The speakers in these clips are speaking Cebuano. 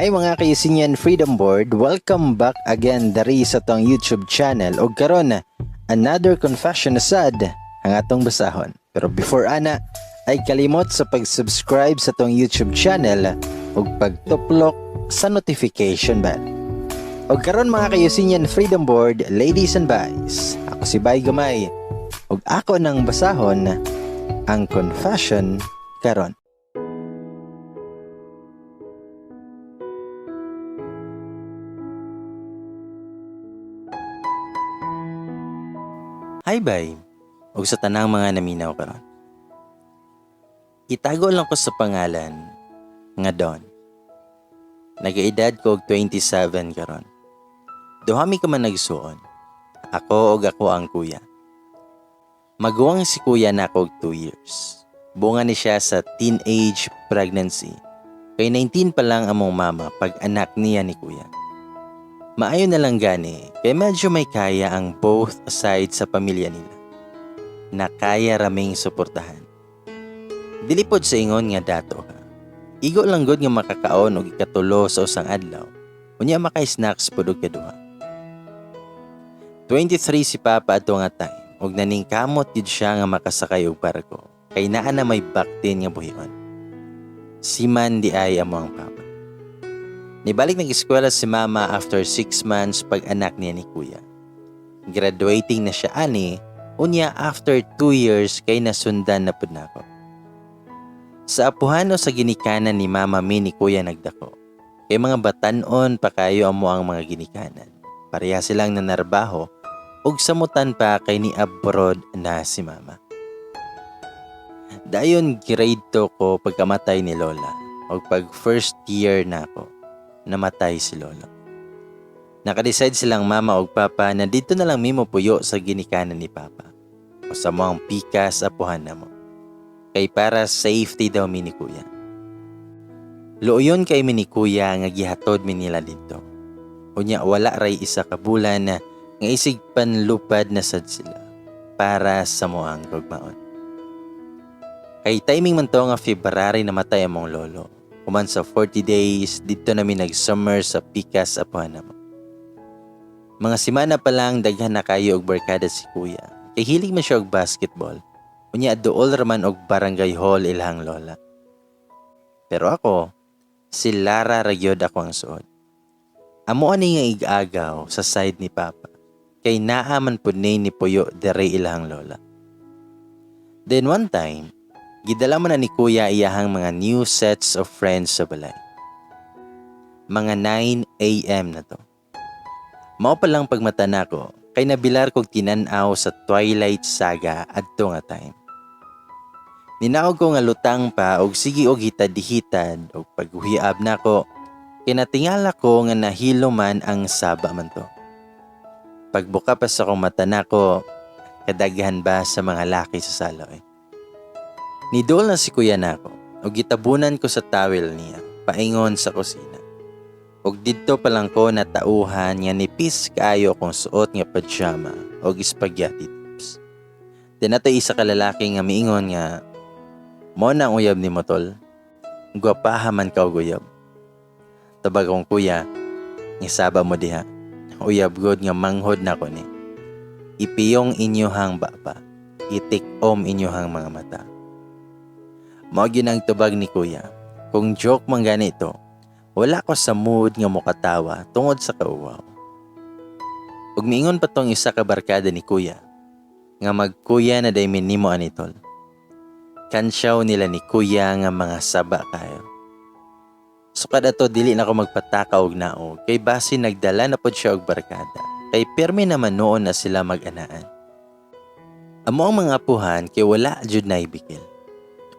Hi mga ka-Eugenian Freedom Board, welcome back again dari sa tong YouTube channel. Og karon, another confession na sad ang atong basahon. Pero before ana, ay kalimot sa pag-subscribe sa tong YouTube channel ug pagtuplok sa notification bell. Og karon mga ka-Eugenian Freedom Board, ladies and boys, ako si Bay Gamay ug ako nang basahon ang confession karon. Hi bay, ug sa tanang mga naminaw karon. Itago lang ko sa pangalan nga Don. Nagaedad ko og 27 karon. Duha mi ka man nagsuon. Ako og ako ang kuya. Maguwang si kuya nako og 2 years. Bunga ni siya sa teenage pregnancy. Kay 19 pa lang among mama pag anak niya ni kuya. Maayo na lang gani kay medyo may kaya ang both sides sa pamilya nila. Na kaya raming suportahan. Dili pod sa ingon nga dato ha. Igo lang gud nga makakaon og ikatulo sa usang adlaw. Unya maka-snacks pud og kaduha. 23 si Papa adto nga time ug naningkamot gid siya nga makasakay og barko kay naa na may baktin nga buhion. Siman di ay amo ang papa. Nibalik nag-eskwela si Mama after 6 months pag anak niya ni Kuya. Graduating na siya ani, unya after 2 years kay nasundan na pud nako. Sa apuhan o sa ginikanan ni Mama mi ni Kuya nagdako. Kay mga batan-on pa kayo amo ang mga ginikanan. Pareha silang nanarbaho ug samutan pa kay ni abroad na si Mama. Dayon grade 2 ko pagkamatay ni Lola ug pag first year na ako, namatay si Lolo. Nakadecide silang mama ug papa na dito na lang mimo puyo sa ginikanan ni Papa. O sa mo ang pikas apuhan na mo. Kay para safety daw mi ni Kuya. Luoyon kay mi ni Kuya nga gihatod mi nila dito. Unya wala ray isa ka bulan na nga isig panlupad na sad sila para sa moang gugmaon. Kay timing man to nga February namatay among lolo. Human sa 40 days, dito nami nag-summer sa pikas apuhan namo. Mga simana pa lang daghan na kayo og barkada si Kuya. Kay hilig man siya og basketball. Unya duol raman og barangay hall ilahang lola. Pero ako, si Lara ra gyud ako ang suod. Amo ani nga ig-agaw sa side ni Papa. Kay naa man pud ni puyo dere ilahang lola. Then one time, gidala man na ni Kuya iyahang mga new sets of friends sa balay. Mga 9 a.m. na to. Mao pa lang pagmata nako kay nabilar kog tinan-aw sa Twilight Saga adto nga time. Ninaog ko nga lutang pa og sige og hitad-hitad og paghuhiab nako kay natingala ko nga nahilo man ang saba man to. Pagbuka pa sa akong mata nako, kadaghan ba sa mga laki sa sala eh. Nidol na si kuya nako og gitabunan ko sa towel niya paingon sa kusina. Og didto pa lang ko natauhan nga nipis kaayo akong suot nga pajama og spaghetti tops. Then ato isa ka lalaki nga miingon nga, "Mo na ang uyab ni mo tol. Gwapaha man ka og uyab." Tubag akong kuya, "Ngisaba mo diha. Uyab god nga manghod nako ni. Ipiyong inyohang baba. Itikom inyohang mga mata." Mao gyud ang tubag ni kuya. Kung joke man gani ito, wala ko sa mood nga mokatawa tungod sa kauwaw. Ug miingon pa tong isa ka barkada ni kuya, nga magkuya na day nimo ani tol. Kansyaw nila ni kuya nga mga saba kayo. Sukad ato dili na ko magpataka og naog kay basi nagdala na pod siya og barkada. Kay pirmi naman noon na sila mag-anaan. Amo ang mga apuhan kay wala jud na ibikil.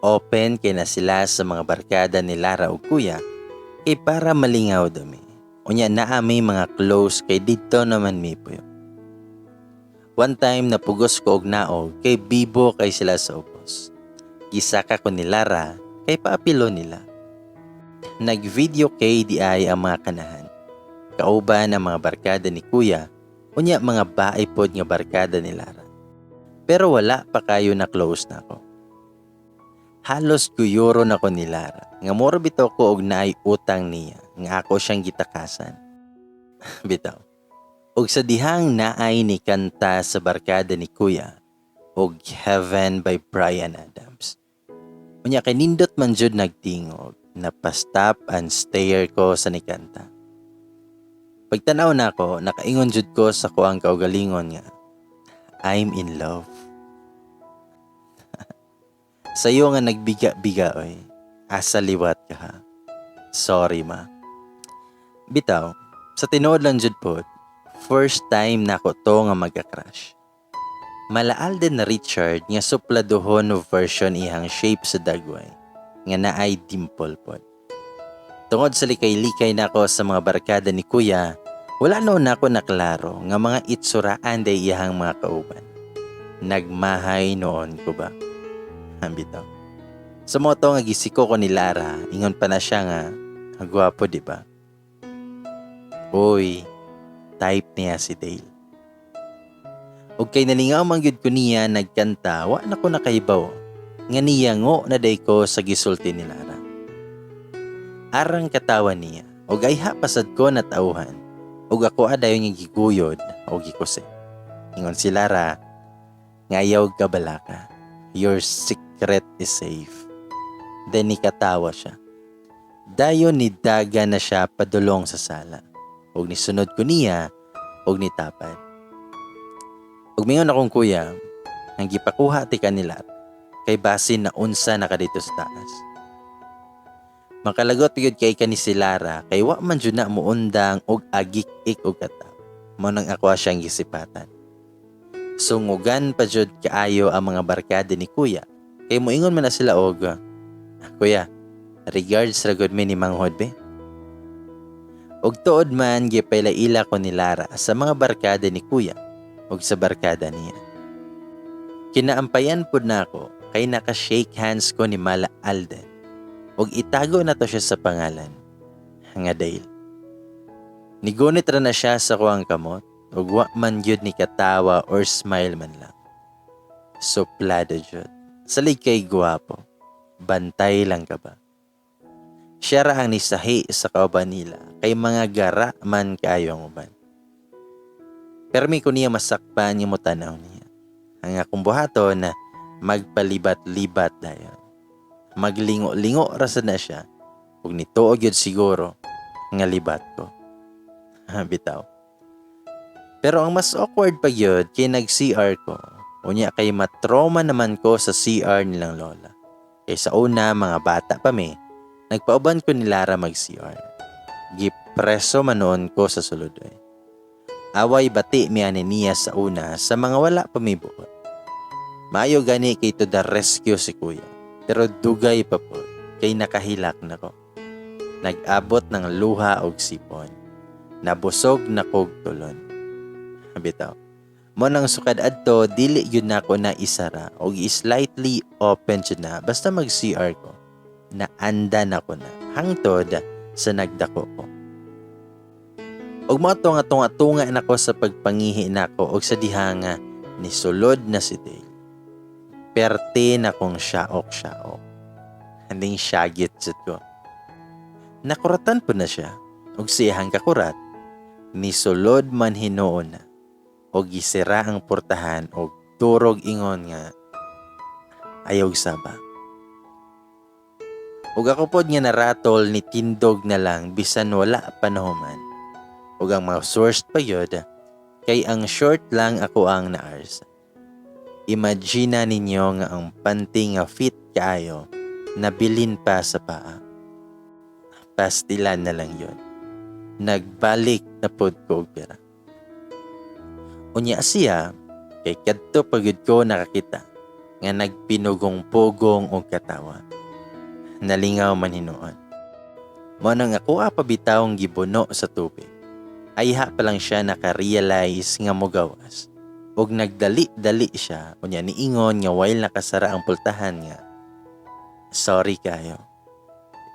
Open kay na sila sa mga barkada ni Lara ug kuya kay para malingaw dami. Unya naa may mga close kay didto naman mi puyo. One time napugos ko og naog kay bibo kay sila sa ubos. Gisaka ko ni Lara kay paapilo nila. Nag-video kay di ay ang mga kanahan. Kauban ang mga barkada ni kuya, unya mga bae pod nga barkada ni Lara. Pero wala pa kayo na close na ako. Halos guyoro na ko ni Lara. Nga mura bitaw ko og naay utang niya. Nga ako siyang gitakasan. Bitaw. Og sa dihang naay ni kanta sa barkada ni Kuya og "Heaven" by Bryan Adams. Unya kay nindot man jud nagtingog, napa-stop and stare ko sa nikanta. Pagtanaw nako, nakaingon jud ko sa kuang kaugalingon nga, "I'm in love." Sayo nga nagbiga-biga oy. Asa liwat ka ha? Sorry, ma. Bitaw, sa tinuod lang jud pod, first time nako to nga magka-crush. Mala Alden na Richard nga supladuhon version ihang shape sa dagway nga naay dimple pod. Tungod sa likay-likay nako sa mga barkada ni Kuya, wala noon nako naklaro nga mga itsuraan day iyahang mga kauban. Nagmahay noon ko ba? Bitaw. Sa moto nga gisiko ko ni Lara, ingon pa na siya nga, "Gwapo, di ba?" Uy, type niya si Dale. Og kay nalingaw man gyud ko niya nagkanta, wa na ko nakahibaw nga niya ngo na day ko sa gisulti ni Lara. Arang katawa niya, og ayha pasad ko natauhan, og ako adayon nga giguyod og gikuse. Ingon si Lara, "Ngayaw ka balaka. Your secret is safe." Then nikatawa siya. Dayon ni daga na siya padulong sa sala. Og nisunod ko niya og nitapad. Og mingon akong kuya, ang gipakuha ti kanila kay basin na unsa na ka dito sa taas. Makalagot gyud kay kani si Lara kay wa man jud na muundang og agik-ik og kataw. Mao nang ako siyang gisipatan. Sungugan pa jud kaayo ang mga barkada ni Kuya kay moingon man na sila og, "Ah, Kuya, regards ra gud mi ni manghod be." Og tuod man gipaila-ila ko ni Lara sa mga barkada ni Kuya ug sa barkada niya. Kinaampayan pud nako kay naka-shake hands ko ni Mala Alden ug itago na to siya sa pangalan nga Dale. Nigunit ra na siya sa kuang kamot ug wa man gyud ni katawa or smile man lang. Suplado jud. Salig kay guwapo. Bantay lang ka ba? Siya ra ang nisahi sa kauban nila kay mga gara man kaayo ang uban. Permi ko niya masakpan yung mutanaw niya. Ang akong buhaton na magpalibat-libat dayon. Maglingo-lingo ra sad na siya. Ug nituo gyud siguro nga libat ko. Bitaw. Pero ang mas awkward pa gyud kay nag-CR ko. Unya kay matrauma naman ko sa CR nilang lola. Kay sa una, mga bata pa mi, nagpauban ko ni Lara mag-CR. Gipreso man noon ko sa sulod oy. Away bati mi ani niya sa una sa mga wala pa mi buot. Maayo gani kay to the rescue si Kuya. Pero dugay pa po kay nakahilak na ko. Nag-abot ng luha og sipon. Nabusog na kog tulon. Bitaw. Mo nang sukad adto dili gyud nako na isara og slightly open jud na basta mag CR ko. Naanda na ko na hangtod sa nagdako ko. Og mao to nga tunga-tunga nako sa pagpangihi nako og sa diha nga nisulod na si Dale. Perte na kong siyaok-siyaok. Handing syagit jud ko. Nakuratan po na siya og siyahang kakurat nisulod man hinuon na og gisira ang portahan og turog ingon nga, "Ayaw saba." Ug ako pod nga naratol ni tindog na lang bisan wala pa nahuman. Ug ang mga source pa yun, kay ang short lang ako ang naarsa. Imagine ninyo nga ang panty nga fit kaayo nabilin pa sa paa. Pastilan na lang yun. Nagbalik na pod ko og pera. Unya siya, kay kadto pagid ko nakakita nga nagpinugong-pugong og katawa. Nalingaw man hinuon. Mao nang ako pa bitawng gibuno sa tubig. Ayha pa lang siya naka-realize nga mogawas. Og nagdali-dali siya, unya niingon nga while nakasara ang pultahan nga, "Sorry kayo.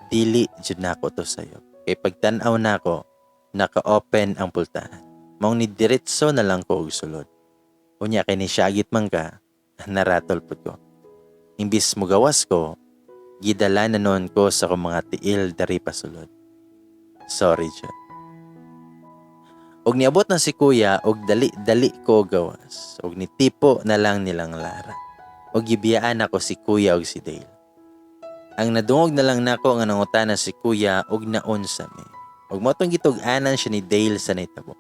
Dili jud nako to sayo. Kay pagtan-aw nako, naka-open ang pultahan. Maong ni diretso na lang ko og sulod. Unya kay ni syagit man ka, naratol pud ko. Imbis mogawas ko, gidala na noon ko sa akong mga tiil dari pasulod." Sorry jud. Og niabot na si kuya og dali-dali ko gawas. Og nitipo na lang nilang Lara. Og gibiyaan ako si kuya og si Dale. Ang nadungog na lang nako nga nangutana si kuya og naunsa mi. Og mao tong gitug-anan siya ni Dale sa nahitabo.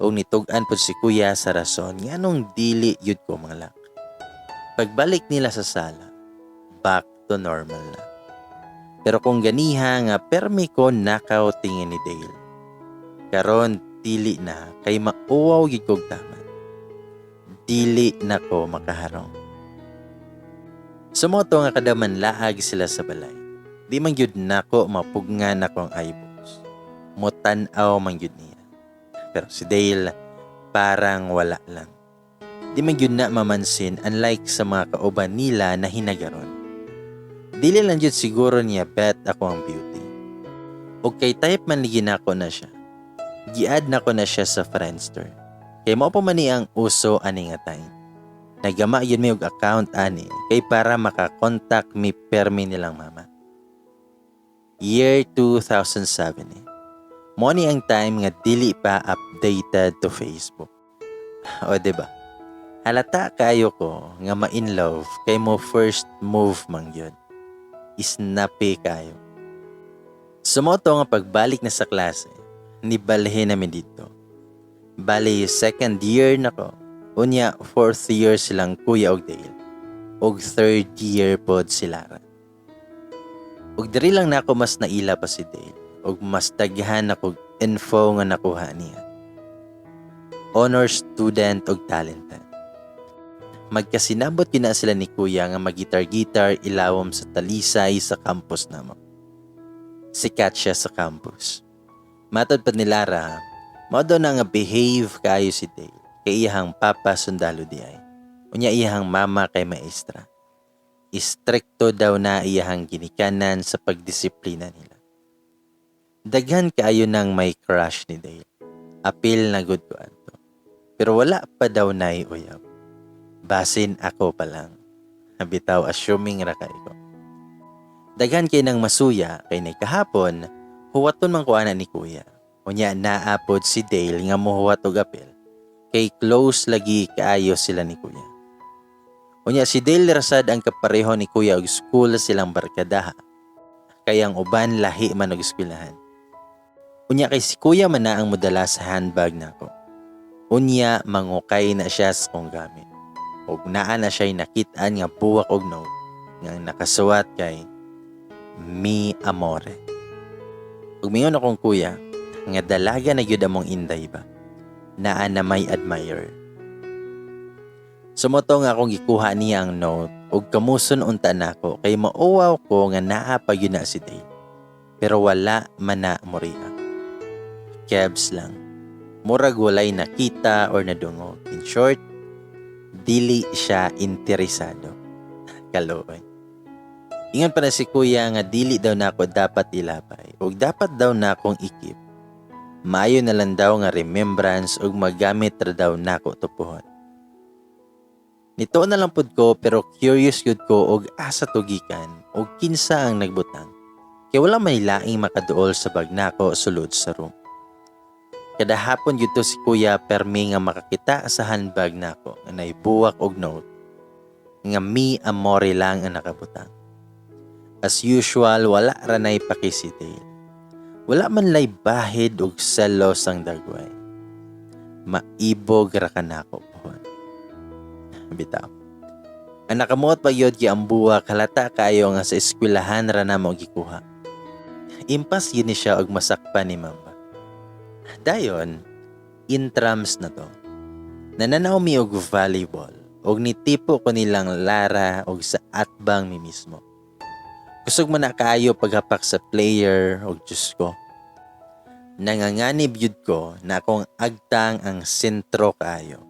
Og nitug-an pod si kuya sa rason nganong dili yud ko mangalak. Pagbalik nila sa sala, back to normal na. Pero kung ganiha nga permi ko nakaw tingin ni Dale. Karon dili na kay mauwaw gyud kog taman. Dili na ko makaharong. Sumoto nga kada manlaag sila sa balay, di man gyud nako mapugngan akong eyeballs. Mutan-aw man gyud niya. Pero si Dale parang wala lang. Di man gyud na mamansin, unlike sa mga kauban nila na hinagaron. Dili lang gyud siguro niya bet ako ang beauty. Og kay type man lagi nako na siya. Gi-add nako na siya sa Friendster. Kay mao pa man ni ang uso ani nga time. Nagama yun mi og account ani kay para makakontak mi permi nilang mama. Year 2007 eh. Mo ni ang time nga dili pa updated to Facebook. O, di ba? Halata kayo ko nga ma-in love kay mo first move man gyud. Snappy kayo. Sumoto nga pagbalik na sa klase, nibalhin namin dito. Bali, second year na ko. Unya, fourth year silang kuya og Dale. Og third year pod si Lara. Og diri lang nako mas naila pa si Dale. Og mas daghan ako info nga nakuha niya. Honor student og talented. Magkasinabot gyud na sila ni kuya nga magitar-gitar ilawom sa talisay sa campus namo. Sikat siya sa campus. Matod pa ni Lara, mao daw na nga behave kayo si Dale kay iyahang papa sundalo di ay. Unya iyahang mama kay maestra. Istrikto daw na iyahang ginikanan sa pagdisiplina nila. Daghan kaayo nang may crush ni Dale. Apil na gud ko adto. Pero wala pa daw nay uyab. Basin ako pa lang. Bitaw, assuming ra kay ko. Daghan kay nang masuya kay nay kahapon, huwaton man ko ana ni kuya. Unya naa pod si Dale nga mohuwat og apil. Kay close lagi kaayo sila ni kuya. Unya si Dale rasad ang kapareho ni kuya og school silang barkadaha. Kay ang uban lahi man og eskwelahan. Unya kay si kuya man na ang modala sa handbag nako. Unya mangukay na siya sa kong gamit. Og naa na siya'y nakit-an nga buwak og note nga ang nakasuwat kay "Mi amore". Ug mingon akong kuya nga dalaga na gyud among inday ba. Naa na may admirer. Sumoto nga akong gikuha niya ang note ug kamuson unta nako kay mauwaw ko nga naa pa gyud na si Dale. Pero wala man na mo-react. Kebs lang. Murag walay nakita or nadungog. In short, dili siya interesado. Kaluoy. Ingon pa na si kuya nga dili daw nako dapat ilabay ug dapat daw nakong i-keep. Maayo na lang daw nga remembrance ug magamit ra daw nako tupuhon. Nito na lang pud ko, pero curious gyud ko og asa to gikan og kinsa ang nagbutang. Kay wala may laing makaduol sa bag nako sulod sa room. Kada hapon gyud to si kuya permi nga makakita sa handbag nako nga naibuwak og note nga "Mi amore" lang ang nakabutang. As usual, wala ra nay paki si Dale. Wala man lay bahid og selos ang dagway. Maibog ra ka nako pohon. Bitaw. Ang nakamuot pa gyud kay ang buwak, halata kaayo nga sa eskwelahan ra namo gikuha. Impas gyud ni siya og masakpan ni mama. Dayon, intrams na to. Nananaw mi og volleyball og nitipo ko nilang Lara og sa atbang mi mismo. Kusog man na kaayo paghapak sa player og Diyos ko. Nanganganib yud ko na akong agtang ang sentro kaayo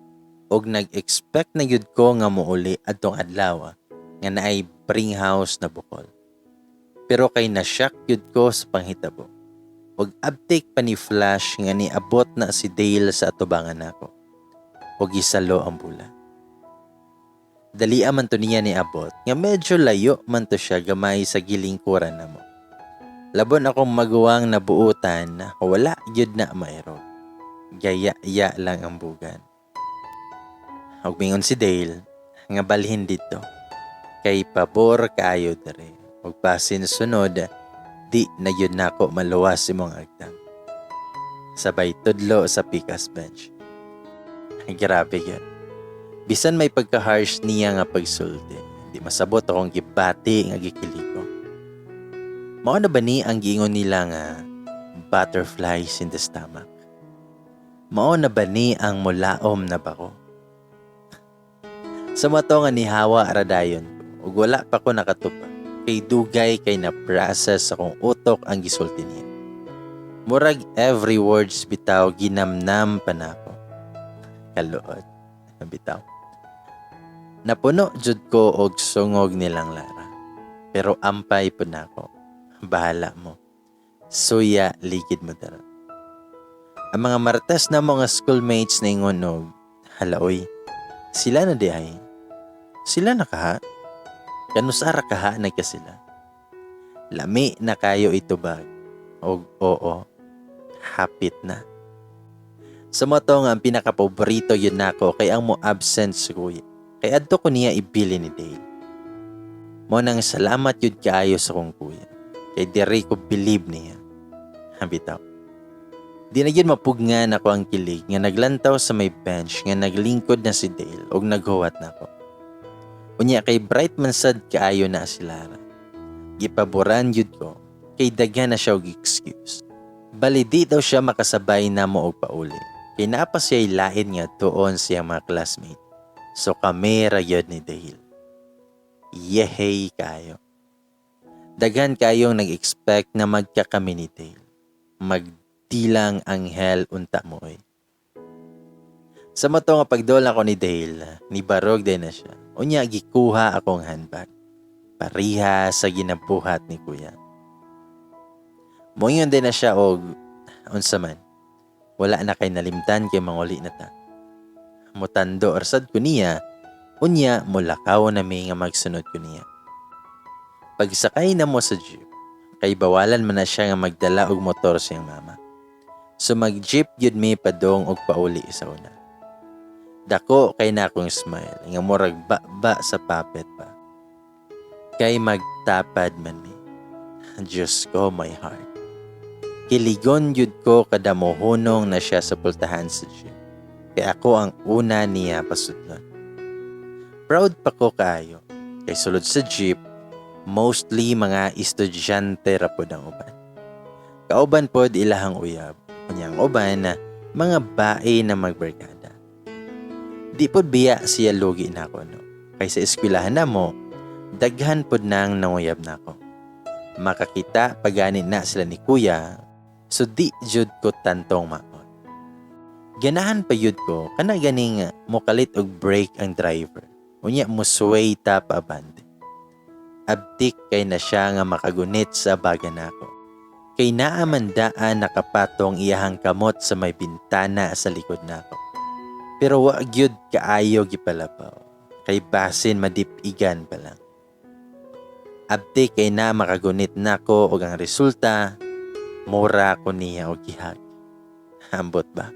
og nag-expect na yud ko nga muuli adtong adlaw nga naay bring house na bukol. Pero kay na-shock yud ko sa panghitabo. Og uptake pa ni flash nga niabot na si Dale sa atubangan nako. Og gisalo ang bula. Dali man to niya niabot nga medyo layo man to siya gamay sa gilingkuran namo. Labon akong maguwang nabuutan, wala gyud na mairog. Gaya-ya lang ang bugan. Og mingon si Dale nga balhin didto. Kay pabor kaayo diri. Og basin sunod, di na gyud nako maluwas imong agtang. Sabay tudlo sa pikas bench. Grabe gyud. Bisan may pagka-harsh niya nga pagsulti, di masabot akong gibati nga gikilig ko. Mao na ba ni ang giingon nila nga butterflies in the stomach? Mao na ba ni ang mulaom na bako? Sa mato nga nihawa ra dayon ko, ug wala pa ko nakatupag, kay dugay kay na-process akong utok ang gisulti niya. Murag every words bitaw ginamnam pa nako. Kaluod. Bitaw. Napuno jud ko og sungog nilang Lara. Pero ampay pud nako. Bahala mo. Suya ligid mo dara. Ang mga Martes na mga schoolmates na ingon og, "Hala oy, sila na di ay. Sila na kaha. Kanusara kaha na ka sila. Lami na kayo itubag." Og oo, hapit na. Sa mo to nga ang pinakapaborito yun nako kay ang mo absent sa kuya. Kay adto ko niya ibili ni Dale. Mo nang salamat yun kaayo sa kong kuya. Kay diri ko believe niya. Bitaw. Di na yun mapugnan ako ang kilig nga naglantaw sa may bench nga naglingkod na si Dale og naghuwat na ako. Unya kay bright man sad kaayo na si Lara. Gipaboran yun ko kay daghan na siya og excuse. Bali di daw siya makasabay na mo og pauli. Kay naa pa siya lain nga tuon siyang mga classmate. So kami ra gyud ni Dale. Yehey kayo. Daghan kayong nag-expect na magkakami ni Dale. Magdilang anghel unta mo oy. Sa mato nga pagdol ako ni Dale, ni barog din na siya. Unya gikuha akong handbag. Pariha sa ginabuhat ni kuya. Moingon din na siya og unsa man. Wala na kay nalimtan kay manguli na ta. Mutando orsad ko niya, unya mulakaw na mi nga magsunod ko niya. Pagsakay na mo sa jeep, kay bawalan man na siya nga magdala og motor siyang mama. So mag-jeep gyud mi padong og pauli sa una. Dako kay na akong smile nga murag ba sa puppet pa. Kay magtapad man mi. Diyos ko, my heart. Kiligon yun ko kada mohunong na siya sa pultahan sa jeep. Kay ako ang una niya pasudlon. Proud pa ko kaayo. Kay sulod sa jeep, mostly mga estudyante ra pod ang uban. Kauban pod ilahang uyab. Unya ang uban na mga bae na magbarkada. Di pod biya siya lugi nako, no. Kay sa eskwelahan namo, daghan pod nang nanguyab nako. Makakita pagani na sila ni kuya, so di jud ko tantong maot. Ganahan pa yun ko kana ganing mokalit og brake ang driver. Unya mo sway ta paabante. Abtik kay na siya nga makagunit sa baga nako. Kay naa man daan nakapatong iyahang kamot sa may bintana sa likod nako. Pero wa gyud kaayo gipalabaw. Kay basin madipigan pa lang. Abtik kay na makagunit nako og ang resulta mura ko niya og gihag. Ambot ba?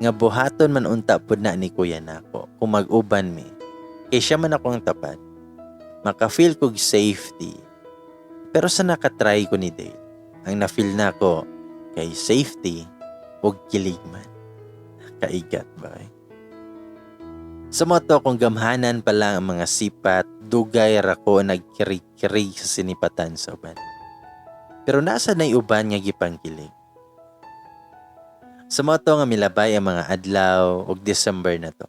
Nga buhaton man unta pud na ni kuya nako kung mag-uban mi. Kay siya man akong tapad. Maka-feel kog safety. Pero sa nakatry ko ni Dale, ang na-feel nako kay safety ug kilig man. Kaigat ba eh? Sa moto kung gamhanan pa lang ang mga sipat, dugay ra ko nagkirig-kirig sa sinipatan sa uban. Pero nasa na'y uban nga gipangkilig. Sa moto nga milabay ang mga adlaw ug December na to.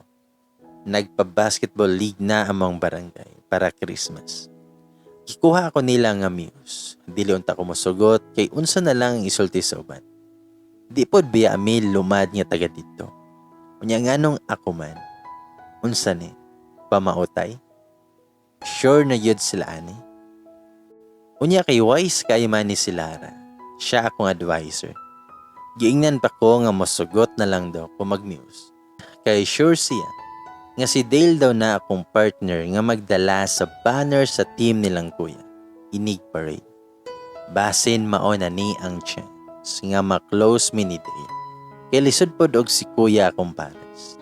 Nagpa-basketball league na among barangay para Christmas. Gikuha ako nila nga muse. Dili unta ko mosugot kay unsa na lang ang isulti sa uban. Di pod biya ami lumad nga taga didto. Unya nganong ako man? Unsa ni? Pamautay? Sure na yun sila ani? Unya kay wise kay man ni si Lara. Siya akong advisor. Giingnan pa ko nga mosugot na lang daw kung mag-muse. Kay sure siya nga si Dale daw na akong partner nga magdala sa banner sa team nilang kuya. Inig parade. Basin mao na ni ang chance nga ma-close mi ni Dale. Kay lisod pod og si kuya akong pares.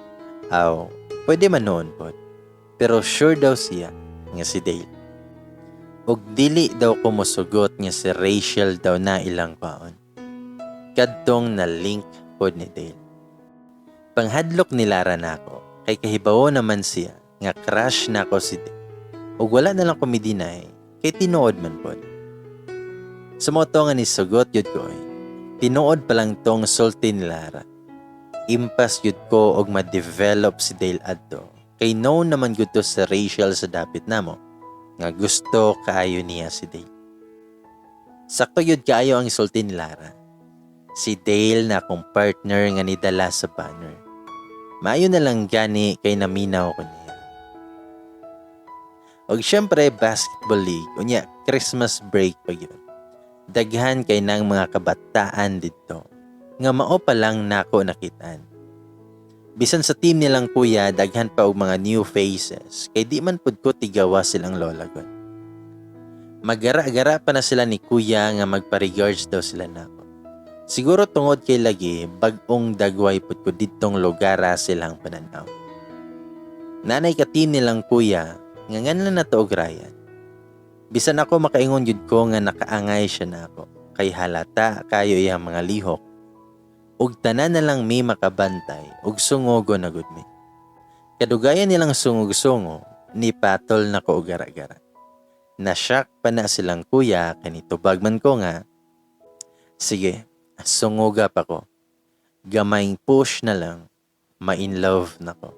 Aw, pwede man noon pod. Pero sure daw siya nga si Dale. Og dili daw ko mosugot nga si Rachel daw na ilang kwaon. Kadtong na link pod ni Dale. Panghadlok ni Lara nako kay kahibawo naman siya nga crush nako si Dale. Og wala na lang ko mi-deny kay tinuod man pod. Sa mao to nga nisugot yun ko eh. Tinuod pa lang tong sulti ni Lara. Impas yun ko og ma-develop si Dale adto. Kay known naman gud to sa Rachel sa dapit namo nga gusto kaayo niya si Dale. Sakto yun kaayo ang sulti ni Lara. Si Dale na akong partner nga nidala sa banner. Maayo na lang gani kay naminaw ko niya. Og syempre basketball league, unya Christmas break pa yun. Daghan kay nang mga kabataan didto nga mao pa lang nako nakitaan. Bisan sa team nilang kuya, daghan pa og mga new faces kay di man pud ko tigawa silang lola gon. Magara-gara pa na sila ni kuya nga magpa-regards daw sila nako. Siguro tungod kay lagi bag-ong dagway pud ko didtong lugara silang pananaw. Nanay ka team nilang kuya nga nganlan na to og Ryan. Bisan ako makaingon jud ko nga nakaangay siya nako kay halata kayo iyang mga lihok. Ug tanan na lang mi makabantay ug sungogo na gud mi. Kadugayan nilang sungog-sungo ni patol na ko og gara-gara. Na-shock pa na silang kuya kay nitubag man ko nga, "Sige, sunguga pa ko. Gamayng push na lang, ma-in love na ko."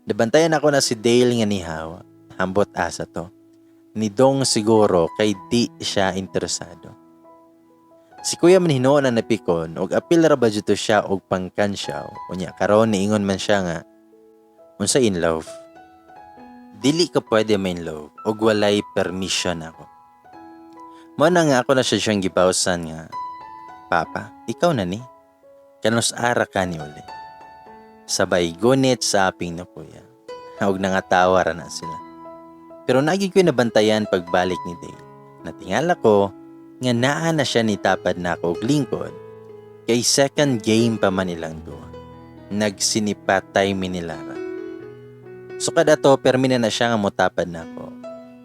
Nabantayan ako na si Dale nga nihawa. Hambot asa to. Nidong siguro kay di siya interesado. Si kuya man hinuon na napikon og apil ra ba jud to siya og pangkansyaw. Unya karon niingon man siya nga, "Unsa in love? Dili ka pwede ma in love og walay permission ako." Mo na nga ako na siya siyang gibawsan nga, "Papa, ikaw na ni. Kanus ara ka ni uli." Sabay gunit sa aping na kuya. Og nangatawa ra na sila. Pero nagi ko'y nabantayan pagbalik ni Dale. Natingala ko nga naa na siya ni tapad na ako og lingkod kay second game pa man ilang duha. Nagsinipatay mi ni Lara. So kada to permi na na siya nga motapad na ako.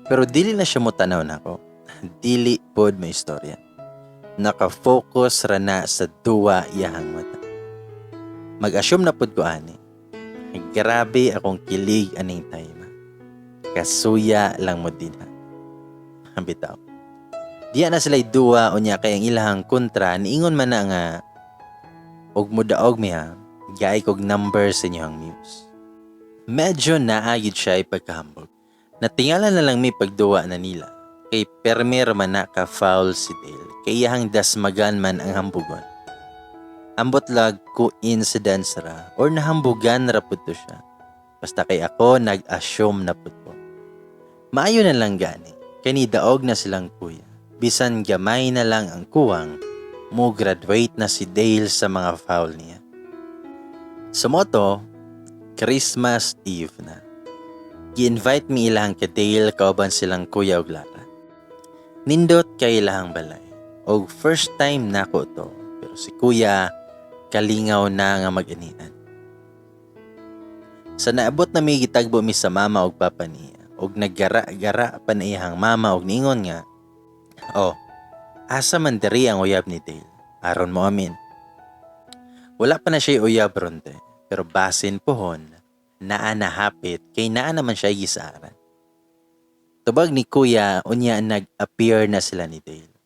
Pero dili na siya motanaw nako. Dili pod may istorya. Naka-focus ra na sa duwa iyahang mata. Mag-assume na pod ko ani. Grabe akong kilig aning time. Kasuya lang mo din ha. Bitaw. Diya na sila duwa unya kay ang ilahang kontra niingon man na nga, "Og mudaog mi ha, gaay kog number sa inyong muse." Medyo naagid siya ipagkahambog. Natingala na lang mi pagduwa na nila. Kay permi man na ka foul si Dale. Kay iyahang dasmagan man ang hambugon. Ambot lag coincidence ra or nahambugan ra pud to siya. Basta kay ako nag-assume na pud ko. Maayo na lang gani, kay nidaog na silang kuya. Bisan gamay na lang ang kuwang, mo graduate na si Dale sa mga foul niya. Sa moto, Christmas Eve na. Gi-invite mi ilang ka Dale kauban silang kuya og Lara. Nindot kay ilahang balay. Og first time nako to, pero si kuya kalingaw na nga mag-anian. Sa naabot na mi, gitagbo mi sa mama og papa niya og naggara-gara pa na iyang mama og niingon nga, "Oh, asa man diri ang uyab ni Dale? Aron mo amin." Wala pa na siya uyab ron te, pero basin pohon, naa na hapit kay naa naman siya gisaaran. Tubag ni kuya, unya nag-appear na sila ni Dale.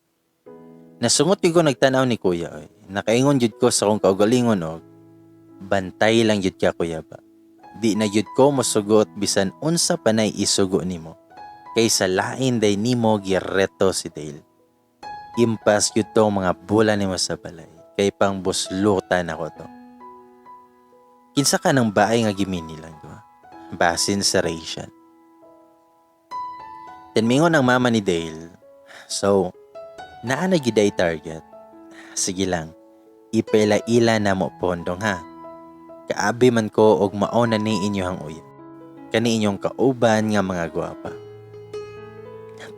Nasungot yun ko nagtanaw ni kuya oy. Nakaingon jud ko sa akong kaugalingon og, "Bantay lang jud ka, kuya ba. Di na jud ko mosugot bisan unsa panay isugo nimo. Kay sa lain day nimo gireto si Dale. Impas jud tong mga bula nimo sa balay kay pang buslutan ako to." Kinsa ka ng baay nga gimini lang duha? Basin sa Rachel. Then mingon ang mama ni Dale, "So, naa na giday target. Sige lang, ipaila-ila na mo pondong ha. Kaabi man ko og mao na ni inyohang uyab. Kani inyong kauban nga mga gwapa."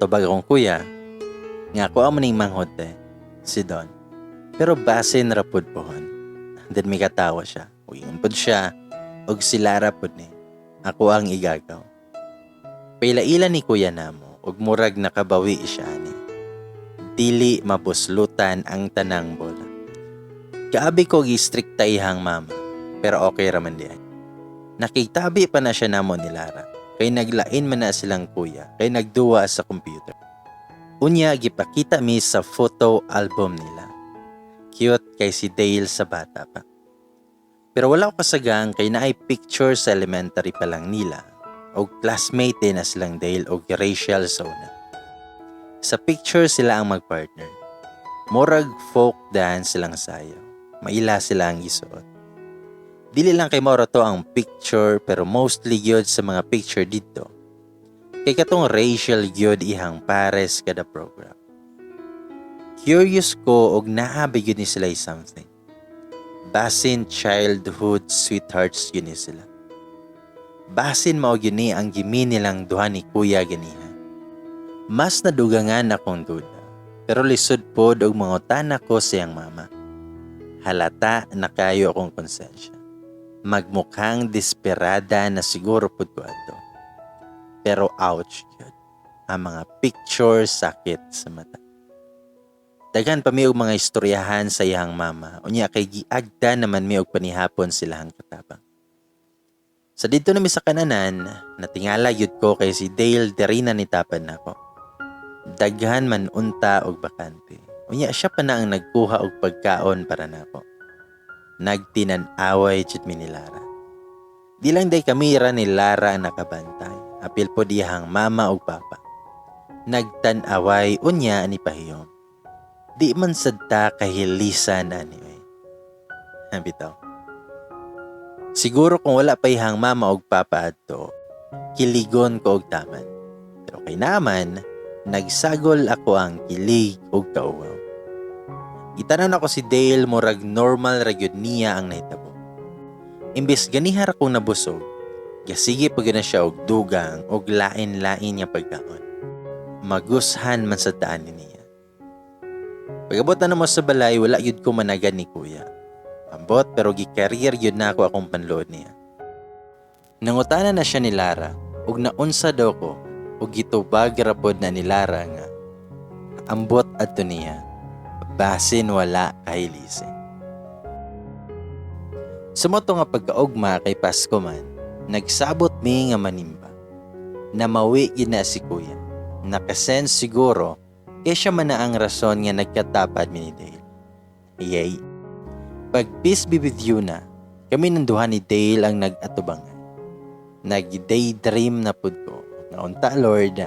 Tubag akong kuya, Nga ako amo ning manghod te, si Don. Pero basin ra pud pohon. Then may katawa siya. Uingon pud siya og si Lara pud ni. Ako ang igagaw. Paila-ila ni kuya namo og murag nakabawi siya ani. Dili mabuslutan ang tanang bola. Kaabi ko gi-strikta ihang mama, pero okay raman diay. Nakitabi pa na siya namo ni Lara, kay naglain man na silang kuya, kay nagduwa sa computer. Unya gipakita mi sa photo album nila. Cute kay si Dale sa bata pa. Pero wala ko kasagang kay naay picture sa elementary pa lang nila og classmate din na silang Dale og Rachel sa una. Sa picture sila ang magpartner. Murag folk dance silang sayaw. Maila sila ang gisuot. Dili lang kay mao ra to ang picture, pero mostly gyud sa mga picture dito. Kay katong Rachel gyud ihang pares kada program. Curious ko og naa ba gyud ni sila something. Basin childhood sweethearts gyud ni sila. Basin mao gyud ni ang gimi nilang duha ni kuya ganiha. Mas nadugangan akong duda, pero lisod pod og mangutana ko sa iyang mama. Halata na kayo akong konsensya. Magmukhang desperada na siguro pod ko ato. Pero ouch gyud. Ang mga picture, sakit sa mata. Daghan pa mi og mga istoryahan sa iyang mama. Unya kay giagda naman mi og panihapon silahang katabang. Sa didto na mi sa kananan, natingala gyud ko kay si Dale diri na nitapad nako. Daghan man unta og bakante. Unya siya pa na ang nagkuha og pagkaon para nako. Nagtinan-away jud mi ni Lara. Di lang day kami ra ni Lara ang nakabantay. Apil pod iyahang mama ug papa. Nagtan-away unya ni pahiyom. Di man sad ta kahilisan ani oy. Bitaw. Siguro kung wala pa iyang mama ug papa adto, kiligon ko og taman. Pero kay naman, nagsagol ako ang kilig ug kauwaw. Gitanaw nako si Dale, murag normal ra gyud niya ang nahitabo. Imbes ganiha ra kong nabusog, gasige pa gyud na siya og dugang og lain-lain nga pagkaon. Magushan man sa taan niya. Pag-abot na namo sa balay, wala gyud ko managad ni kuya. Ambot, pero gi-carrier gyud na ako akong panluod niya. Nangutana na siya ni Lara ug naunsa daw ko, ug gitubag ra pod na ni Lara nga ambot adto niya, basin wala kahilisi. Sa mao to nga pagkaugma kay Pasko man, nagsabot mi nga manimba. Namawi gid na si kuya. Nakasense siguro kay siya man na ang rason nga nagkatapad mi ni Dale. Yay! Pag peace be with you na, kami nang duha ni Dale ang nag-atubangan. Nag-daydream na pud ko nga unta Lord,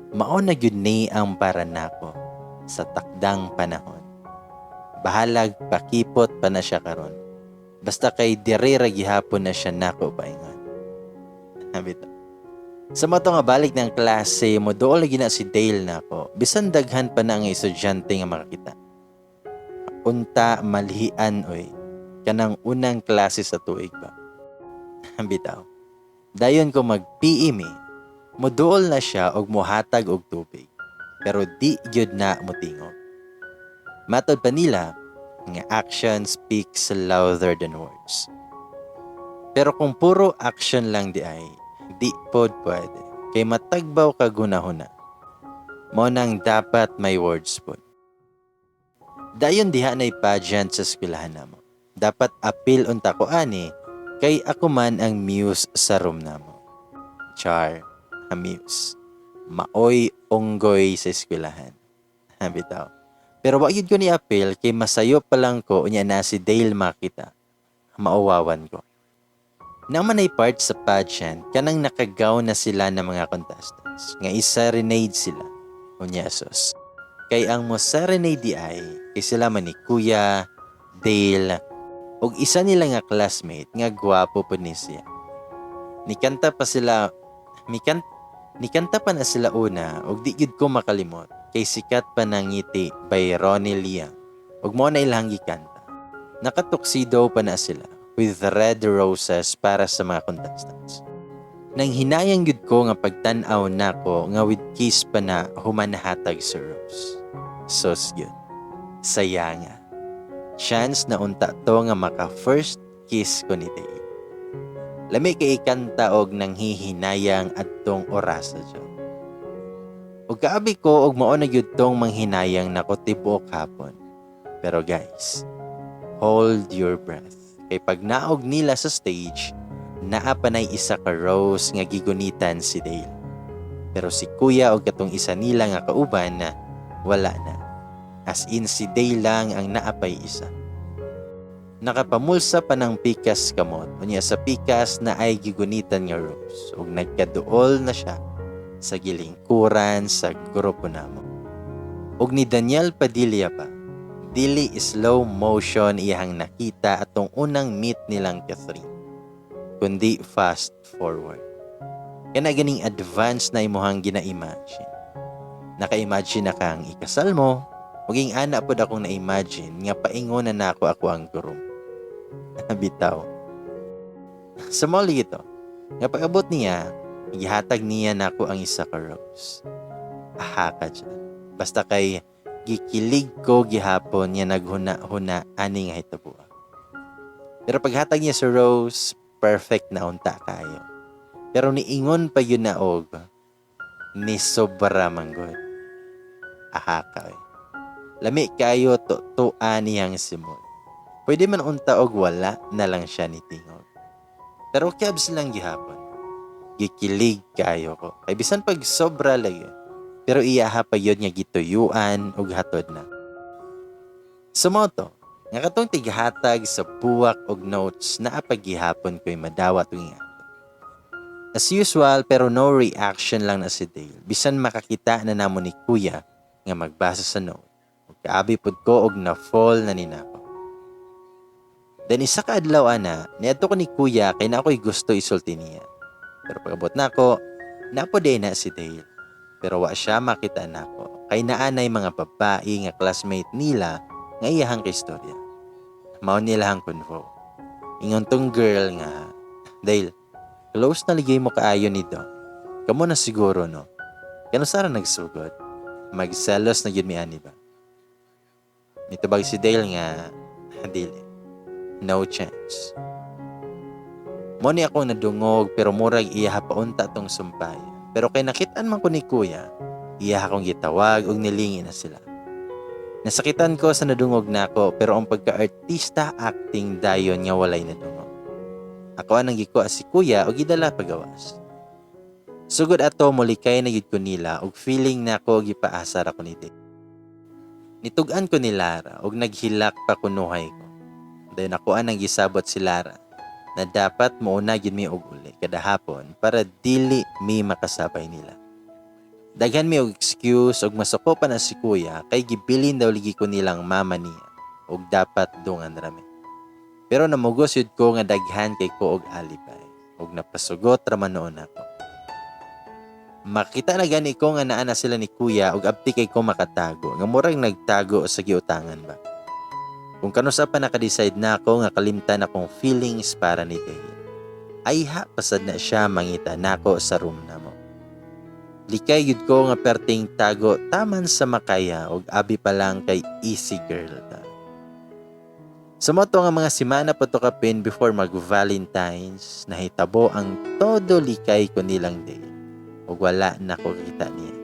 mao na gyud ni ang para nako sa takdang panahon. Bahalag pakipot pa na siya karon. Basta kay dire ra gihapon na siya nako paingon. Bitaw. Sa mao to nga balik ng klase, mo dool lagi na si Dale nako. Bisan daghan pa na ang estudyante nga makakita. Unta malihian oy, kanang unang klase sa tuig ba. Bitaw. Dayon ko mag-PE mi, moduol na siya og mohatag og tubig. Pero di gyud na motingog. Matod pa nila nga action speaks louder than words. Pero kung puro action lang di ay, di pod pwede. Kay matagbaw ka gunahuna. Mao nang dapat may words pod. Dayon diha na pageant sa eskwelahan namo. Dapat apil unta ko ani kay ako man ang muse sa room namo. Char, a muse. Maoy unggoy sa eskwelahan. Bitaw. Pero wa gyud ko ni apil kay masayo pa lang ko unya na si Dale makita. Mauwawan ko. Naman ay part sa pageant kanang nakagaw na sila ng mga contestants nga i-serenade sila. Unya sus. Kay ang mo serenade di ay kay sila man ni Kuya, Dale, ug isa nila nga classmate nga gwapo pud ni siya. Nikanta pa sila, nikanta pa na sila una ug di gyud ko makalimot kay "Sikat pa ng Ngiti" by Ronnie Liang ug mao na ilang gikanta. Nakatuxedo pa na sila with red roses para sa mga contestants. Nang hinayang gyud ko nga pagtan-aw nako nga with kiss pa na human nahatag sa rose. Sos gyud. Saya nga. Chance na unta to nga maka first kiss ko ni Dale. Lami kay ikanta og nang hihinayang adtong orasa dyan. Ug kaabi ko og mao na gyud tong manghinayang nako tibuok hapon. Pero guys, hold your breath. Kay pag naog nila sa stage, naa pa nay isa ka rose nga gigunitan si Dale. Pero si kuya og katong isa nila nga kauban na wala na. As in, si Dale lang ang naapay isa. Nakapamulsa pa ng pikas kamot. Unya sa pikas na ay gigunitan nga rose. Ug nagkaduol na siya sa gilingkuran sa grupo namo. Ug ni Daniel Padilla pa, dili slow motion iyang nakita atong unang meet nilang Catherine, kundi fast forward. Kana ganing advance na imuhang gina-imagine. Naka-imagine na kang ikasal mo, maging ana pod akong na-imagine nga paingon na nako ako ang groom. Bitaw. Sa mall ito, nga pag-abot niya, gihatag niya nako ang isa ka rose. Aha ka dyan. Basta kay gikilig ko gihapon niya naghuna-huna ani nga hitabo. Pero paghatag niya sa rose, perfect na unta kayo. Pero niingon pa yun na og ni sobra manggod. Aha ka eh. Lami kayo tutuan niyang simod. Pwede man unta og wala na lang siya ni tingog. Pero kebs lang gihapon. Gikilig kayo ko. Kay bisan pag sobra lagi. Pero iyaha pa yun nga gituyuan og hatod na. Sumoto, nga katong tighatag sa buwak og notes na gihapon ko'y madawat tuwing ato. As usual, pero no reaction lang na si Dale. Bisan makakita na namo ni Kuya nga magbasa sa note. Ug kaabi pud ko og na-fall na ni nako. Then isa ka adlaw ana, niadto ko ni Kuya kay na ako'y gusto isulti niya. Pero pag-abot nako, napo na si Dale. Pero wa siya makita nako kay naanay mga babae nga classmate nila nga iyahang kaistorya. Mao nila ang convo. Ingon tong girl nga, "Dale, close na ligay mo kaayo ni Dong. Kamo na siguro, no? Kano sara nagsugod? Magselos na gyud mi ani ba?" Nitubag si Dale nga, "Dili. No chance." Mo ni akong nadungog, pero murag iya paunta tong sumpay. Pero kay nakitaan man ko ni Kuya, iya akong gitawag ug nilingi na sila. Nasakitan ko sa nadungog nako, pero ang pagka-artista acting dayon nga walay nadungog. Ako anang gikuha si Kuya ug gidala pagawas. Sugod ato, mulikay na gyud ko nila ug feeling nako gipaasar ako ni Dale. Nitug-an ko ni Lara ug naghilak pa kunuhay ko. Dayon ako anang gisabot si Lara na dapat mouna gyud mi og uli kada hapon para dili mi makasabay nila. Daghan mi og excuse ug masuko pa na si Kuya kay gibilin daw ligi ko nilang mama niya ug dapat dungan rami. Pero namugos yun ko nga daghan kay ko og alibay ug napasugot ra man noon ako. Makita na gani ko nga naa na sila ni Kuya ug abti kay ko makatago nga murag nagtago sa giutangan ba. Kung kanusa pa naka-decide na ako nga kalimtan akong feelings para ni Dale. Ay ha, pasad na siya mangita nako sa room namo. Likay yun ko nga perting tago taman sa makaya og abi pa lang kay easy girl ta. Sa moto nga mga simana po to kapin before mag Valentine's, nahitabo ang todo likay ko nilang Dale ug wala na ko kita niya.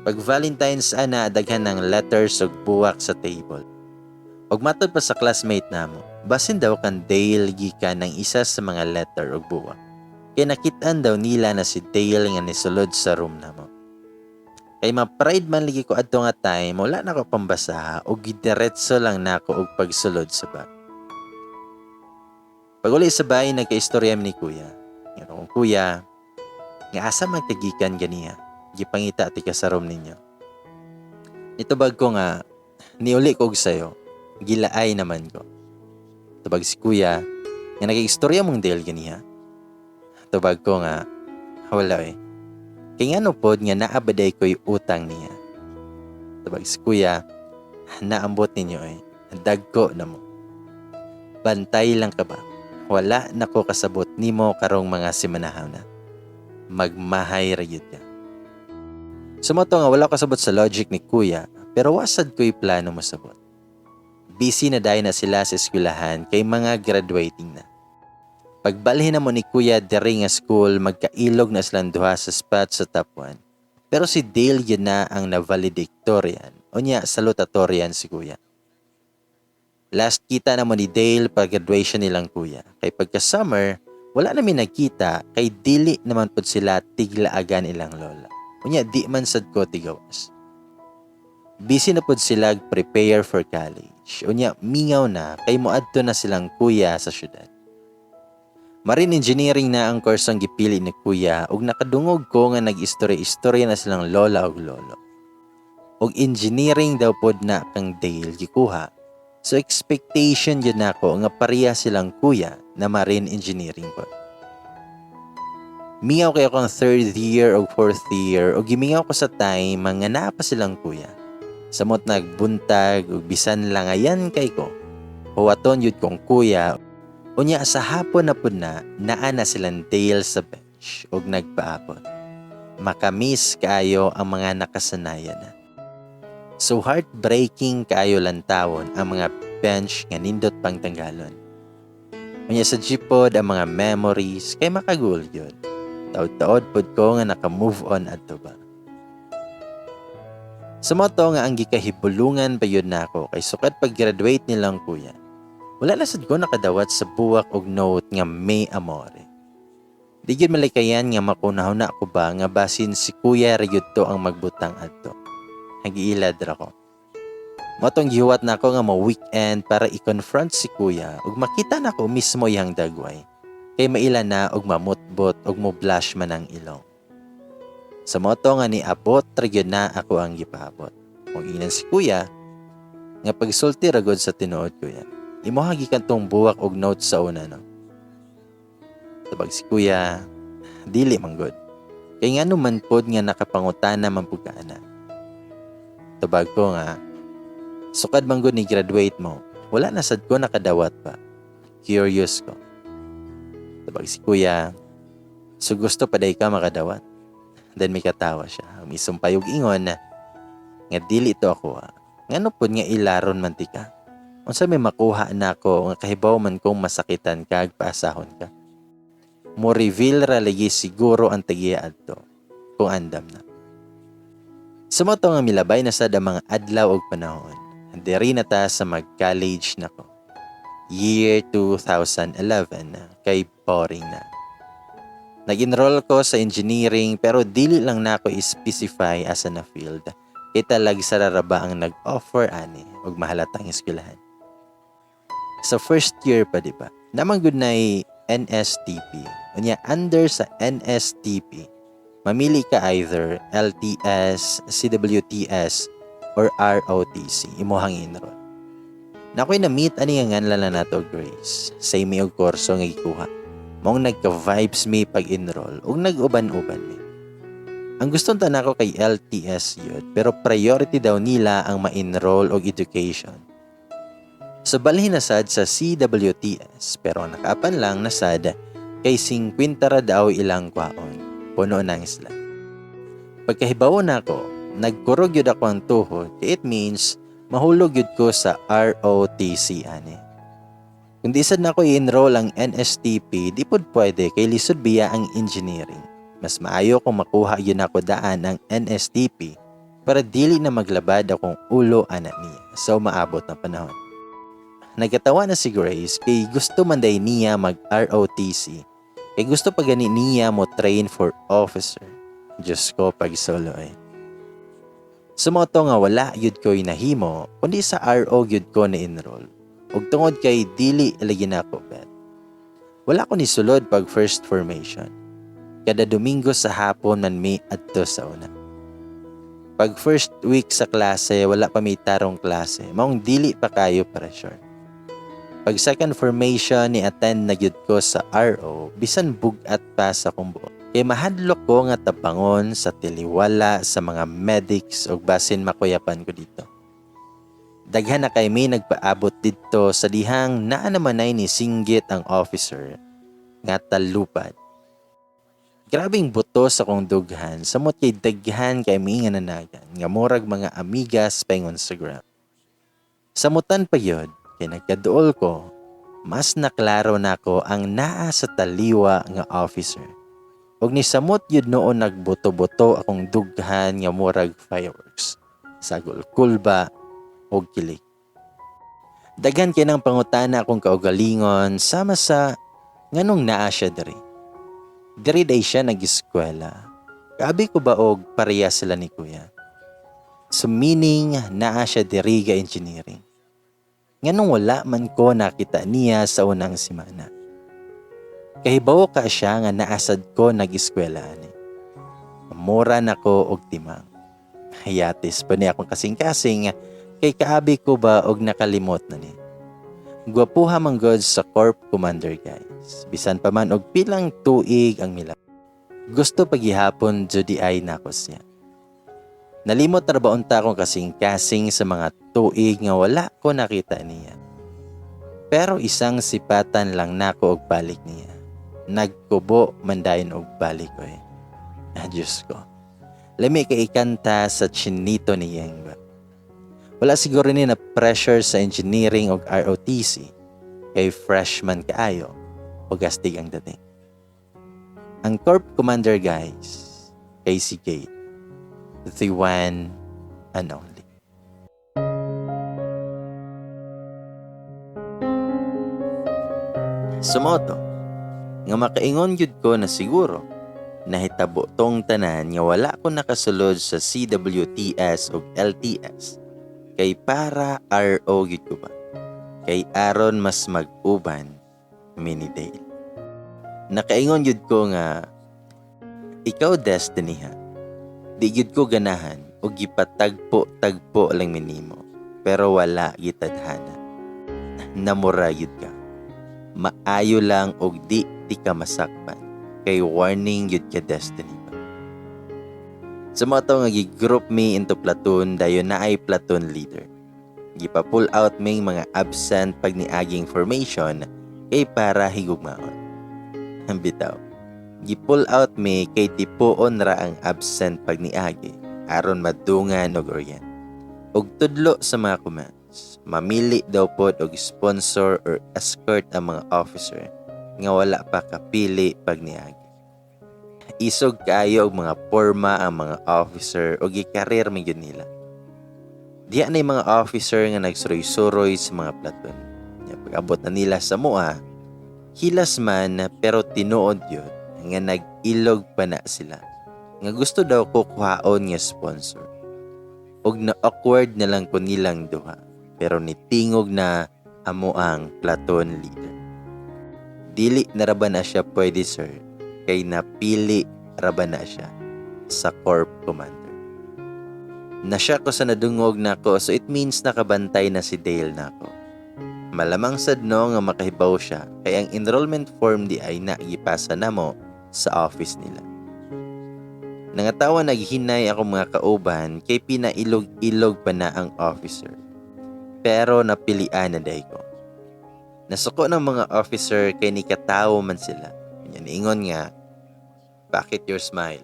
Pag Valentine's ana, daghan ng letters ug buwak sa table. Ug matod pa sa classmate namo, basin daw kan Dale gikan ng isa sa mga letter ug buwak. Kay nakitaan daw nila na si Dale nga nisulod sa room namo. Kay ma-pride man lagi ko adto nga time, wala na ko pambasaha ug gidiretso lang nako og pagsulod sa bag. Pag uli sa bahay, nagkaistorya mi ni Kuya. Nga akong kuya, nga asa magtagikan ganiya, gipangita ti ka sa room ninyo. Nitubag ko nga, niuli ko og sayo, gilaay naman ko. Tubag si Kuya, nga nag-istorya mong Dale ganiya. Tubag ko nga, wala eh. Kay ngano pod nga naabaday ko'y utang niya. Tubag si Kuya, naambot ninyo eh. Dagko na mo. Bantay lang ka ba? Wala na ko kasabot nimo karong mga simanahaw na. Magmahay ra gyud ka. Sa mao to nga wala ko kasabot sa logic ni kuya, pero wa sad ko'y plano mosabot. Busy na dayon na sila sa eskwelahan kay mga graduating na. Pagbalhin namo ni kuya diri nga school, magkailog na silang duha sa spot sa top 1. Pero si Dale yun na ang na-valedictorian. Unya, salutatorian si kuya. Last kita namo ni Dale pag graduation nilang kuya. Kay pagka summer, wala na mi nagkita kay dili naman pud sila tiglaagan ilang lola. Unya, di man sad ko tigawas. Busy na pud sila prepare for college. Unya, mingaw na kay moadto na silang kuya sa syudad. Marine engineering na ang kursong gipili ni kuya ug nakadungog ko nga nag-istorya-istorya na silang lola ug lolo. Og engineering daw pod na kang Dale gikuha. So expectation yun nako nga pareha silang kuya na marine engineering pod. Mingaw kay akong third year o fourth year o gimingaw ko sa time nga naa pa silang kuya. Samot nagbuntag ug bisan langayan kay ko. Huwaton yun kong kuya. Unya sa hapon na pud na naa na silang Dale sa bench ug nagpaabot. Makamis kaayo ang mga nakasanayan na. So heartbreaking kaayo lantawon ang mga bench nga nindot pang tanggalon. Unya sa jeep pod ang mga memories kay makagul yun. Taod-taod pod ko nga naka-move on adto ba. Sa mao to nga ang gikahibulungan pa yun nako kay sukad pag-graduate nilang kuya. Wala na sad ko nakadawat sa buwak og note nga may amore. Di gyud malikayan nga makunahuna ko ba nga basin si kuya ra gyud to ang magbutang adto. Nagiilad ra ko. Mao tong gihuwat nako nga mo weekend para i-confront si kuya ug makita nako mismo iyang dagway. Kay maila na og mamutbot ug mo blush man ang ilong. Sa mao to nga niabot ra gyud na ako ang gipaabot. Kung ingnan si kuya nga pagsulti ra gud sa tinuod, "Kuya, imo gikan tong buwak og notes sa una, no?" Tabag si kuya, "Dili man gud. Kay ngano man pod nga nakapangutana man pud ka ana?" Tubag ko nga, "Sukad man gud ni graduate mo, wala na sad ko nakadawat pa. Curious ko." Tubag si kuya, "So gusto pa day ka makadawat?" Then may katawa siya. Misumpay og ingon na, nga dili to ako ah. Ngano pod nga ilaron man ti ka? Unsa may makuha nako nga kahibaw man kong masakitan ka ag paasahon ka? Mo reveal ra lagi siguro ang tagiya adto kung andam na." Sa mao to nga milabay na sad ang mga adlaw og panahon. Diri na ta sa mag-college na ko. Year 2011 kay boring na. Nag-enroll ko sa engineering pero dili lang nako i-specify asa na field. Kay talagsa ra ba ang nag-offer ani og mahalatang eskwelahan. Sa first year pa, di ba? Naa man gud na NSTP. Unya under sa NSTP, mamili ka either LTS, CWTS, or ROTC. Imuhang enroll. Naa ko'y na-meet ani nga nganlan na nato Grace. Same mi og kurso nga gikuha. Maong nagka-vibes mi pag-enroll ug nag-uban-uban mi. Ang gusto ta nako kay LTS yun, pero priority daw nila ang ma-enroll og education. So balhin na sad sa CWTS, pero ang nakaapan lang na sad kay 50 ra daw ilang kwaon. Puno na ang isla. Pagkahibawo nako, nagkurog yun ako ang tuhod kay it means mahulog yun ko sa ROTC ani. Kung di sad nako i-enroll ang NSTP, di pod pwede kay lisod biya ang engineering. Mas maayo kung makuha yun ako daan ang NSTP para dili na maglabad akong ulo ana niya sa umaabot na panahon. Nagkatawa na si Grace kay gusto man day niya mag ROTC kay gusto pa gani niya mo train for officer. Diyos ko, pag solo eh. Sa mao to nga wala yud ko'y nahimo kundi sa RO gyud ko na-enroll. Ug tungod kay dili lagi nako bet. Wala ko ni sulod pag first formation. Kada Domingo sa hapon man mi adto sa una. Pag first week sa klase, wala pa may tarong klase. Maong dili pa kayo pressure. Pag second formation, ni attend na gyud ko sa RO bisan bug-at pa sa akong buot. Kay mahadlok ko nga tabangon sa tiliwala sa mga medics ug basin makuyapan ko dito. Daghan na kay may nagpaabot didto sa dihang naa naman ay ni singgit ang officer nga talupad. Grabing buto sa kong dughan samot kay daghan kay mi nga nanagan nga murag mga amigas paingon sa gram. Samutan pa gyud kay nagkaduol ko, mas naklaro nako ang naa sa taliwa nga officer. Og nisamot gyud noon nagbuto-buto akong dughan nga murag fireworks. Sagol kulba og kilig. Daghan kay nang pangutana akong kaugalingon sama sa nganong naa siya diri. Diri day siya nag-eskwela. Kaabi ko ba og pareha sila ni kuya? So meaning naa siya diri ga engineering. Nganong wala man ko nakita niya sa unang semana? Kahibaw ka siya nga naasad ko nag-eskwela ani. Mura na ko og timang. Hayatis pa niya akong kasing-kasing kay kaabi ko ba og nakalimot na ni. Gwapuha man god sa corp commander, guys. Bisan pa man og pilang tuig ang mila. Gusto pagihapon jud ay nako siya. Nalimot na ba unta akong kasing-kasing sa mga tuig nga wala ko nakita niya. Pero isang sipatan lang nako og balik niya. Nagkubo man dayon og balik ko eh. Ah, Diyos ko. Lami kay ikanta sa Chinito ni Yeng ba. Wala siguro ni na pressure sa engineering og ROTC kay freshman kaayo o gastig ang dating. Ang corp commander, guys, kay si Kate, the one and only. Sumoto, nga makaingon gyud ko na siguro nahitabo tong tanan nga wala ko nakasulod sa CWTS ug LTS kay para RO gyud ko ba kay aron mas mag-uban mini Dale. Nakaingon gyud ko nga ikaw destiny ha. Di gyud ko ganahan og gipatagpo-tagpo lang minimo pero wala gitadhana. Namura gyud ka. Maayo lang og di ti ka masakpan kay warning gyud ka destiny ba. Sa mga to nga gi-group me into platoon, dayon naay platoon leader. Gipa-pull out ming mga absent pag niaging formation kay para higugmaon. Ang bitaw. Gi-pull out me kay tipuon ra ang absent pag niagi aron madungan og orient. Og tudlo sa mga commands, mamili daw pod og sponsor or escort ang mga officer nga wala pa kapili pag niagi. Isog kaayo og mga porma ang mga officer og gikarir man gyud nila. Diha na yung mga officer nga nagsuroy-suroy sa mga platoon. Nya pag-abot na nila sa mua, hilas man pero tinuod yun nga nag-ilog pa na sila. Nga gusto daw ko kuhaon nga sponsor. Og na awkward na lang ko nilang duha pero nitingog na amo ang platoon leader. Dili na ra ba na siya pwede, sir, kay napili ra ba na siya sa corp commander. Nasya ko sa nadungog nako, so it means nakabantay na si Dale nako. Malamang sad no nga makahibaw siya kay ang enrollment form di ay naipasa namo sa office nila. Nangatawa naghinay ako mga kauban kay pinailog-ilog pa na ang officer. Pero napilian na day ko. Nasuko ng mga officer kay nikatawo man sila. Yan ingon nga, "Bakit your smile?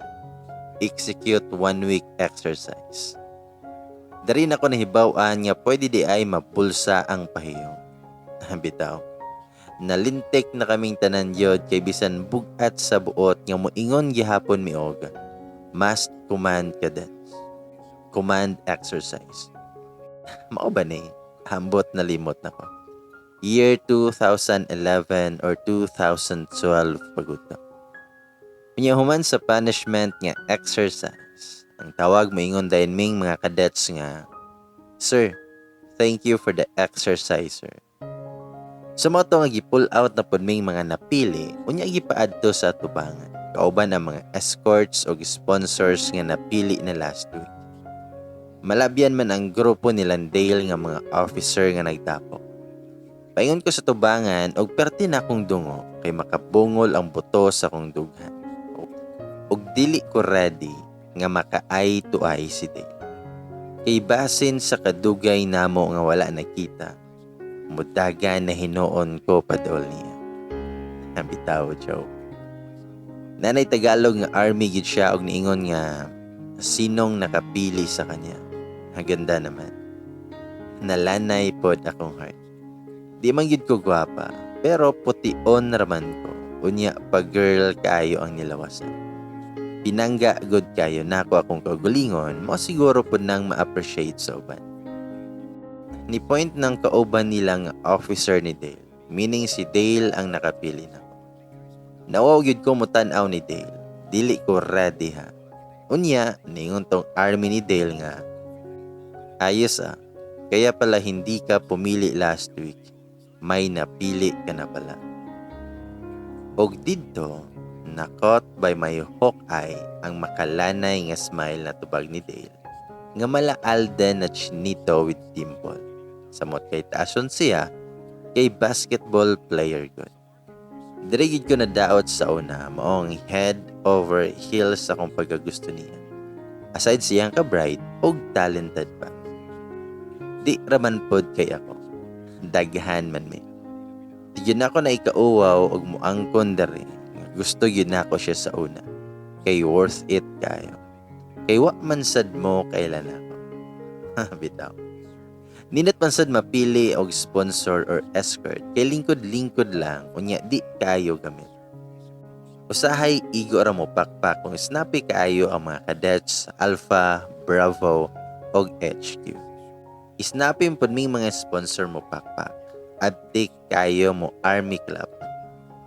Execute 1 week exercise." Dari na ko nahibaw-an nga pwede di ay mapulsa ang pahiyong. Bitaw. Nalintik na kaming tanan yod kay bisan bugat sa buot nga moingon gihapon mi og must command cadence. Command exercise. Mao ba ni? Ambot na limot na ko. Year 2011 or 2012 pagud to. Unya human sa punishment nga exercise, ang tawag moingon dayon ming mga cadets nga, "Sir, thank you for the exercise, sir." Sa mga to nga gi-pull out na pud ming mga napili, unya gipaadto sa atubangan kauban ang mga escorts o sponsors nga napili na last week. Malabyan man ang grupo ni Landale nga mga officer nga nagtapok. Paingon ko sa tubangan og perti na akong dungo kay makabungol ang buto sa akong dughan. Og dili ko ready nga maka eye to eye si Dale. Kay basin sa kadugay namo nga wala nakita, mudagan na hinuon ko padol niya. Bitaw, joke. Nanay Tagalog nga army gid siya og niingon nga sinong nakapili sa kanya. Ang ganda naman. Nalanay pod akong heart. Di man gid ko gwapa, pero pution raman ko. Unya pa girl kaayo ang nilawasan. Pinangga gud kayo nako akong kaugalingon, mo siguro pud nang ma-appreciate sa uban. Ni point ng kauban nila nga officer ni Dale, meaning si Dale ang nakapili nako. Nawaw gyud ko motan-aw ni Dale. Dili ko ready ha. Unya, ningon tong army ni Dale nga, "Ayos ah, kaya pala hindi ka pumili last week. May napili ka na pala." Og didto, na-caught by my hawk eye ang makalanay nga smile na tubag ni Dale, nga mala Alden na chinito with dimple. Samot kay taason siya, kay basketball player gud. Diri gid ko nadaot sa una, maong head over heels akong pagkagusto niya. Aside siyang ka-bright og talented pa. Di raman pod kay ako. Daghan man mi. Di gyud nako na ikauwaw og muangkon diri. Gusto gyud nako siya sa una. Kay worth it kayo. Kay wa man sad mo kailan ako. Bitaw. Nindot man sad mapili og sponsor or escort kay lingkod-lingkod lang, unya di kayo gamit. Usahay igo ra mo pakpak kung snappy kaayo ang mga cadets, Alpha, Bravo og HQ. Snappy pud ming mga sponsor mo pakpak. Adtik kayo mo army club.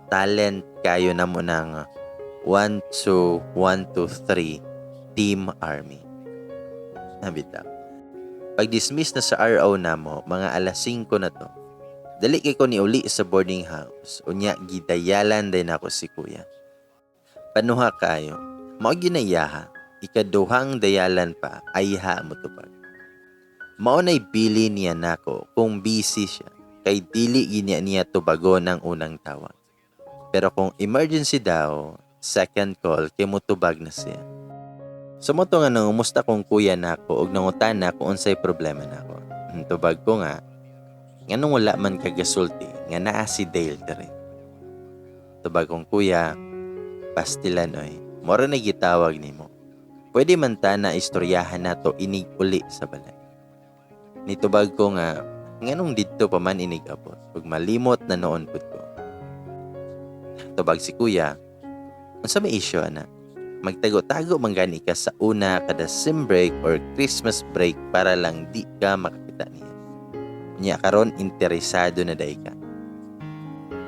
Talent kayo na mo ng 1, 2, 1, 2, 3 Team Army. Nabitaw. Pag-dismiss na sa RO namo, mga alas 5 na to. Dali kay ko ni uli sa boarding house. Unya gidayalan din ako si kuya. Panuha kayo. Mao ginayaha. Ikaduhang dayalan pa ayha mo tubag. Mao na'y bili niya nako kung busy siya kay dili ginya niya tubagon ang unang tawag. Pero kung emergency daw, second call kay motubag na siya. Sumuto nga nangumusta kong kuya nako og nangutana kung unsay problema nako. Tubag ko nga, nganong wala man kagasulti nga naa si Dale diri. Tubag kong kuya, "Pastilan oy, mora na gitawag nimo. Pwede man ta na istoryahan nato inig uli sa balay." Nitubag ko nga, nganong didto pa man inig abot, ug malimot na noon pud ko. Tubag si kuya, "Unsa may issue ana? Magtago-tago man gani ka sa una kada sem break or Christmas break para lang di ka makakita niya. Nya karon interesado na day ka."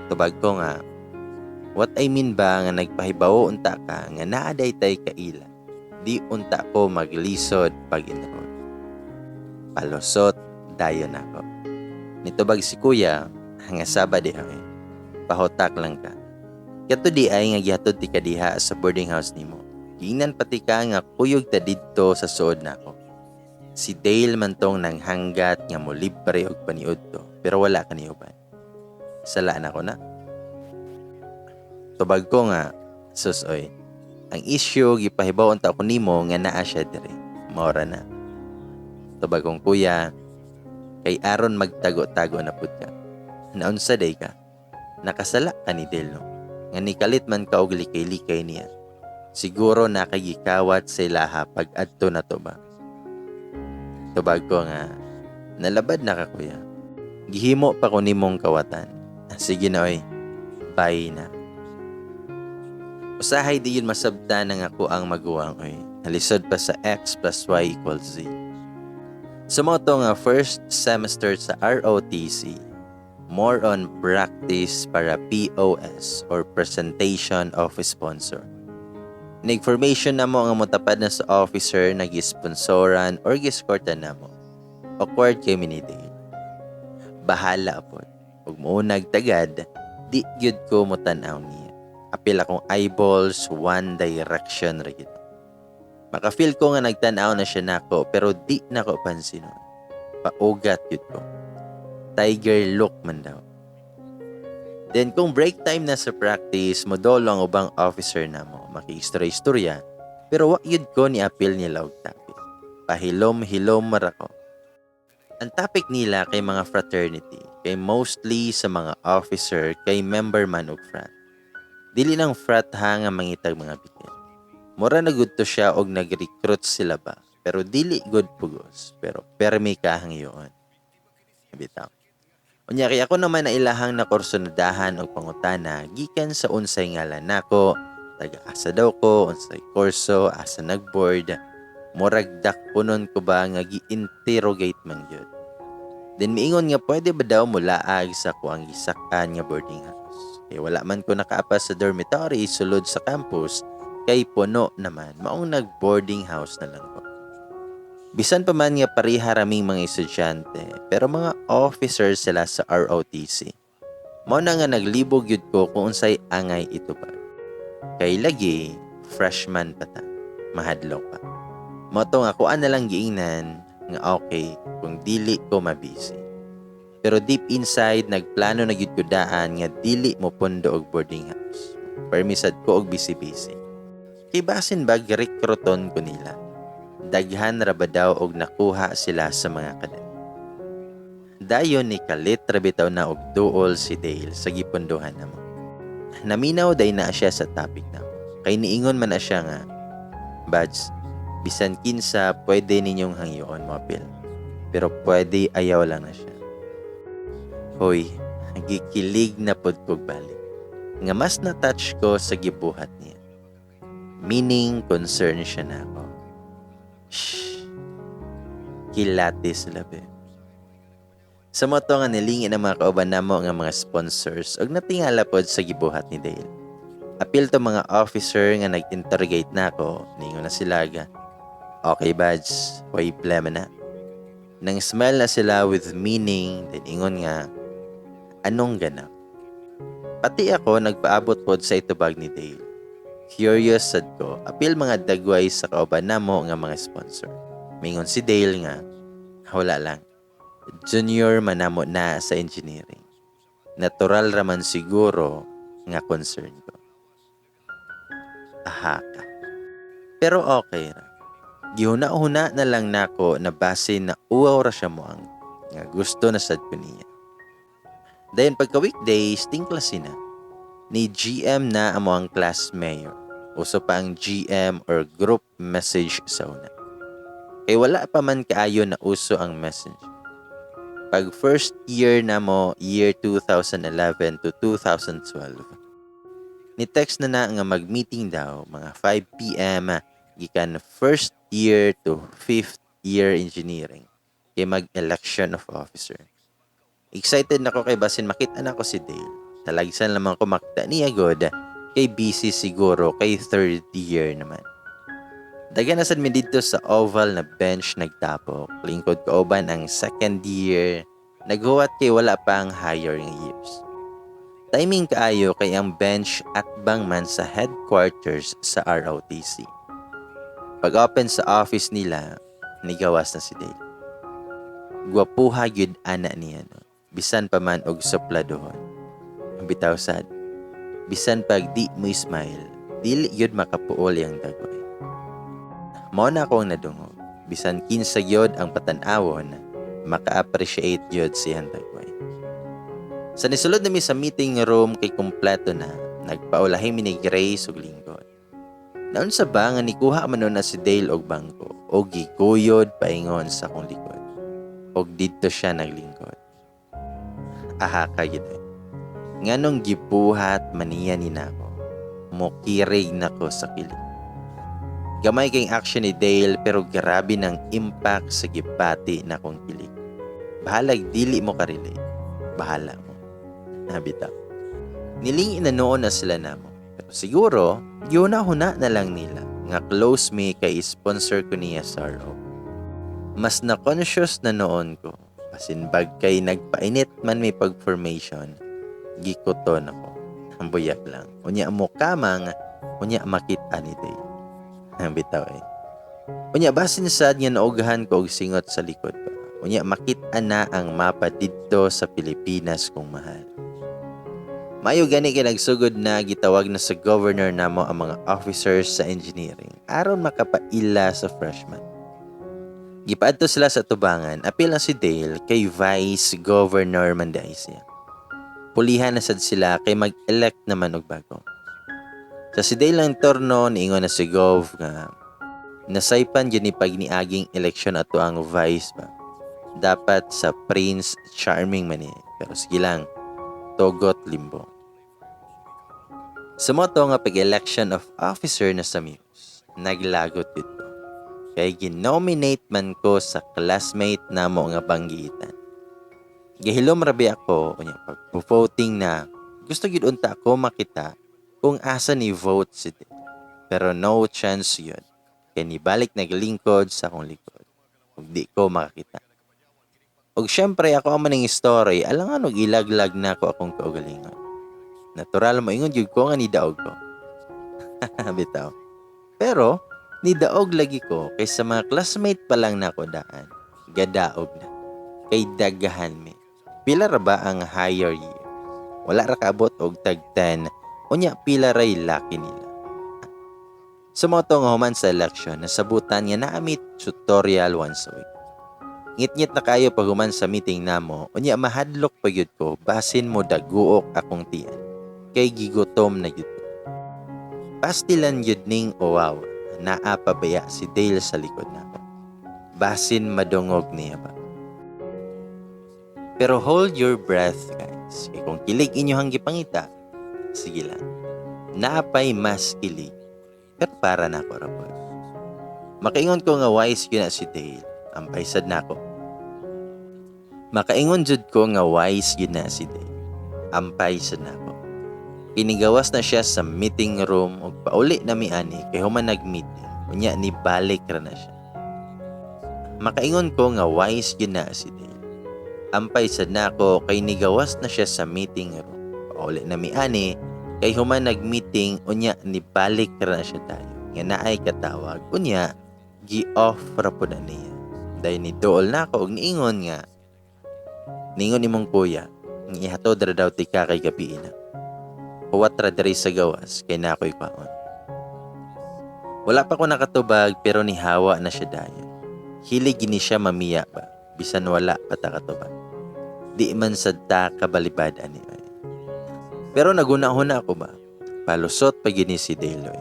Tubag ko nga, "What I mean ba nga nagpahibawo unta ka nga naa day tay kaila. Di unta ko maglisod pag-enroll." Palusot dayon ako. Nitubag si kuya, nga saba di ay. "Pahutak lang ka. Kato di ay nga gihatod ti ka diha sa boarding house nimo. Giingnan pati ka nga kuyog ta didto sa suod nako. Si Dale man tong nanghanggat nga mo libre og paniud to, pero wala ka niuban. Sala na ko na." Tubag ko nga, "Sus oy, ang issue gipahibaw unta ko nimo nga naa siya diri. Maora na." Tubag kong kuya, "Kay aron magtago-tago na pud ka. Naunsa day ka? Nakasala ka ni Dale, no? Nga nikalit man ka og likay-likay niya. Siguro nakagikawat sa ilaha pag adto na to ba?" Tubag ko nga, "Nalabad na ka, kuya. Gihimo pa ko nimong kawatan. Sige na oy, bye na." Usahay di yun masabtan ng ako ang maguwang oy. Nalisod pa sa x plus y equals z. Sa mo to nga first semester sa ROTC, more on practice para POS or presentation of sponsor. Nag-formation na mo nga motapad na sa officer na gisponsoran or giskortan na mo. Awkward kay ni Dale. Bahala pod. Ug muunag tagad, di gyud ko motan-aw niya. Apil akong eyeballs, one direction ra gyud. Maka-feel ko nga nagtan-aw na siya nako pero di nako pansinon. Paugat gyud ko. Tiger look man daw. Then kung break time na sa practice, modolo ang ubang officer namo, makiistorya-istorya, pero wa gyud ko ni apil nila og topic. Pahilom-hilom ra ko. Ang topic nila kay mga fraternity, kay mostly sa mga officer kay member man og frat. Dili nang frat ha nga mangitag mga bitin. Mura na gud to siya og nag-recruit sila ba, pero dili gud pugos, pero permi ka hangyoon. Bitaw. Unya kay ako naman na ilahang nakursunadahan og pangutana gikan sa unsay ngalan nako, taga asa daw ko, unsay kurso, asa nagboard, murag dakpunon ko ba nga gi-interrogate man gyud. Then miingon nga pwede ba daw mulaag sa kuang gisak-an nga boarding house. Kay wala man ko nakaapas sa dormitory sulod sa campus kay puno naman, maong nag-boarding house na lang ko. Bisan pa man nga pareha raming mga estudyante, pero mga officers sila sa ROTC. Mao na nga naglibog gyud ko kung unsay angay itubag. Kay lagi, freshman pa ta, mahadlok pa. Mao to nga kuan na lang giingnan nga okay kung dili ko mabisi. Pero deep inside, nagplano na gyud ko daan nga dili mo pundo og boarding house. Permisad ko og busy-busy. Kay basin ba rekruton ko nila. Daghan ra ba daw og nakuha sila sa mga kadet. Dayon ni kalit ra bitaw na og duol si Dale sa gipunduhan namo. Naminaw day na siya sa topic namo. Kay niingon man na siya nga, "Buds, bisan kinsa pwede ninyong hangyoon mo apil. Pero pwede ayaw lang na siya." Hoy, gikilig na pod kog balik. Nga mas na-touch ko sa gibuhat niya. Meaning, concern siya na ako. Shh. Kilatis labi. Sa mao to nga nilingin ang mga kauban namo nga mga sponsors ug natingala pod sa gibuhat ni Dale. Apil to mga officer nga nag-interrogate nako, ningon na sila ga, "Okay buds, way problema na." Nang smile na sila with meaning, then ingon nga, "Anong ganap?" Pati ako nagpaabot pod sa itubag ni Dale. Curious sad ko, apil mga dagway sa kauban namo nga mga sponsor. Mingon si Dale nga, "Wala lang. Junior man namo na sa engineering. Natural raman siguro nga concern ko." Aha ka. Pero okay ra. Gihuna-huna na lang nako na base na uwaw ra siya mo ang nga gusto na sad ko niya. Dayon pagka weekdays, ting klase na. Ni GM na amo ang class mayor. Uso pa ang GM or group message sa una. Kay wala pa man kaayo na uso ang messenger. Pag first year na mo, year 2011 to 2012, ni text na na nga mag-meeting daw mga 5 p.m. gikan first year to fifth year engineering kay mag-election of officer. Excited na ko kay basin makita na ko si Dale. Talagsan lamang ko makita niya god kay busy siguro kay third year naman. Daghan na sad mi didto sa oval na bench nagtapok. Lingkod kauban ang second year. Naghuwat kay wala pa ang higher nga years. Timing kaayo kay ang bench atbang man sa headquarters sa ROTC. Pag open sa office nila, nigawas na si Dale. Gwapuha gyud ana niya no. Bisan pa man og supladohon. Bitaw sad. Bisan pag di mo smile, dili gyud makapuol yang dagway. Mao na akong nadungog. Bisan kinsa gyud ang patan-awon, maka-appreciate gyud siyang dagway. Sa nisulod nami sa meeting room kay kumpleto na, nagpaulahi mi ni Grace ug lingkod. Naunsa ba nga nikuha man nun na si Dale og bangko o giguyod paingon sa akong likod. Og didto siya naglingkod. Aha ka gid eh. Nganong gibuhat maniya ni nako. Mokirig nako sa kilig. Gamay kay action ni Dale pero grabe ng impact sa gibati na akong kilig. Bahalag dili mo ka-relate. Bahala mo. Nabitaw. Nilingin na noon na sila namo. Pero siguro, gihuna-huna na lang nila nga close me kay sponsor ko niya sa RO. Mas na-conscious na noon ko. Basin bag kay nagpainit man may pag-formation, gikuton ako. Ang buyag lang. Unya mo kamang, unya makita ni Dale. Ang bitaw eh. Unya basin sad nga naughan ko og singot sa likod pa. Unya makita na ang mapa didto sa Pilipinas kung mahal. Mayo gani kay nagsugod na gitawag na sa governor namo ang mga officers sa engineering aron makapaila sa freshman. Gipaadto sila sa tubangan, apil na si Dale kay Vice Governor man diay siya. Pulihan na sad sila kay mag-elect naman og bago. Sa si Dale lang torno, niingon na si Gov nga nasaypan gyud ni pag niaging eleksyon ato ang vice ba. Dapat sa Prince Charming man ni. Pero sige lang, togot limbo. Sa moto nga pag-election of officer na sa Muse, naglagot dito. Kay ginominate man ko sa classmate namo nga banggitan. Gihilom rabi ako unya pag voting na gusto gid unta ako makita kung asa ni vote si Dale. Pero no chance yun. Kay nibalik naglingkod sa akong likod. Ug di ko makakita. Ug syempre ako ang maning story, alangan og ilaglag na ko akong kaugalingon. Natural mo ingon gyud ko nga nidaog ko. Bitaw. Pero nidaog lagi ko kay sa mga classmate pa lang nako daan. Gadaog na. Kay daghan mi. Pila ra ba ang higher year? Wala ra kaabot og tag 10. Unya pila ray laki nila. Sa mga to nga human sa election, nasabutan nga naamit tutorial once a week. Ngit-ngit na kayo pag human sa meeting namo, unya mahadlok pa gyud ko basin mo daguok akong tiyan. Kay gigutom na gyud ko. Pastilan gyud ning uwaw, naa pa baya si Dale sa likod nako. Basin madungog niya ba. Pero hold your breath, guys. Kay kung kilig inyohang gipangita, sige lang. Naapay mas kilig. Pero para na ako rapod. Makaingon ko nga wise yun na si Dale. Ampay sad nako. Makaingon jud ko nga wise yun na si Dale. Ampay sad nako. Inigawas na siya sa meeting room ug pauli na mi ani kay human nag-meeting. Unya ni balik ra na siya. Makaingon ko nga wise yun na si Dale. Ampay sad nako kay nigawas na siya sa meeting room. Pauli na mi ani kay human nag-meeting unya ni balik ra na siya tayo. Nga naay katawag unya gi-off ra pud na niya. Dahil ni dool na ako og niingon nga niingon imong kuya nga ihatod ra daw tika kay gabi na. Huwat ra diri sa gawas kay na ako'y kwaon. Wala pa ko nakatubag pero nihawa na siya dayon. Hilig gini siya mamiya ba bisan wala pa ta katubag. Di man sad ta kabalibad ani ay. Pero naguna-huna ako ba, palusot pa gini si Deloy.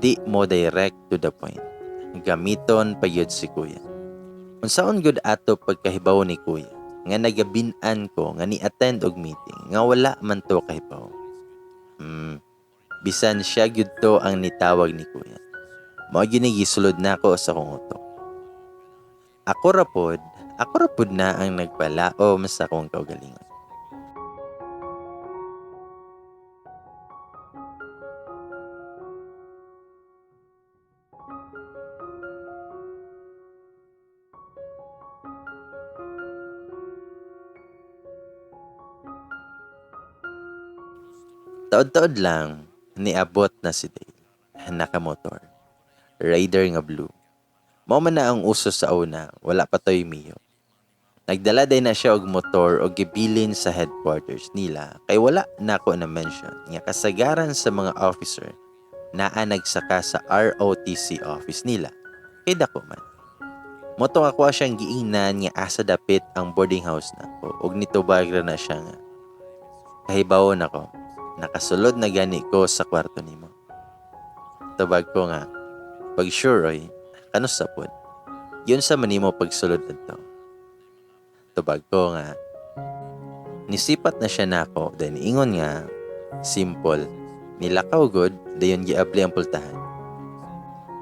Di mo direct to the point. Gamiton pa yun si kuya. Unsaon gud ato pagkahibaw ni kuya, nga nagabinan ko nga ni-attend og meeting, nga wala man to kahibaw. Bisan siya gyud to ang nitawag ni kuya. Mao gyud ni gisulod nako sa akong utok. Ako ra pod na ang nagpalaom sa akong kaugalingon. Taod-taod lang, niabot na si Dale. Nakamotor. Raider nga blue. Mao man na ang uso sa una, wala pa to'y Mio. Nagdala day na siya og motor og gibilin sa headquarters nila kay wala na ko na mention nga kasagaran sa mga officer naa nagsaka sa ROTC office nila kay dako man. Motong ako siyang giingnan nga asa dapit ang boarding house nako og nitubag ra na siya nga kahibawon ako. Nakasulod na gani ko sa kwarto nimo. Tubag ko nga, pag sure oy, kanus sa pod. Yun sa manimo pagsulod adto. Tubag ko nga, nisipat na siya nako, then ingon nga, simple, nilakaw good, dayon giabli ang pultahan.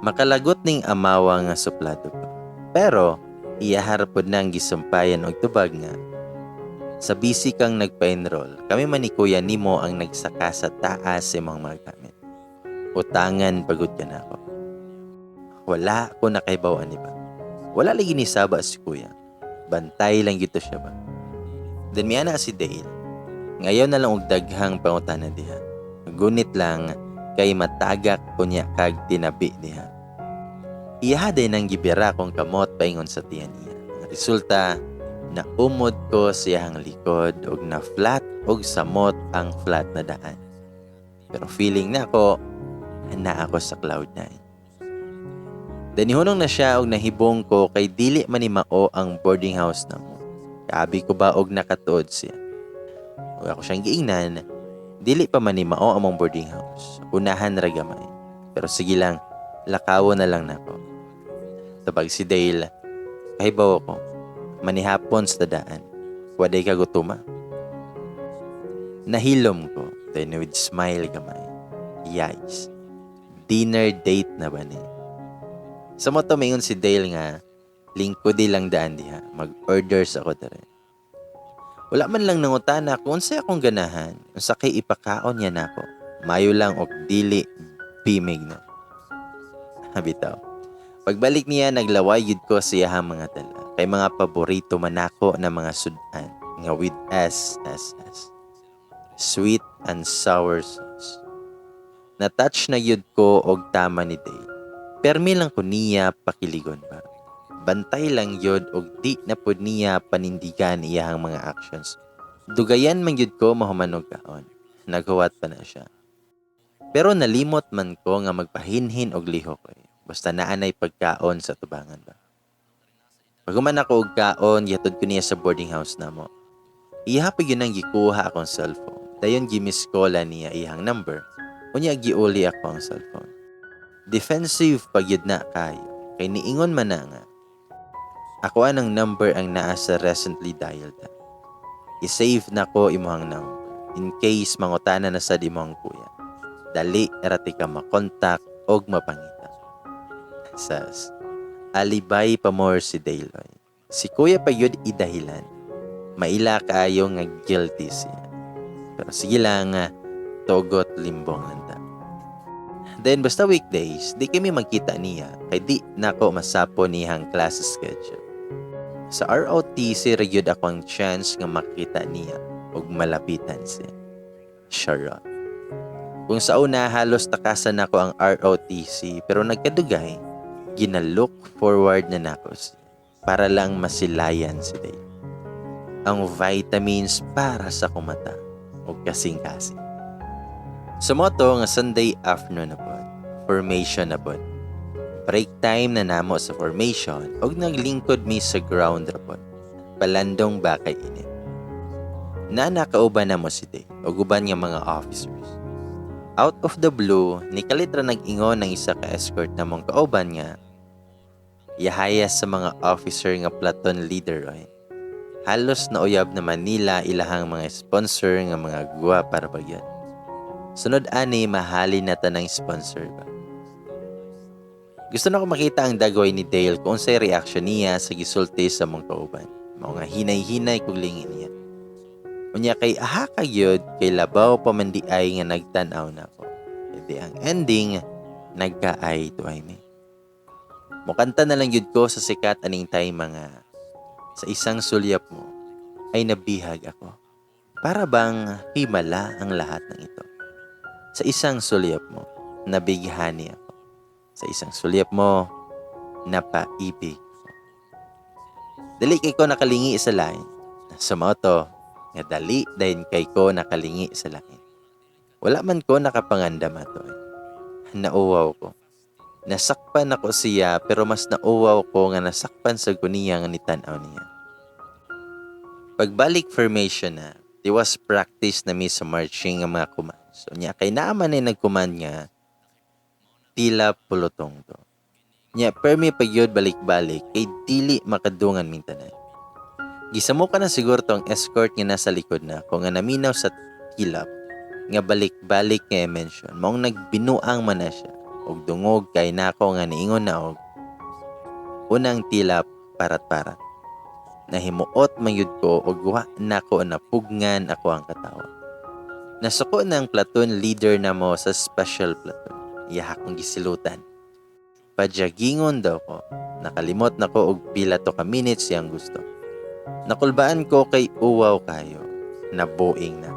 Makalagot ning amawa nga suplado pa. Pero, iyahar pod nang gisumpayan og tubag nga, sa busy kang nagpa-enroll, kami man ni kuya nimo ang nagsaka sa taas sa imong mga gamit. Utangan pagod ka na ako. Wala ko nakaibawan ni ba. Wala lagi ni saba si kuya. Bantay lang gito siya ba. Then miya na si Dale. Ngayon na lang og daghang pangutana diha. Gunit lang kay matagak kunya kag tinabi diha. Iyaha day nang gibira kong kamot paingon sa tiyan niya. Ang resulta, naumod ko siyang likod og na flat og samot ang flat na daan. Pero feeling na ako, na ako sa cloud 9. Danihunong na siya og nahibong ko kay dili man ni mao ang boarding house namo. Kaabi ko ba og nakatuod siya. Ug ako siyang giingnan, dili pa man ni mao among boarding house. Unahan ra gamay. Pero sige lang, lakawo na lang nako. Tabag si Dale, kahibaw ko, manihapon sa dadaan. Waday ka gutuma. Nahilom ko, then with smile gamay. Yikes. Dinner date na ba ni? Sa mao to mingon si Dale nga, lingkod lang daan diha, mag-order sa ako dere. Wala man lang nangutana kung unsay akong ganahan, unsa kay ipakaon niya nako. Mayo lang og dili bimig no. Bitaw. Pagbalik niya, naglaway yun ko sa iyahang mga dala. Kay mga paborito man nako na mga sudan nga with SSS. Sweet and sour sauce. Na-touch na yun ko og tama ni Dale. Permi lang ko niya pakiligon ba. Bantay lang yun og di na pud niya panindigan iyahang mga actions. Dugayan man yun ko mahuman og kaon. Naghuwat pa na siya. Pero nalimot man ko nga magpahinhin og lihok eh. Basta naanay pagkaon sa tubangan ba. Paghuman ako og kaon, gihatod ko niya sa boarding house namo. Iyaha pa yun ang gikuha akong cellphone. Dayon gi-miss call niya iyang number. Unya giuli ako ang cellphone. Defensive pag yun na kayo. Kay niingon man na nga. Ako anang number ang naa sa recently dialed. I-save na ko imuhang number in case mangutana na sad imong kuya. Dali ra ti ka makontak og mapangita. Sas, alibay pa more si Daloy. Si kuya pa yun idahilan. Maila kaayo nga guilty siya. Pero sige lang, tugot limbong lang ta. Then basta weekdays, di kami magkita niya kay di nako masapo niyang class schedule. Sa ROTC ra gyud ako ang chance nga makita niya ug malapitan siya. Charot. Kung sa una halos takasan nako ang ROTC, pero nagkadugay, gina-look forward na nako siya para lang masilayan si Dale. Ang vitamins para sa kumata ug kasing-kasing. Sa mao to nga Sunday afternoon na pod, formation na pod. Break time na namo sa formation ug naglingkod mi sa ground ra pod. Palandong ba kay init. Na nakauban na mo si Dale ug uban nga mga officers. Out of the blue, nikalit ra nag-ingon ng isa ka escort namong kauban nga yahaya sa mga officer nga platoon leader oy. Halos nauyab naman nila ilahang mga sponsor nga mga guwa para bagyan. Sunod ani mahali na tanang sponsor ba. Gusto na ko makita ang dagway ni Dale kung unsay reaction niya sa gisulti sa mong kauban. Mao nga hinay-hinay kog lingi niya. Unya kay aha ka gyud kay labaw pa man di ay nga nagtan-aw nako. Edi ang ending, nagka-eye to eye mi. Mukanta na lang gyud ko sa sikat aning time mga sa isang sulyap mo ay nabihag ako. Para bang himala ang lahat ng ito. Sa isang sulyap mo, nabighani ako. Sa isang sulyap mo, napaibig ako. Dali kay ko nakalingi sa lain. Sa mao to, nga dali dayon kay ko nakalingi sa lain. Wala man ko nakapangandam ato eh. Nauwaw ko. Nasakpan ako siya, pero mas nauwaw ko nga nasakpan sa guniya nga nitan-aw niya. Pagbalik formation na, it was practice na mi sa marching nga mga command. So niya kay naaman ay nag-command nga tila pulutong to. Nya permi pagyod balik-balik kay dili makadungan min tanan. Gisamo ka na siguro tong escort nga nasa likod na ko nga naminaw sa tilap nga balik-balik nga mention, maong nagbinuang man na siya og dungog kay nako nga niingon na og unang tilap, parat-parat. Nahimuot man yun ko og wa nako napugngan ako ang katawa. Nasuko ng platoon leader namo sa special platoon. Iyaha kong gisilutan. Pajagingon daw ko. Nakalimot na ko og pila to ka minutes siyang gusto. Nakulbaan ko kay uwaw kayo. Nabuing na.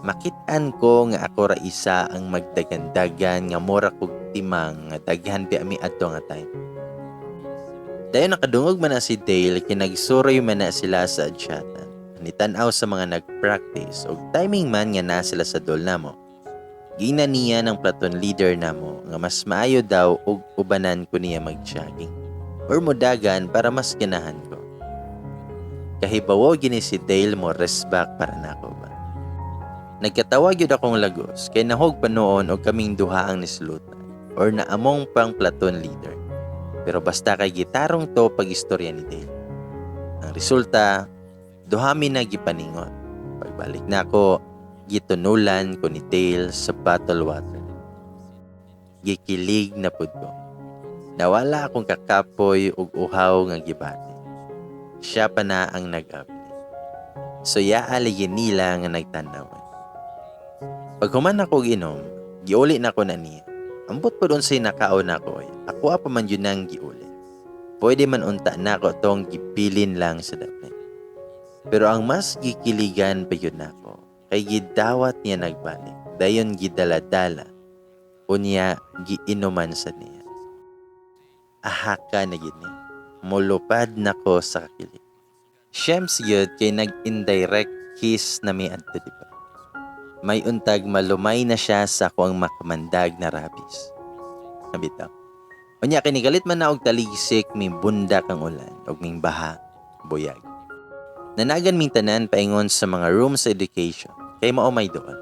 Makitaan ko nga ako ra isa ang magdagandagan nga mura kog timang nga daghan bi ami adto nga time. Dayon nakadungog man na si Dale kay nagsuroy man na sila sa adyatan. Nitan-aw sa mga nag-practice og timing man nga na sila sa dol namo. Giingnan niya ng platoon leader namo nga mas maayo daw og ubanan ko niya mag-jogging or mudagan para mas ganahan ko. Kahibawo gini si Dale mo resbak para nako ba. Nagkatawa gyud akong lagos kay nahog pa noon og kaming duha ang nisulutan or naamong pang platoon leader. Pero basta kay gitarong to pag istorya ni Dale. Ang resulta, duha mi na gipaningot. Pagbalik nako, gitunulan ko ni Dale sa bottle water. Gikilig na pud ko. Nawala akong kakapoy ug uhaw nga gibati. Siya pa na ang nag-abli. So yaa lagi nila nga nagtanawan. Paghuman ako og inom, giuli na ko na niya. Ambot po doon sa'y nakaon nako. Ako pa man yun ang giuli. Pwede man unta nako tong gibilin lang sa dapit. Pero ang mas gikiligan pa yun nako, kay gidawat niya nagbalik. Dayon gidala-dala. Unya giinuman sa niya. Ahaka na gid ni. Mulupad nako sa kakilig. Shems yun kay nag-indirect kiss na mi adto, di ba? May untag malumay na siya sa akuang makamandag na rabis. Nabitaw. Unya kinigalit man na og taligsik, may bundak ang ulan og ming baha, buyag. Nanagan ming tanan paingon sa mga room sa education kay mao may doon.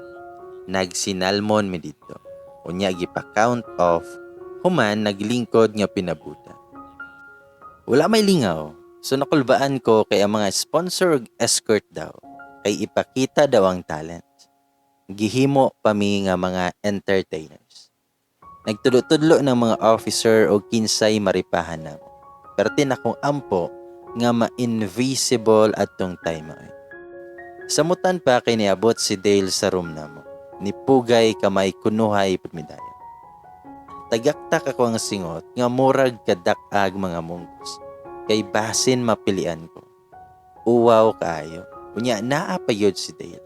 Nagsinalmon mi didto. Unya gipa-count off, human naglingkod nga pinabuta. Wala may lingaw, so nakulbaan ko kay ang mga sponsor og escort daw kay ipakita daw ang talent. Gihimo pa mi nga mga entertainers. Nagtudlo-tudlo ng mga officer og kinsay maripahan namo. Pero tinakong ampo nga ma-invisible atong time ay. Samutan pa kay niabot si Dale sa room namo. Nipugay kamay kunuhay pud mi dayon. Tagaktak ako ang singot nga murag kadak-ag mga munggos. Kay basin mapilian ko. Uwaw kaayo. Unya naa pa yun si Dale.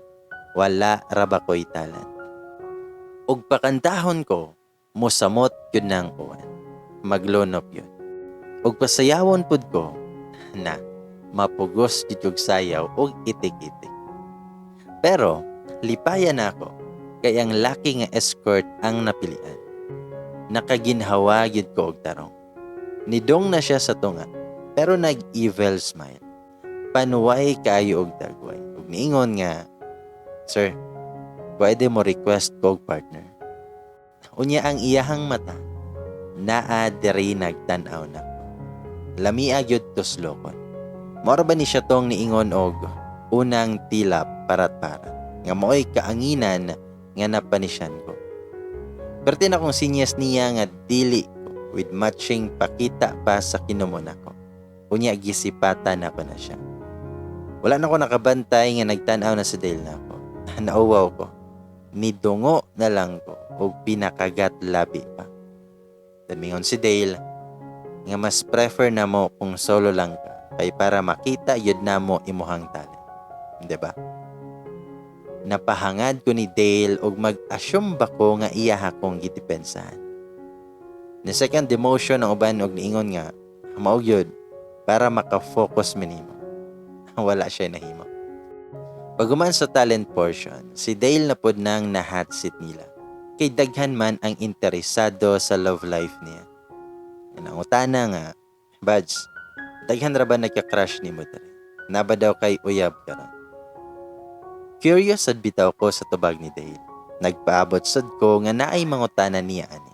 Wala ra ba ko'y talent. Ug pakantahon ko, mosamot yun ng uwan. Maglunop yun. Ug pasayawon pud ko, na mapugos gyud kog sayaw ug itik-itik. Pero lipayan ako kay ang laki nga escort ang napilian. Nakaginhawa gyud ko og tarong. Nidong na siya sa tunga pero nag-evil smile. Panuway kaayo og dagway. Ug niingon nga, "Sir, pwede mo request ko og partner." Unya ang iyahang mata, naa diri nagtan-aw nako. Lamia gyud tuslokon. Mora ba ni siya tong niingon og unang tilap parat-parat nga maoy kaanginan nga napanisyan ko. Pero tin akong sinyas niya nga dili ko with matching pakita pa sa kinumon ako. Unya gisipatan ako na siya. Wala na ko nakabantay nga nagtan-aw na sa Dale na ako. Nauwaw ko. Nidungo na lang ko og pinakagat labi pa. Damingon si Dale nga mas prefer na mo kung solo lang ka kay para makita yun na mo imuhang talent. 'Di ba? Napahangad ko ni Dale og mag-assume ba ko nga iya akong gidepensahan. Ni second demotion ang uban og niingon nga mao gyud para maka-focus minimo. Wala siya nahimo. Paghuman sa talent portion, si Dale na pod nang na-hot seat nila. Kay daghan man ang interesado sa love life niya. Nangutana nga, "Buds, daghan ra ba nagka-crush nimo diri? Naba daw kay uyab karon?" Curious sad bitaw ko sa tubag ni Dale. Nagpaabot sad ko nga naay mangutana niya ani.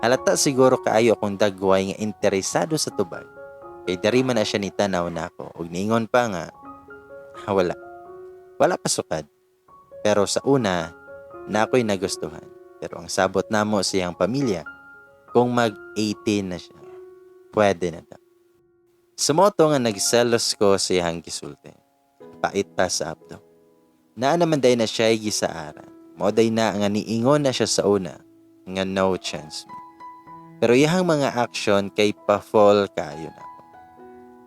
Halata siguro kaayo akong dagway nga interesado sa tubag. Kay dari man na siya ni tanaw nako ug niingon pa nga, "Ah, wala. Wala pa sukad. Pero sa una, na ako'y nagustuhan. Pero ang sabot namo siyang pamilya, kung mag-18 na siya, pwede na daw." Sumoto nga nagselos ko sa iyang gisulti. Pait pa sa abdo. Naa naman day na siya gisaaran. Mao day na nga niingon na siya sa una nga no chance me. Pero iyahang mga action kay pa-fall kayo na ako.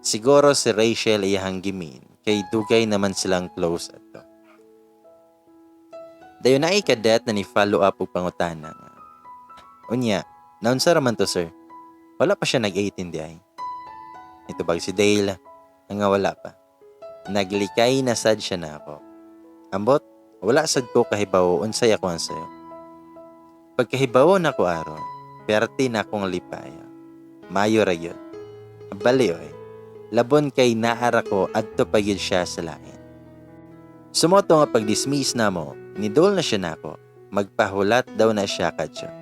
Siguro si Rachel iyahang gimin kay dugay naman silang close adto. Dayon naay cadet na ni follow up og pangutana nga, "Unya, naunsa ra man to, sir? Wala pa siya nag-18 di ay?" Nitubag si Dale nga wala pa. Naglikay na sad siya na ako. Ambot, wala sad ko kahibaw unsay ako ang sayo. Pagkahibawo nako aron, perti na akong lipaya. Mayo ra gyud. Bali oy. Labon kay naara ko adto pa gyud siya sa lain. So mao to nga pag-dismiss namo, nidol na siya nako. Magpahulat daw na siya kadyo.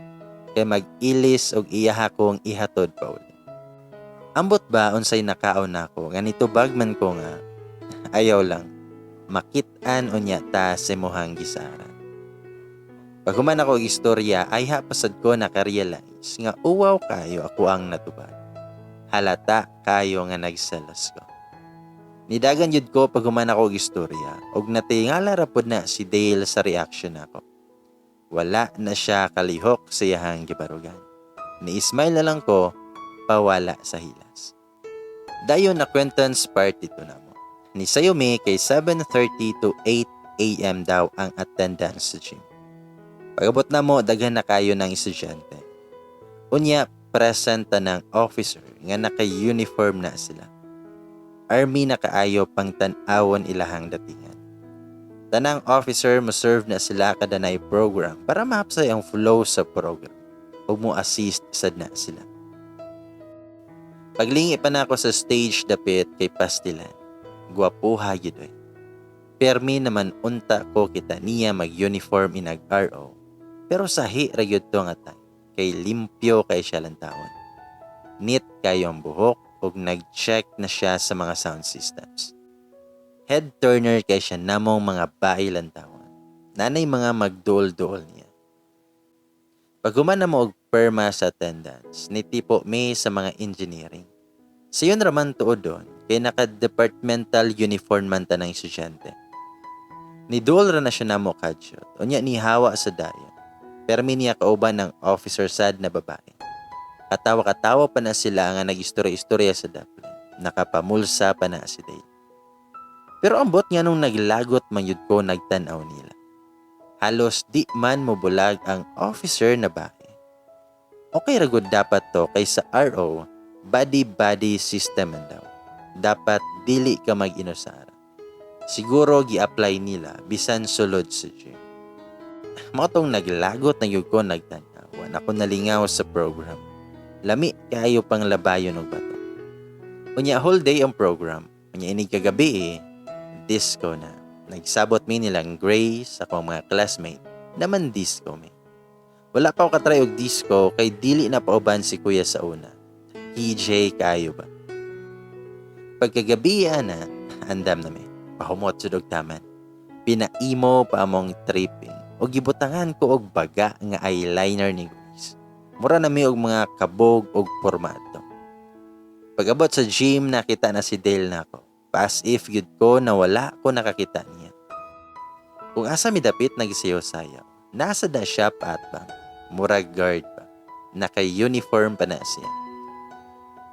Kay mag-ilis og iyaha kong ihatod pauli. Ambot ba unsay nakaon nako nga nitubag man ko nga ayaw lang makit-an unya ta sa imuhang gisaran. Paghuman ako og istorya, ayha pasad ko naka-realize nga uwaw kayo ako ang natubag. Halata kayo nga nagselos ko. Nidagan yun ko paghuman ako og istorya og natingala ra pod na si Dale sa reaction nako. Wala na siya kalihok sa iyahang gibarugan. Ni-smile na lang ko pawala sa hilas. Dayon acquaintance party to namo. Ni sayo mi kay 7:30 to 8 a.m. daw ang attendance sa gym. Pag-abot namo, daghan na kayo ng estudyante. Unya, present ng officer nga naka-uniform na sila. Army na kaayo pang tan-awon ilahang datingan. Tanang officer mo serve na sila kada naay program para mahapsay ang flow sa program ug mo assist sad na sila. Paglingi pa na ako sa stage dapit kay Pastilan. Gwapuha gyud oy. Permi naman unta ko kita niya mag-uniform inag RO. Pero sahi ra gyud to nga time kay limpyo kay siya lantawon. Neat kayo ang buhok ug nag-check na siya sa mga sound systems. Head turner kay siya namong mga bae lantawon. Nanay mga magduol-duol niya. Paghuman na mo og perma sa attendance, nitipo mi sa mga engineering. Sayon raman tuod doon, kay naka-departmental uniform man tanang estudyante. Niduol ra na siya namo kadyot, unya nihawa sa dayon. Permi niya kauban ng officer sad na babae. Katawa-katawa pa na sila nga nag-istorya-istorya sa daplin. Nakapamulsa pa na si Dale. Pero ambot nga nung naglagot man yun ko nagtanaw nila. Halos di man mobulag ang officer na bae. Okay ra gud dapat to kay sa RO, body-body system man daw. Dapat dili ka mag-inusara. Siguro gi-apply nila bisan sulod sa gym. Mao tong naglagot na gyud ko nagtanaw. Wa na ko nalingaw sa program. Lami kaayo pang labayon og bato. Unya whole day ang program. Unya inig kagabi eh, disco na. Nagsabot mi nilang Grace, akong mga classmate, naman disco mi. Wala pa ako katry og disco kay dili na pauban si kuya sa una. PJ kayo ba? Pagkagabi ana, andam na mi. Pahumot sa og taman. Pinaimo pa among tripping o gibutangan ko og baga nga eyeliner ni Grace. Mura na mi og mga kabog og pormato. Pag-abot sa gym, nakita na si Dale nako. As if gyud ko na wala ko nakakita niya. Kung asa mi dapit nagsayaw-sayaw, nasa da siya paatbang. Murag guard pa. Naka-uniform pa na siya.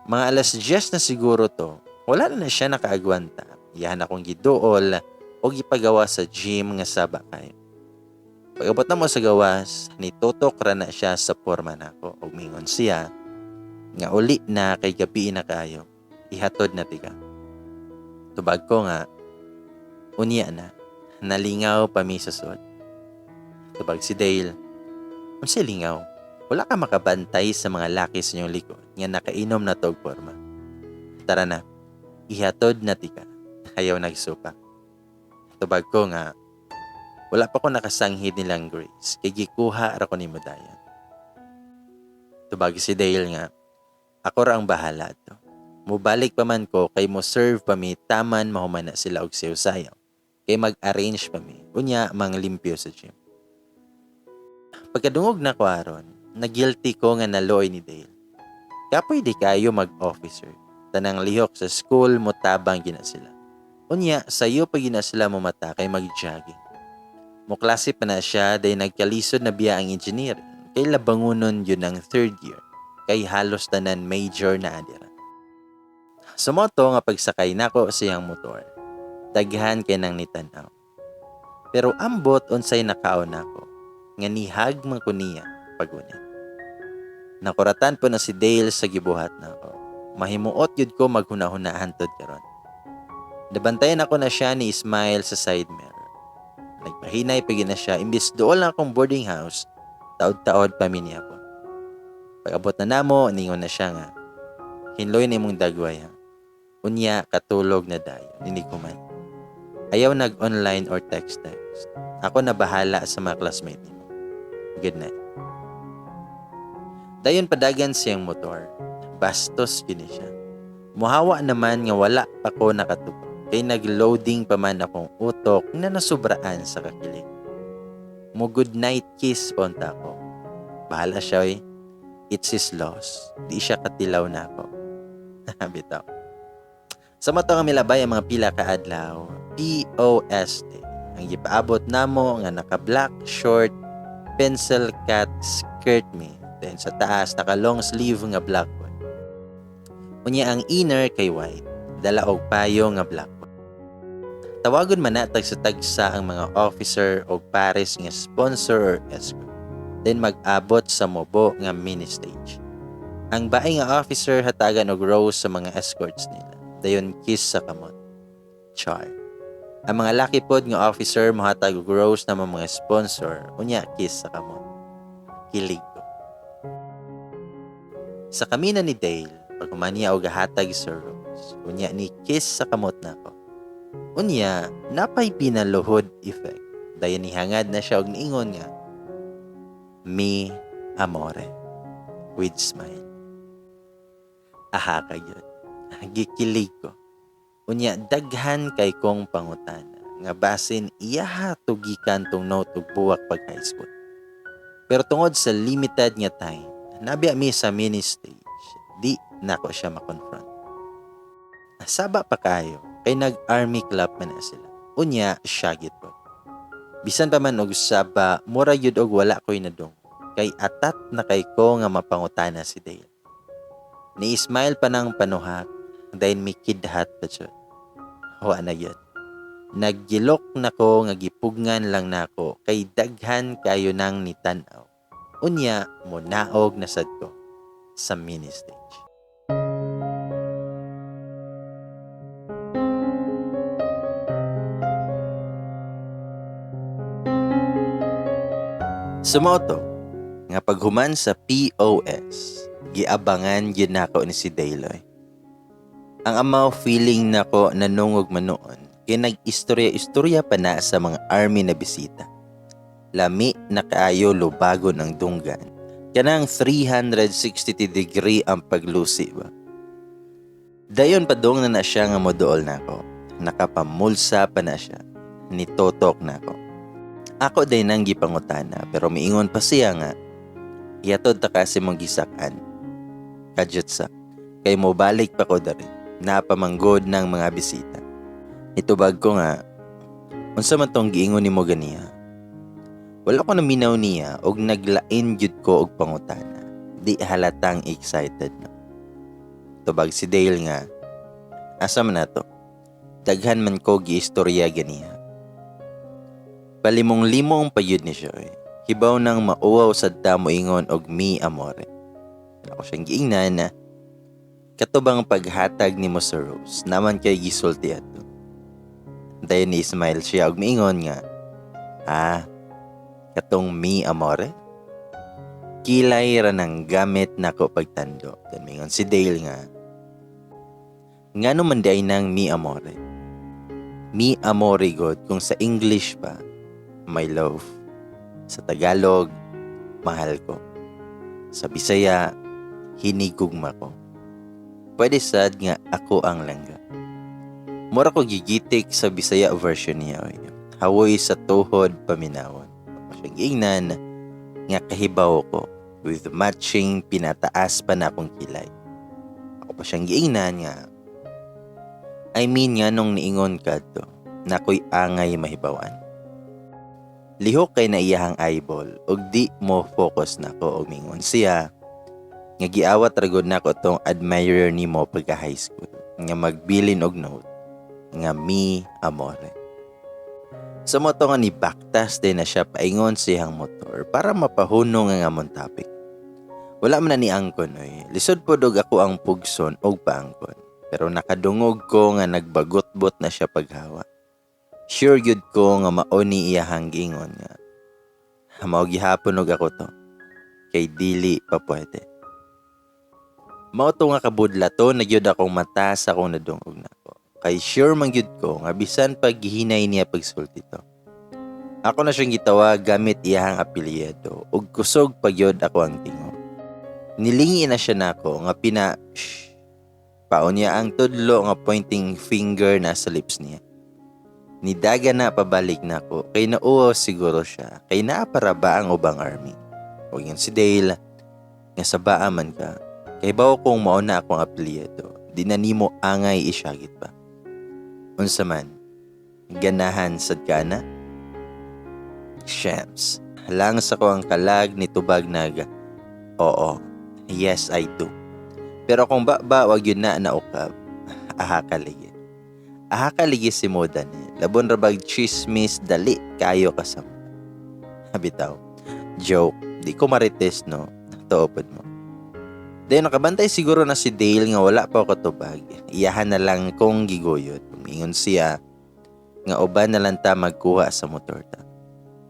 Mga alas 10 na siguro to, wala na na siya nakaagwanta. Iyahan akong giduol o gipagawa sa gym nga saba kayo. Pag-abot na mo sa gawas, nitutok ra na siya sa porma nako ug mingon siya nga uli na kay gabi na kayo. Ihatod na tika. Tubag ko nga, unya na, nalingaw pa mi sa sud. Tubag si Dale, unsay lingaw? Wala ka makabantay sa mga laki sa inyong likod nga nakainom na tog porma. Tara na, ihatod na tika. Ayaw nagsupak. Tubag ko nga, wala pa ko nakasanghid nilang Grace, kay gikuha ra ko ni Mudayan. Tubag si Dale nga, ako ra ang bahala to. Mubalik pa man ko kay mo serve pa mi taman mahuman na sila og sayaw. Kay mag-arrange pa mi. Unya manglimpyo sa gym. Pagkadungog na ko aron, na-guilty ko nga naloy ni Dale. Kapoy di kayo mag-officer. Tanang lihok sa school mo tabang gina sila. Unya, sayo pa gina sila mo mata kay mag-jogging. Moklase pa na siya dahil nagkalisod na biya ang engineering. Kay labangunon yun ang third year. Kay halos tanan major na adira. So mao to nga pagsakay nako sa iyang motor. Daghan kay nang nitanaw. Pero ambot unsay nakaon nako nga nihag man ko niya pagunit. Nakuratan po na si Dale sa gibuhat nako. Mahimuot yun ko maghuna-huna hantod karon. Nabantayan ako na siya ni Ismail sa side mirror. Nagpahinay pa na siya imbis dool lang akong boarding house, Taod-taod pa mi niabot. Pag-abot na namo, ningon na siya nga, "Hinloy na imong dagway ha. Unya, katulog na dayon." Inig human, "Ayaw nag-online or text-text. Ako na bahala sa mga classmate nimo. Good night." Dayon padagan siyang motor. Bastos gyud ni siya. Muhawa naman nga wala pa ko nakatubag. Kay nag-loading pa man akong utok na nasubraan sa kakilig. Mo good night kiss pa unta ko. Bahala siya oy. It's his loss. Di siya katilaw na ako. Bitaw. Sa mao to nga milabay ang mga pila ka adlaw, POS day. Ang gipaabot namo nga naka black short pencil cut skirt mi. Then sa taas naka long sleeve nga black one. Unya ang inner kay white, dala og payo nga black one. Tawagon man na tagsa-tagsa ang mga officer o pares nga sponsor or escort. Then mag-abot sa mobo nga mini stage. Ang bae nga officer hatagan og rose sa mga escorts nila. Dayon kiss sa kamot. Char. Ang mga laki pod nga officer mohatag og rose na mga sponsor, unya kiss sa kamot. Kilig ko. Sa kamina ni Dale, pag niya og hatag sa rose, unya ni kiss sa kamot nako. Unya, napay pinaluhod effect. Dayon nihangad na siya og niingon nga, "Mi amore," with smile. Aha ka gyud. Gikilig ko. Unya daghan kay kong pangutana nga basin iyaha tugikan tong note og buwak pag high school. Pero tungod sa limited nga time, nabya mi sa mini stage, di nako siya makonfront. Saba pa kayo, kay nag-army clap man na sila. Unya, siya gyud po. Bisan pa man og saba, mura gyud og wala ko'y nadung. Kay atat na kay ko nga mapangutana si Dale. Ni-smile pa ng panuhak, dayon mikidhat pa jud. Wa na gyud. Naggilok na ko nga gipugngan lang nako kay daghan kayo nang nitan-aw. Unya, munaog na sad ko sa mini stage. Sumoto nga paghuman sa POS, giabangan gyud nako ni si Daloy. Ang amaw feeling nako nanungog man noon kay nag-istorya-istorya pa na sa mga army na bisita. Lami na kaayo lubagon ang dunggan. Kanang 360 degree ang paglusi ba. Dayon padung na na siya nga moduol nako. Nakapamulsa pa na siya. Nitotok nako. Ako day nang gipangutana pero miingon pa siya nga iatod ta kasi mong gisakan. Kadyot sa kay mobalik pa ko dari napamanggod ng mga bisita. Itubag ko nga, unsa man tong giingon nimo ganiha? Wala ko naminaw niya og naglain gyud ko og pangutana. Di halatang excited no. Tubag si Dale nga, asa man nato? Daghan man ko giistorya ganiha. Palimong-limong payud ni siya. Eh. Hibaw nang mauwaw sa damo ingon og mi amore. Ako siyang giingnan na katubang paghatag nimo sa rose naman kay gisulti ato. Dayon ni smile siya og miingon nga, "Ah, katong mi amore? Kilay ra nang gamit nako pagtando." Then miingon si Dale nga, "Ngano man di ay nang mi amore?" Mi amore god kung sa English pa, my love. Sa Tagalog, mahal ko. Sa Bisaya, hinigugma ko. Pwede sad nga ako ang langga. Mura ko gigitik sa Bisaya version niya. Oy. Hawoy sa tuhod paminawon. Ako siyang giingnan nga kahibaw ko with matching pinataas pa na akong kilay. Ako pa siyang giingnan nga, I mean, nga nung niingon ka to, na ako'y angay mahibawan. Lihok kay na iyahang eyeball ug di mo focus nako og mingon siya nga giawat ra gud nako tong admirer nimo pagka high school nga magbilin og note nga mi amore. Sa mo to nga ni baktas din na siya paingon siyang motor para mapahunong ang amon topic. Wala man na ni angkon oy. Lisod pod og ako ang pugson og paangkon. Pero nakadungog ko nga nagbagotbot na siya paghawa. Sure gyud ko nga mao ni iyahang giingon nga mao gihapon og ako to. Kay dili pa pwede. Mao to nga kabudlato na gyud akong mata sa akong nadungog nako. Kay sure man gyud ko nga bisan pag gihinay niya pagsulti to. Ako na siyang gitawag gamit iyahang apelyido ug kusog pa gyud ako ang tingog. Nilingi na siya nako nga pina shh. Paunya ang tudlo nga pointing finger na sa lips niya. Nidaga na pabalik nako kay nauwaw siguro siya kay naa pa ra ba ang ubang army. Ug ingon si Dale nga sabaa man ka. Kay bawo kung mao na akong apelyido, di na nimo angay isyagit pa. Unsa man, ganahan sad ka na? Shams, lang sa ko ang kalag ni tubag nag, "Oo, yes I do." Pero kung ba wag yun na naukab, aha kaligi. Aha kaligi si Moda ni, labon rabag chismis dali kayo kasama. Bitaw, joke, di ko marites no, tuopod mo. Dayon nakabantay siguro na si Dale nga wala pa ako tubag. Iyahan na lang kong giguyod. Mingon siya nga uban na lang ta magkuha sa motor ta.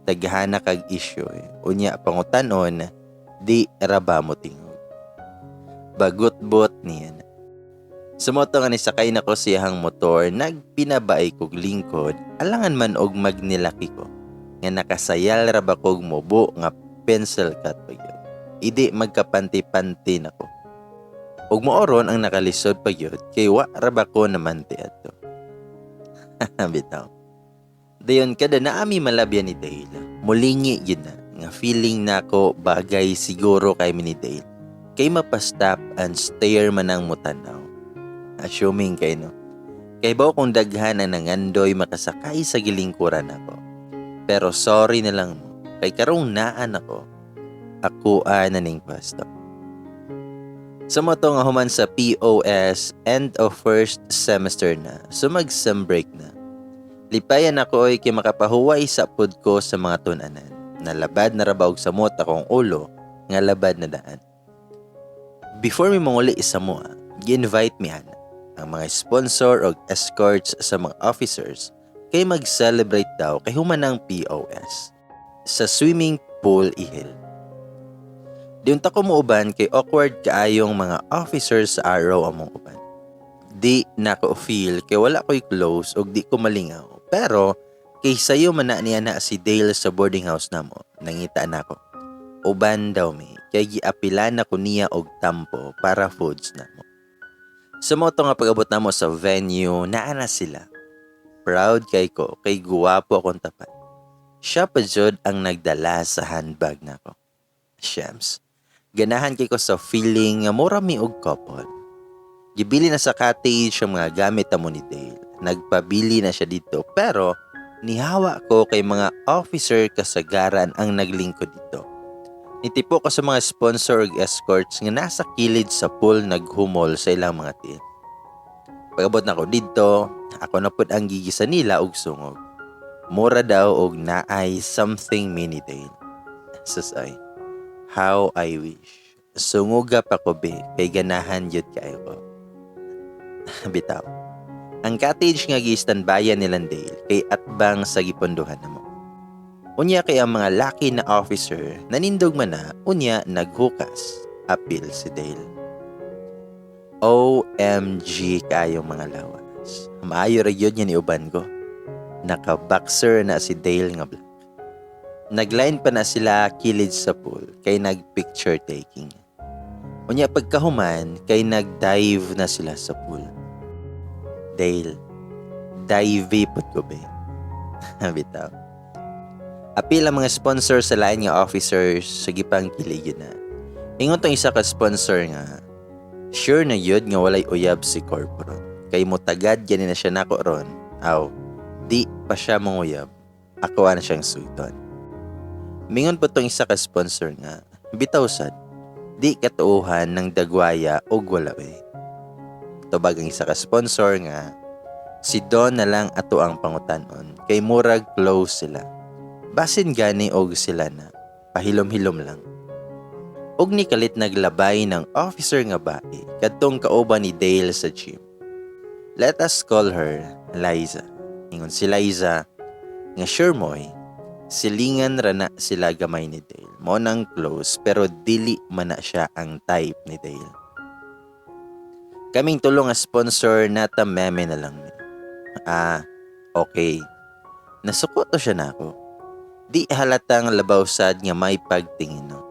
Taghana kag issue eh. Unya pangutanon, di raba mo tingog. Bagutbot niya na. Sumoto nga nisakay na ko siyahang motor, nagpinabaay kog lingkod, alangan man og magnilaki ko. Nga nakasayal ra ba kog mubo nga pencil cut pa gyud. Idi magkapanti-panti nako. Ug mao ron ang nakalisod pa gyud kay wa ra ba ko namanti adto. Bitaw. Dayon kada naami malabyan ni Dale, mulingi gyud na nga feeling nako bagay siguro kay mi ni Dale. Kay mapa-stop and stare man ang mutanaw. Assuming kay no. Kay bawo kung daghan ang nangandoy makasakay sa gilingkuran nako. Pero sorry na lang mo kay karong naan ako. Akoa na ning pwesto. Sa mo to nga human sa POS, end of first semester na, so mag-sem break na. Lipayan ako oy kay makapahuway sa pud ko sa mga tun-anan. Nalabad na ra ba og samot akong ulo nga labad na daan. Before mi manguli isa mo, gi-invite mi ana ang mga sponsor og escorts sa mga officers kay mag-celebrate daw kay human ang POS sa swimming pool ihil. Di unta ko muuban kay awkward kaayong mga officers sa araw among uban. Di na ko feel kay wala ko'y close og di ko malingaw. Pero kay sayo man na niya na si Dale sa boarding house namo, nangita nako. Uban daw mi kay giapilan na ko niya og tampo para foods namo. Sa mo to nga pag-abot namo sa venue, naa na sila. Proud kay ko kay guwapo akong tapat. Siya pa jud ang nagdala sa handbag nako. Shams. Ganahan kay ko sa feeling nga mura mi og couple. Gibili na sa cottage ang mga gamit amo ni Dale. Nagpabili na siya dito pero nihawa ko kay mga officer kasagaran ang naglingkod dito. Nitipo ko sa mga sponsor ug escorts nga nasa kilid sa pool naghumol sa ilang mga tiil. Pag-abot na ko dito, ako na pud ang gigisa nila og sungog. Mura daw og naay something mini Dale. Sus ay. How I wish. Sunguga pa ko be, kay ganahan jud kaayo ko. Bitaw. Ang cottage nga gi-standbyan nilang Dale kay atbang sa gipondohan namo. Unya kay ang mga laki na officer nanindog man na, unya naghukas. Apil si Dale. OMG kaayong mga lawas. Maayo ra gyud nga niuban ko. Naka-boxer na si Dale nga black. Nagline pa na sila kilid sa pool kay nag-picture taking. Unya pagkahuman kay nag-dive na sila sa pool. Dale, dive pud ko be. Bitaw. Apil ang mga sponsor sa lain nga officers sa gipang kilig na. Ingon tong isa ka sponsor nga, sure na yun nga walay uyab si Corporal. Kay mutagad gani na siya nako ron. Aw, di pa siya manguyab. Ako na siyang sugton. Mingon po tong isa ka sponsor nga, bitaw sad, di katuuhan ng dagwaya og wala be. Tubag ang isa ka sponsor nga, si Don na lang ato ang pangutanon kay murag close sila. Basin gani og sila na, pahilom-hilom lang. Og ni kalit naglabay ng officer nga bae kadtong kauban ni Dale sa gym. Let us call her Liza. Ingon si Liza nga sure moy, Silingan ra na sila gamay ni Dale. Mao nang close, pero dili man na siya ang type ni Dale. Kaming tulo nga sponsor, nata meme na lang mi. Ah, okay. Nasuko to siya nako. Di halatang labaw sad nga may pagtingin, no.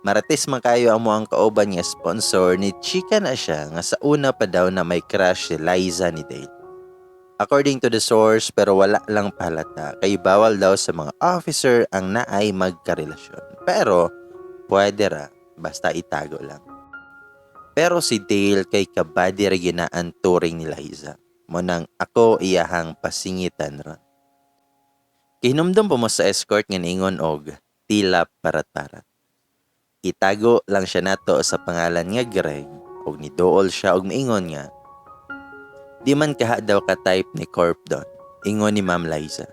Marites man kayo amo ang kauban nga sponsor, ni chika na siya nga sa una pa daw na may crush si Liza ni Dale. According to the source, pero wala lang pahalata kay bawal daw sa mga officer ang naay magkarelasyon. Pero pwede ra basta itago lang. Pero si Dale kay ka-buddy ra gyud na ang turing ni Liza. Mao nang ako iyahang pasingitan ron. Kihinumdum pa mo sa escort nga niingon og tila parat-parat. Itago lang siya nato sa pangalan nga Greg, og niduol siya og miingon nga di man kaha daw ka type ni Corp Don, ingon ni Ma'am Liza.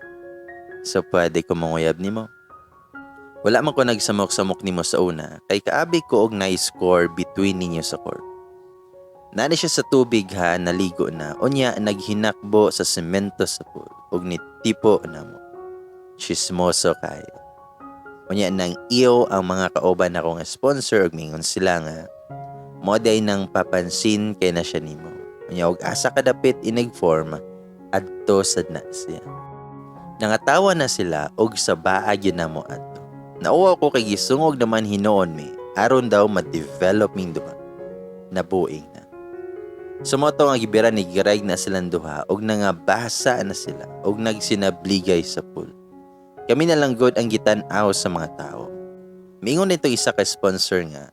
So pwede ko manguyab nimo. Wala man ko nagsamok-samok nimo sa una kay kaabi ko og nice score between ninyo sa Corp. Nani siya sa tubig ha, naligo na. Unya naghinakbo sa semento sa pool ug nitipo namo. Chismoso kayo. Unya nang iyo ang mga kauban ako nga sponsor ug mingon sila nga mo day nang papansin kay na siya nimo. Unya og asa kadapit inig-form adto sad na siya. Nangatawa na sila og sa baag yun na mo adto. Nauwaw ko kay gisungog naman hinuon mi aron daw ma-develop ming duha. Nabuing na. Sumoto nga gibira ni Greg na silang duha og nangabasa na sila og nagsinabligay sa pool. Kami na lang gud ang gitan-aw sa mga tao. Mingon nito isa ka sponsor nga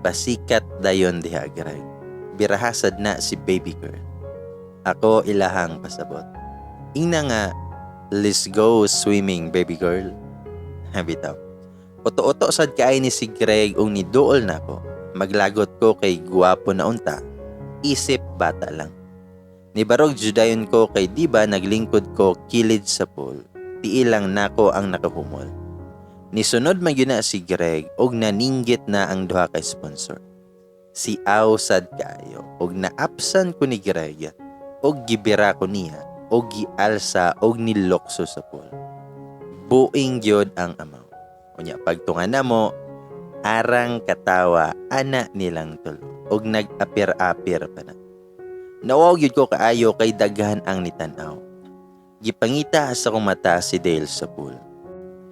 pasikat dayon diha, Greg. Birahasad na si baby girl. Ako ilahang pasabot. Ingna nga, "Let's go swimming, baby girl." Bitaw. Uto-uto sad kaay ni si Greg ug niduol nako. Maglagot ko kay guwapo na unta. Isip bata lang. Nibarog judayon ko kay di ba naglingkod ko kilid sa pool. Tiil lang nako ang nakahumol. Nisunod man gyud na si Greg ug naninggit na ang duha ka sponsor. Si Aw sad kaayo ug naapsan ko ni Greg ug gibira ko niya ug gialsa og nilokso sa pool. Buing gyud ang amaw. Unya pagtunga namo, arang katawa ana nilang tulo ug nag-apir-apir pa na. Nawaw gyud ko kaayo kay daghan ang nitan-aw. Gipangita sa akong mata si Dale sa pool.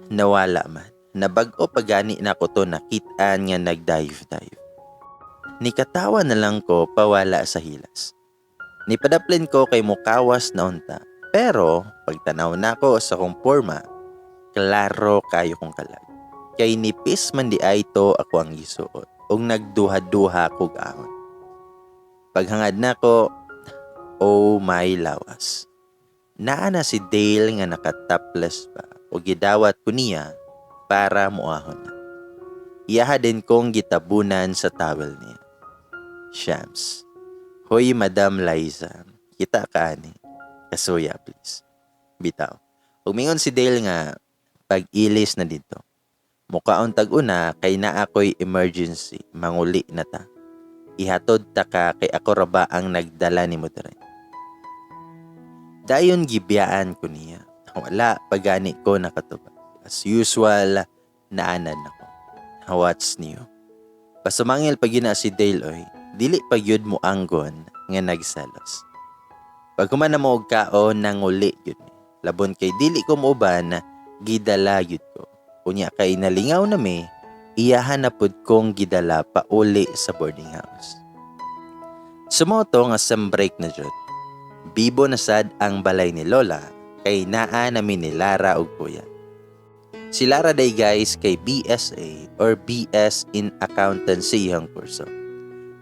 Nawala man. Nabag-o pagani na ko to nakit-an nga nag-dive-dive. Nikatawa na lang ko pawala sa hilas. Nipadaplin ko kay mukawas na unta. Pero pagtanaw nako sa akong porma, klaro kayo kong kalag. Kay nipis man di ay to ako ang gisuot ug nagduha-duha kog ahon. Paghangad nako, oh my lawas. Naa na si Dale nga nakatopless pa o gidawat ko niya para muahon na. Iyaha din kong gitabunan sa towel niya. Shams. Hoy, Madam Liza, kita ka ani. Kasuya, please. Bitaw. Ug mingon si Dale nga pag-ilis na dito. Mukaon tag una kay naa ko'y emergency, manguli na ta. Ihatod ta ka kay ako ra ba ang nagdala nimo diri. Dayon gibiyaan ko niya. Wala pagani ko nakatubag. As usual, naanad nako. What's new? Pasumangil pag yun na si Dale oy, dili pa gyud mo anggon nga nagselos. Pag human na mo og kaon, nanguli gyud mi. Labon kay dili ko mooban, gidala gyud ko. Unya kay nalingaw na mi, iyahan na pud kong gidala pauli sa boarding house. Sumoto nga sem break na jud. Bibo na sad ang balay ni Lola kay naa nami ni Lara ug kuya. Si Lara day, guys, kay BSA or BS in Accountancy ang kurso.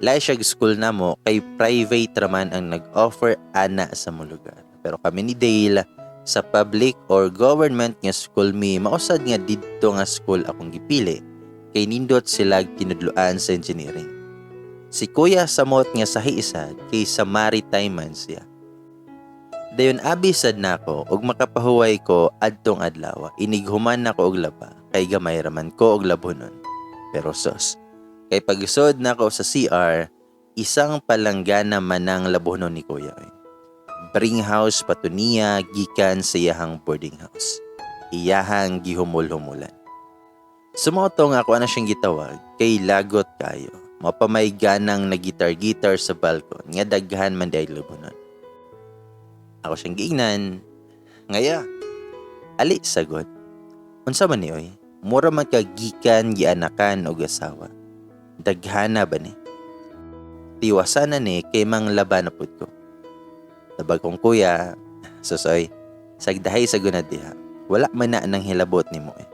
Lahi siya school namo kay private raman ang nag-offer ana sa mo lugar. Pero kami ni Dale sa public or government nga school mi, mausad nga didto nga school akong gipili kay nindot sila tinudloan sa engineering. Si Kuya samot nga sa hiisad kay sa maritime man siya. Dayon abi sad nako og makapahuway ko adtong adlaw. Inighuman nako og laba kay gamay raman ko og labhonon. Pero sos, kay pagsod nako sa CR, isang palanggana man ang labhonon ni Kuya. Oy. Bring house pa to niya gikan sa iyahang boarding house. Iyahang gihumul-humulan. Sa mao to nga ako na siyang gitawag kay lagot kayo. Mapamay ganang nagitar-gitar sa balkon nga daghan man diay lubonon. Ako siyang giingnan, ngaya, ali sagot. Unsa man ni oy? Mura man ka gikan gianakan og asawa. Daghana ba ni? Tiwasan na ni kay manglaba na pud ko. Tabag kong kuya, susoy, sagdahay sa gunad diha. Wala man na nang hilabot nimo eh.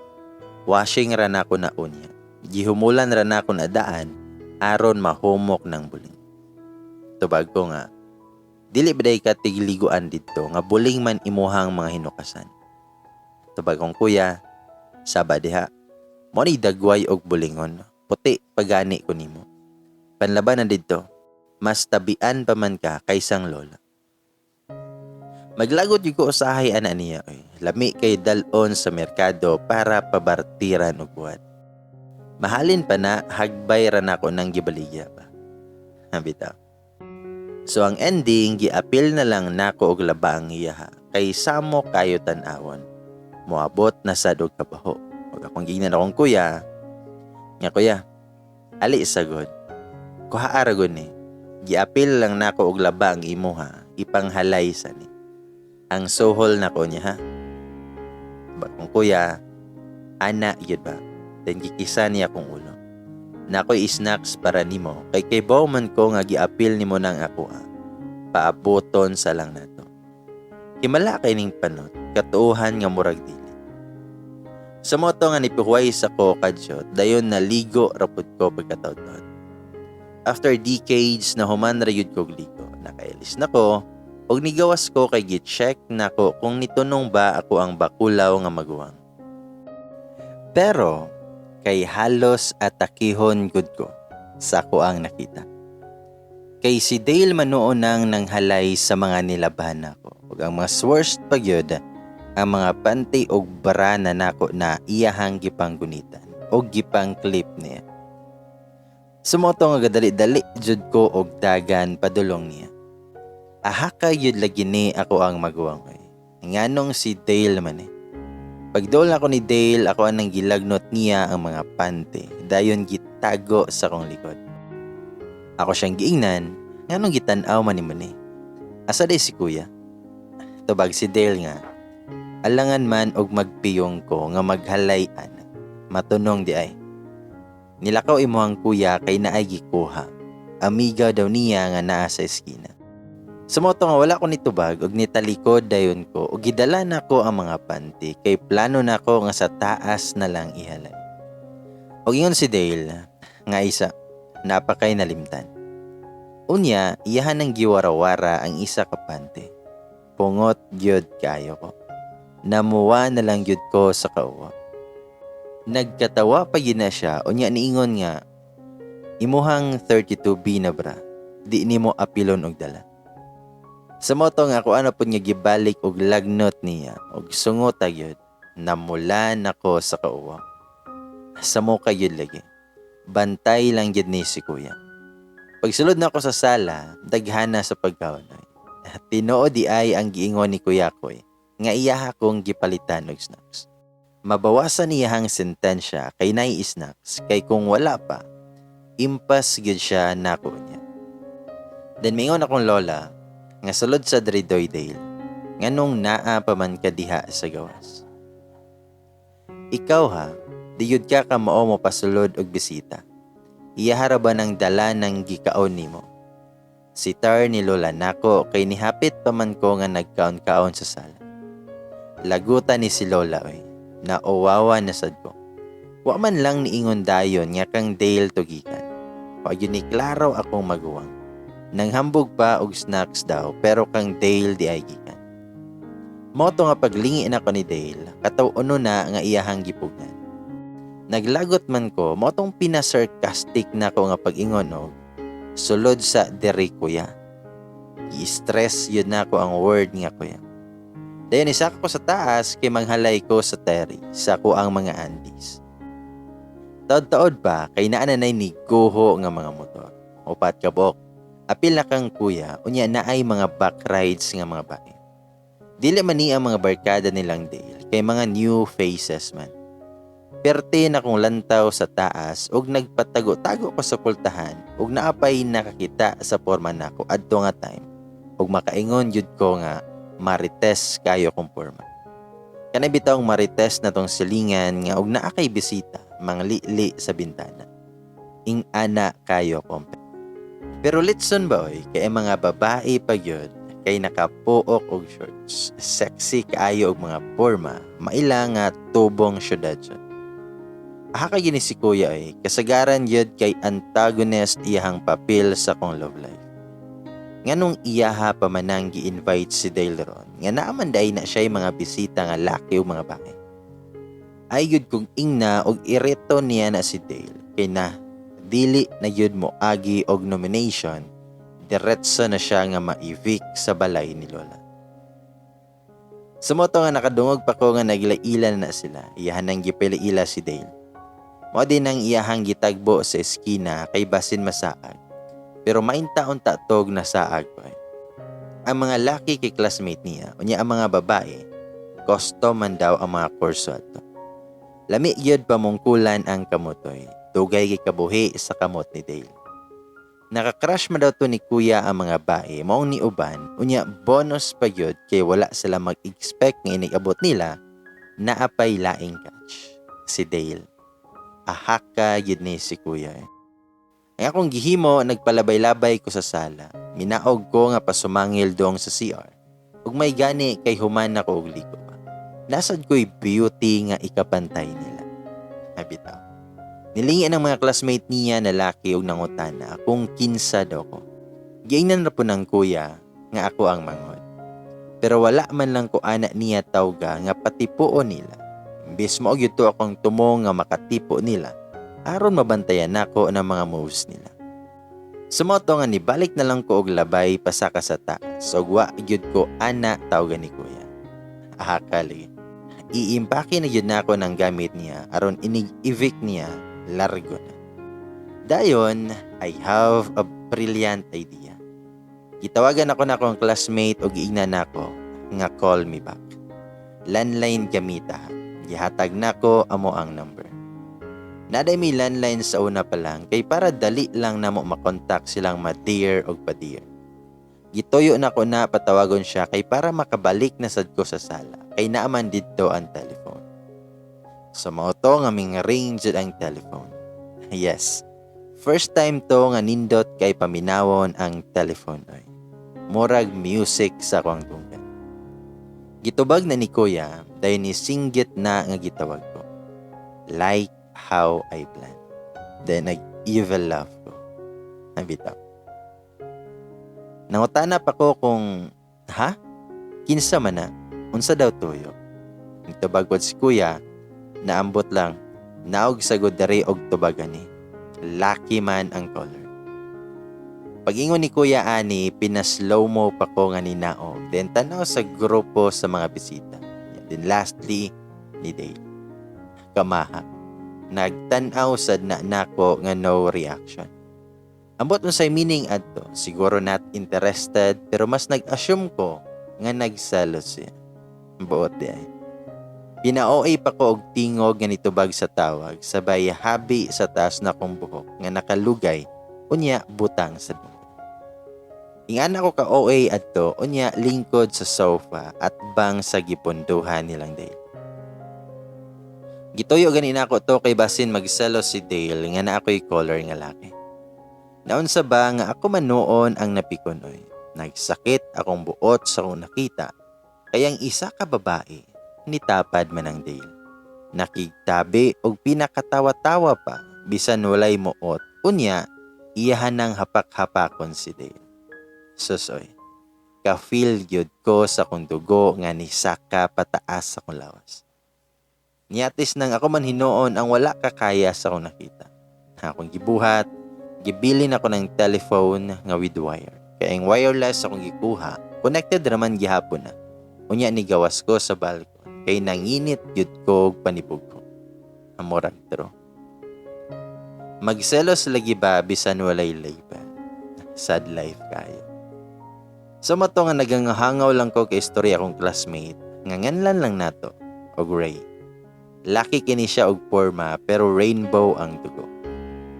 Washing ra nako na unya. Gihumulan ra nako na daan aron mahumok ng buling. Tubag ko nga, dili ba ka tigliguan didto nga buling man imuhang mga hinukasan. Tubag kong kuya, saba diha. Mo ni dagway og bulingon, puti pagani ko nimo. Panlaban na didto, mas tabian pa man ka kaysang lola. Maglagot yung ko usahay ana niya oy. Lami kay dalon sa merkado para pabartiran og buhat. Mahalin pa na hagbay ra nako nang gibaligya pa. Bitaw. So ang ending, giapil na lang nako og laba ang iyaha kay samo kayo tan-awon. Moabot na sad og kabaho. Ug akong giingnan akong kuya, nga kuya, ali sagod. Kuha ra gud ni. Giapil lang nako og laba ang imuha, ipanghalay sa ni. Ang suhol nako niya ha. Ba kung kuya, ana yun ba? Then gikisa niya akong ulo. Nakoy snacks para nimo kay kaybaw man ko nga giapil nimo nang ako ah. Paaboton sa lang nato. Himala kay ning panot, katuohan nga murag dili. Sa mao to nga nipihuway sa ko kadyot, dayon naligo rapod ko pagkataod-taod. After decades na human ra yud kog ligo, nakailis na ko, og nigawas ko kay gi-check nako kung nitunong ba ako ang bakulaw nga maguwang. Pero kay halos atakihon gud ko sa ako ang nakita. Kay si Dale manuon nang nanghalay sa mga nilaban nako. Ug ang mas worst pa gyud, ang mga panty og bra na nako na iyahang gipanggunitan og gipang clip niya. Sa mao to nga gadali-dali jud ko og dagan padulong niya. Ahaka yun lagi ni ako ang maguwang oy. Nganong si Dale man eh. Pagdol ako ni Dale, ako ang gilagnot niya ang mga panty. Dayon gitago sa kong likod. Ako siyang giingnan, nganong gitan-aw man ni mo ni. Asa day si kuya? Tubag si Dale nga, alangan man og magpiyong ko nga maghalay ana. Matunong di ay. Nilakaw imo ang kuya kay naay gikuha. Amiga daw niya nga naa sa eskina. Sa mao to nga wala ko nitubag og nitalikod dayon ko og gidala nako ang mga panty kay plano nako nga sa taas na lang ihalay. Og ingon si Dale nga isa napakay nalimtan. Unya, iyahan ang giwarawara ang isa ka panty. Pungot gyud kayo ko. Namuwa na lang gyud ko sa kauwa. Nagkatawa pa gyud na siya, unya niingon nga imuhang 32B na bra, di nimo apilon og dala. Sa mao to nga ako ano pud nga gibalik og lagnot niya og sungot gyud, namula nako sa kauwa. Sa muka gyud lagi. Bantay lang gyud ni si kuya. Pagsulod na ako sa sala, daghana sa pagkaon. Tinuod di ay ang giingon ni Kuya Koy nga iyaha kong gipalitan og snacks. Mabawasan niyahang sentensya kay nay snacks kay kung wala pa, impas gyud siya nako niya. Then mingon akong lola nga sulod sa diri Dale, nganong naa pa man ka diha sa gawas. Ikaw ha, di yud ka kamao mo pasulod og bisita. Iyahara ba ng dala ng gikaon nimo? Sitar ni lola nako kay nihapit pa man ko nga nagkaon-kaon sa sala. Lagutan ni si lola oy, nauwawa na sad ko. Wa man lang niingon dayon nga kang Dale tugikan. Wa yun ni klaro akong maguwang. Nanghambog pa og snacks daw pero kang Dale di ay gikan. Mao to nga paglingi na ko ni Dale, kataw-uno na nga iyahang gipugnan. Naglagot man ko, mao tong pinasarcastic na ko nga pag-ingon og sulod sa diri kuya. I-stress yun na ko ang word nga kuya. Dayon isaka ko sa taas kay manghalay ko sa Terry sa ko ang mga aunties. Taod-taod pa kay naa na nay niguho nga mga motor. Upat ka buok. Apil na kang kuya, unya naay mga back rides nga mga bae. Dili man ni ang mga barkada nilang Dale. kay mga new faces man. Perte na kong lantaw sa taas ug nagpatago-tago ko sa pultahan ug naapay nakakita sa porma nako adto nga time ug makaingon jud ko nga marites kayo kong porma. Kanay bitawng marites na tong silingan nga og naa kay bisita manglili sa bintana. Ing-ana kayo ko. Pero litson ba oy, kay ang mga babae pa gyud kay nakapuok og shorts. Sexy kaayo og mga porma, maila nga tubong syudad jud. Aha ka gini si kuya ay, kasagaran gyud kay antagonist iyahang papel sa kong love life. Nganong iyaha pa manang gi-invite si Dale ron, nga naaman day na siya mga bisita nga laki o mga bae. Ay gyud kong ingna og ireto niya na si Dale, kay na dili na gyud mo agi og nomination, diretso na siya nga ma-evict sa balay ni Lola. Sumoto nga nakadungog pa ko nga naglaila na sila, iyahan nang gipailaila si Dale. Mao din ang iyahang gitagbo sa eskina kay basin masaag. Pero mainta-unta tog nasaag pa. Ang mga laki kay classmate niya, unya ang mga babae, custom man daw ang mga kurso ato. Lami gyud pamungkulan ang kamutoy. Dugay kay kabuhi sa kamot ni Dale. Naka-crush man daw to ni kuya ang mga bae, maong ni uban, unya bonus pa gyud kay wala sila mag-expect nga inig-abot nila, naapay laing catch, si Dale. Ahaka gyud ni si kuya. Ang akong gihimo, nagpalabay-labay ko sa sala. Minaog ko nga pasumangil dong sa CR. Ug may gani kay human ako og ligo. Nasad ko'y beauty nga ikapantay nila. Habitaw. Nilingi ng mga classmate niya na laki og nangutana kung kinsa daw ko. Giingnan ra po ng kuya nga ako ang manghod. Pero wala man lang ko ana niya tawga nga patipuon nila. Imbes mao gyud to akong tumong nga makatipo nila aron mabantayan nako ng mga moves nila. Sumoto nga nibalik na lang ko og labay pasaka sa taas ug wa gyud ko ana tawga ni kuya. Ahakali. Iimpake na gyud nako ng gamit niya aron inig-evict niya largo na. Dayon, I have a brilliant idea. Gitawagan ako na akong classmate og giingnan nako nga call me back. Landline gamita. Gihatag nako amo ang number. Naday mi landline sa una pa lang kay para dali lang namo makontak silang ma-dear og pa-dear. Gituyo nako na patawagon siya kay para makabalik na sad ko sa sala kay naaman didto ang telephone. So mao to nga ming ring jud ang telephone. Yes. First time to nga nindot kay paminawon ang telephone oy. Murag music sa akong dunggan. Gitubag na ni kuya dayon ni singgit na nga gitawag ko. Like how I planned. Then nag-evil laugh ko. Nabitaw. Nangutana pa ko kung, ha? Kinsa man na? Unsa daw tuyo? Nagtubag si kuya, naambot lang, naog sagod dari og tubagan ni. Lucky man ang caller. Pag-ingon ni Kuya ani, pinaslow mo pa ko nga ninaog. Then tanaw sa grupo sa mga bisita. Then lastly, ni Dale. Kamaha. Nagtanaw sad na nako nga no reaction. Ambot unsay meaning adto, siguro not interested, pero mas nag-assume ko nga nagselos siya. Buot di ay. Pina-OA pa ko og tingog nga nitubag sa tawag sabay habi sa taas na kong buhok nga nakalugay unya butang sa dunggan. Ingana ko ka OA adto unya lingkod sa sofa at bang sa gipunduhan nilang Dale. Gituyo gani nako to kay basin magselos si Dale nga na ako'y caller nga laki. Naunsa ba nga ako man noon ang napikon oy. Nagsakit akong buot sa akong nakita kay ang isa ka babae nitapad man ang Dale. Nakigtabi og pinakatawa-tawa pa bisan walay muot. Unya, iyahan ng hapak-hapakon si Dale. Susoy, ka-feel gyud ko sa kong dugo nga nisaka pataas sa kong lawas. Niatis nang ako man hinuon ang wala kakaya sa akong nakita. Akong gibuhat, gibilin ako ng telephone nga with wire. Kaya ang wireless akong gikuha, connected raman gihapon na. Unya ni gawas ko sa balkon kay nanginit gyud ko og panibog ko. Amorag true. Magselos lagi ba bisan walay label? Sad life kayo. So mato nga naganghangaw lang ko kay istorya akong classmate nga nganlan lang nato. og Ray. Laki kini siya og porma pero rainbow ang dugo.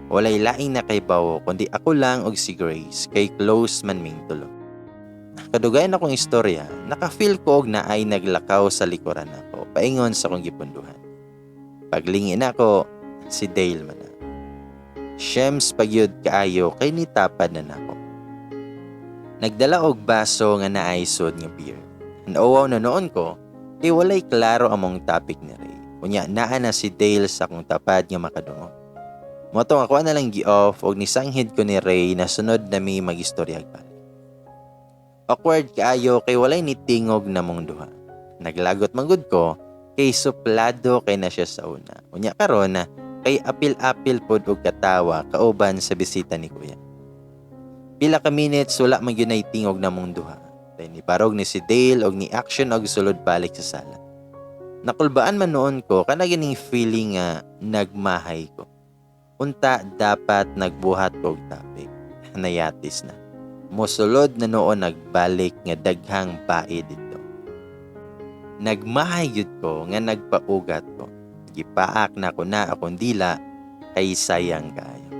Walay laing nakaibawo kundi ako lang og si Grace kay close man ming tulo. Kadugayan akong istorya, naka-feel ko og naay naglakaw sa likuran nako paingon sa akong gipunduhan. Paglingi nako, si Dale man na. Shems pagyud kaayo kay nitapad na nako. Nagdala og baso nga naay sud nga beer. Nauwaw na noon ko kay walay klaro among topic ni Ray. Unya naa na si Dale sa akong tapad nga makadungog. Mao to ako na lang gi-off og nisanghid ko ni Ray na sunod na mi magistoryag balik. Awkward kaayo kay walay nitingog namong duha. Naglagot man gud ko kay suplado kay na siya sa una. Unya karon na kay apil-apil pod og katawa kauban sa bisita ni kuya. Pila ka minutes, wala man gyud nay tingog namong duha. Then nibarog ni si Dale og ni action og sulod balik sa sala. Nakulbaan man noon ko, kana ganing feeling nga nagmahay ko. Unta dapat nagbuhat ko og topic. Nayatis na. Mosulod na noon nagbalik nga daghang bae dito. Nagmahay gyud ko nga nagpaugat ko. Gipaak na ko na akong dila kay sayang kaayo.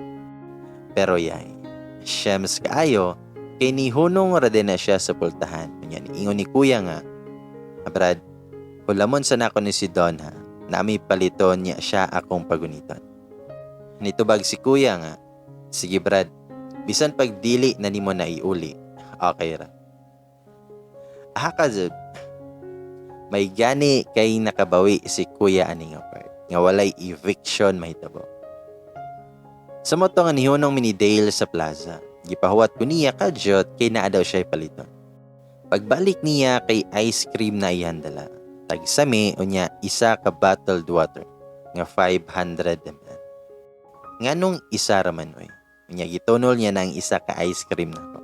Pero yay, shems kaayo kay nihunong ra din na siya sa pultahan. Unya niingon ni kuya nga, "Brad, hulamon sa nako ni si Don ha, nami paliton niya siya akong paguniton." Nitubag si kuya nga, "Sige Brad, bisan pag dili na nimo na iuli, okay ra." Ah ka jud. May gani kay nakabawi si kuya ani nga part, nga walay eviction mahitabo. Sa mao to nga nihunong mi ni Dale sa plaza, gipahuwat ko niya kadyot kay naa daw siya paliton. Pagbalik niya kay ice cream na iyang dala. Tagsami unya isa ka bottled water nga 500 ml. Nganong isa ra man oy? Unya gitunol niya na ang isa ka ice cream nako.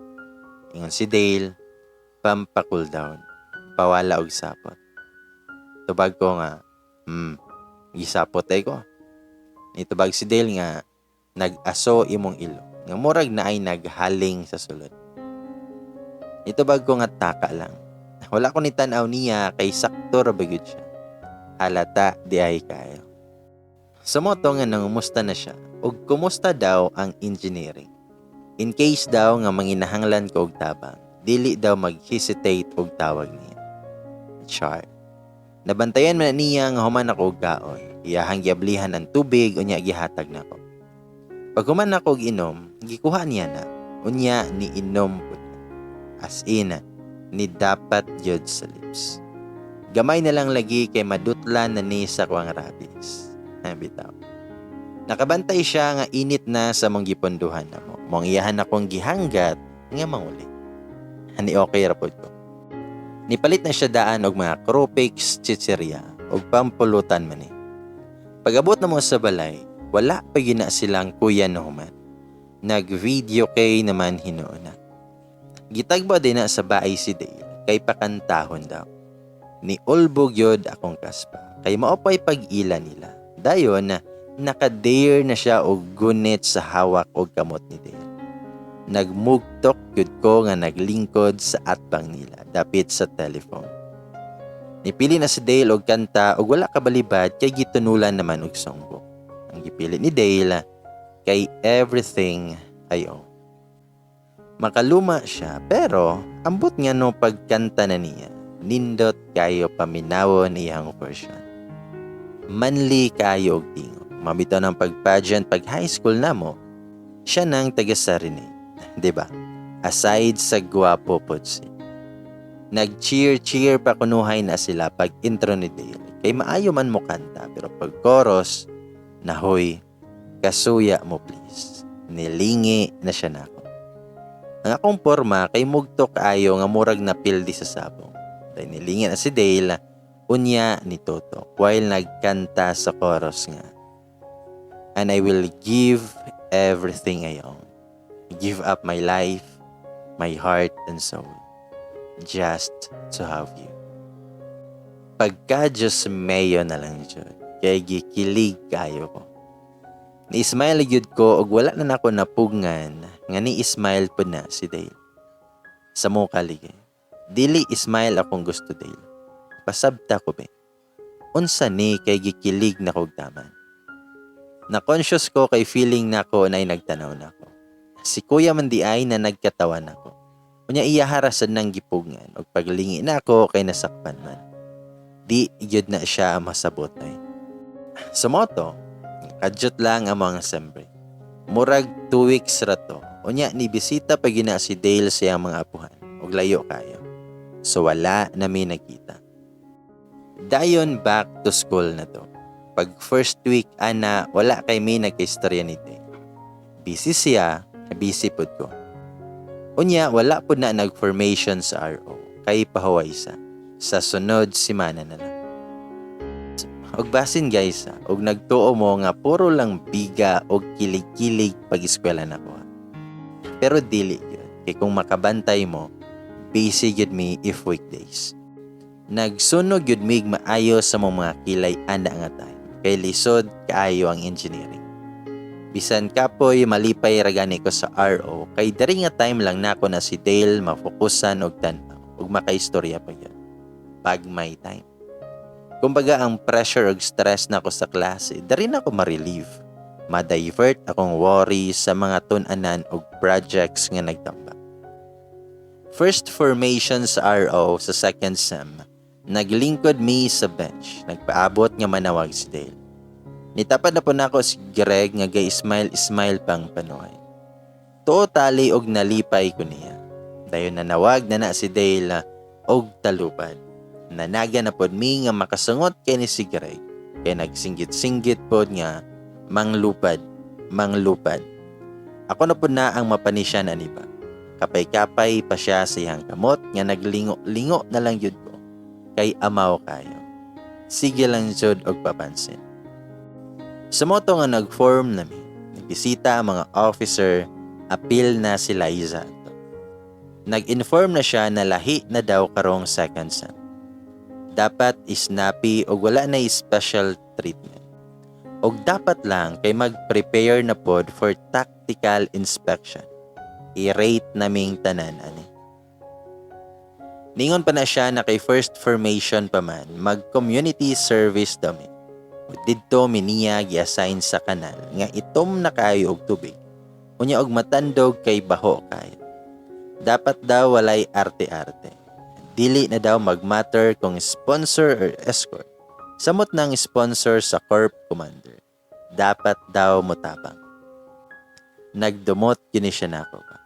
Ingon si Dale, "Pampa-cool down, pawala og sapot." Tubag ko nga, gisapot ay ko." Nitubag si Dale nga, "Nag-aso imong ilo, nga murag na ay naghaling sa sulod." Nitubag ko nga taka lang. Wala ko ni tan-aw niya kay sakto ra ba gyud siya. Halata di ay kayo. Sa mao to nga nangumusta na siya ug kumusta daw ang engineering. In case daw nga manginahanglan ko og tabang, dili daw mag-hesitate og tawag niya. Char. Nabantayan man na niya nga human ako og kaon. Iyahang giablihan ang tubig unya gihatag nako. Pag human ako og inom, gikuha niya na. Unya ni inom pud. As in, ni dapat gyud sa lips. Gamay na lang lagi kay madutlan na ni sa kuang rabis. Ha, bitaw. Nakabantay siya nga init na sa mong giponduhan na mo. Mong iyahan akong gihanggat nga manguli. Hani okay ra pod ko. Nipalit na siya daan og mga Krupex, chichirya og pampulutan man ni. Pag-abot na mo sa balay, wala pa gina silang kuya no human. Nag-video kay naman hinuon na. Gitagbo din na sa baay si Dale kay pakantahon daw. Ni ulbog yod akong kaspa kay mao pa'y pag-ila nila. Dayon na naka-dare na siya og gunit sa hawak og kamot ni Dale. Nagmugtok gyud ko nga naglingkod sa atbang nila dapit sa telephone. Nipili na si Dale og kanta og wala kabalibad kay gitunulan naman og songbook. Ang gipili ni Dale kay Everything I Own. Makaluma siya pero ambot nga no pagkanta na niya, nindot kayo paminawon iyang version. Manly kayo og tingog. Mabitaw ng pag-pageant pag high school namo, siya nang taga-serenade, 'di ba? Aside sa gwapo pod siya. Nag-cheer-cheer pa kunuhay na sila pag intro ni Dale. Kay maayo man mo kanta, pero pag chorus, nahoy, kasuya mo please. Nilingi na siya nako. Ang akong porma kay mugto kaayo nga murag na pildi sa sabong. Dahil nilingi na si Dale, unya ni Toto while nagkanta sa chorus nga, "And I will give everything I own. Give up my life, my heart and soul, just to have you." Pagka Diyos mayo na lang jud, kay gikilig kayo ko. Ni-smile gyud ko og wala na nako napugngan nga ni-smile pod na si Dale. Sa muka ligi. "Dili smile akong gusto, Dale. Pasabta ko be." Unsa ni kay gikilig na kog taman. Na-conscious ko kay feeling nako na nagtanaw nako. Si kuya man di ay na nagkatawa nako. Unya iya harasan ng gipugngan ug paglingi nako kay nasakpan man. Di gyud na siya masabot ay. Sa moto, kadyot lang ang mga sem break. Murag 2 weeks ra to. Unya ni bisita pa gina si Dale sa iyang mga apuhan ug layo kayo. So wala na mi nagkita. Dayon back to school na to. Pag first week ana, wala kay mi nagkaistorya ni Dale. Busy siya, busy pod ko. Unya wala pod na nag-formation sa RO kay pahuway sa. Sa sunod semana na lang. Og basin, guys, ha, og nagtuo mo nga puro lang biga og kilig-kilig pag eskwela nako, ha. Pero dili gyud kay kung makabantay mo, busy gyud mi if weekdays. Nagsunog gyud mig maayo sa mga kilay ana nga time kay lisod kaayo ang engineering. Bisan kapoy, malipay ra gani ko sa RO kay diri nga time lang nako na si Dale mafokusan og tan-aw ug makaistorya pa gyud. Pag may time. Kumbaga ang pressure ug stress nako sa klase, diri na ako ma-relieve. Ma-divert akong worry sa mga tun-anan ug projects nga nagtamba. First formation sa RO sa second sem, naglingkod mi sa bench. Nagpaabot nga manawag si Dale. Nitapad na po nako si Greg nga gay smile smile pang panuhay. Totally og nalipay ko niya. Dayon nanawag na na si Dale og talupad. Nanaga na pod mi nga makasungot kay ni si Greg. Kay nagsinggit-singgit pod nga manglupad, manglupad. Ako na pod na ang mapanisyan ani ba. Kapay-kapay pa siya sa iyang kamot nga naglingo-lingo na lang yun ko. Kay amaw kayo. Sige lang jud og papansin. Sa moto nga nag-form nami, nagbisita ang mga officer, apil na si Liza. Nag-inform na siya na lahi na daw karong second sem. Dapat snappy og wala na special treatment. Og dapat lang kay mag-prepare na pod for tactical inspection. I-rate naming tanan ani. Ningon pa na siya na kay first formation pa man, mag-community service daw mi. Didto mi niya gi-assign sa kanal nga itom na kaayo og tubig. Unya og matandog kay baho kayo. Dapat daw walay arte-arte. Dili na daw magmatter kung sponsor or escort. Samot ng sponsor sa corps commander. Dapat daw motabang. Nagdumot kini siya nako ba.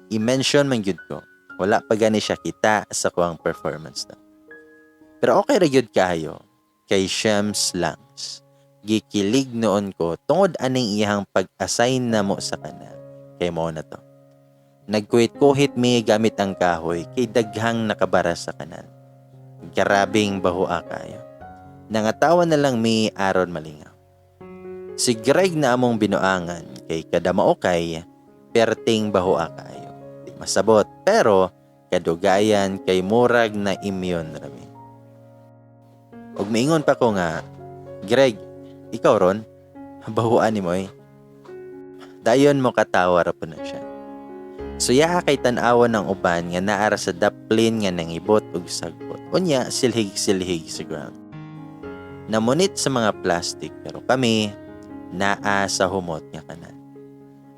I-mention man gyud ko. Wala pa gani siya kita sa kuang performance daw. Pero okay ra gyud kayo kay Shems Langs. Gikilig noon ko tungod aning iyang pag-assign na mo sa kanal. Kay mo na to. Nagkuhit-kuhit mi gamit ang kahoy kay daghang nakabara sa kanal. Grabing bahua kayo. Nangatawa na lang mi aron malingaw. Si Greg na among binuangan kay kada maukay perting bahua kayo. Di masabot pero kadugayan kay murag na immune rami. Og miingon pa ko nga, "Greg, ikaw ron, bahuan ni mo eh." Dayon mo katawa ra po na siya. So yaa kay tan-awan ng uban nga naara sa daplin nga nangibot og sagbot. Unya silhig-silhig sa ground. Namunit sa mga plastic pero kami naa sa humot nga kanal.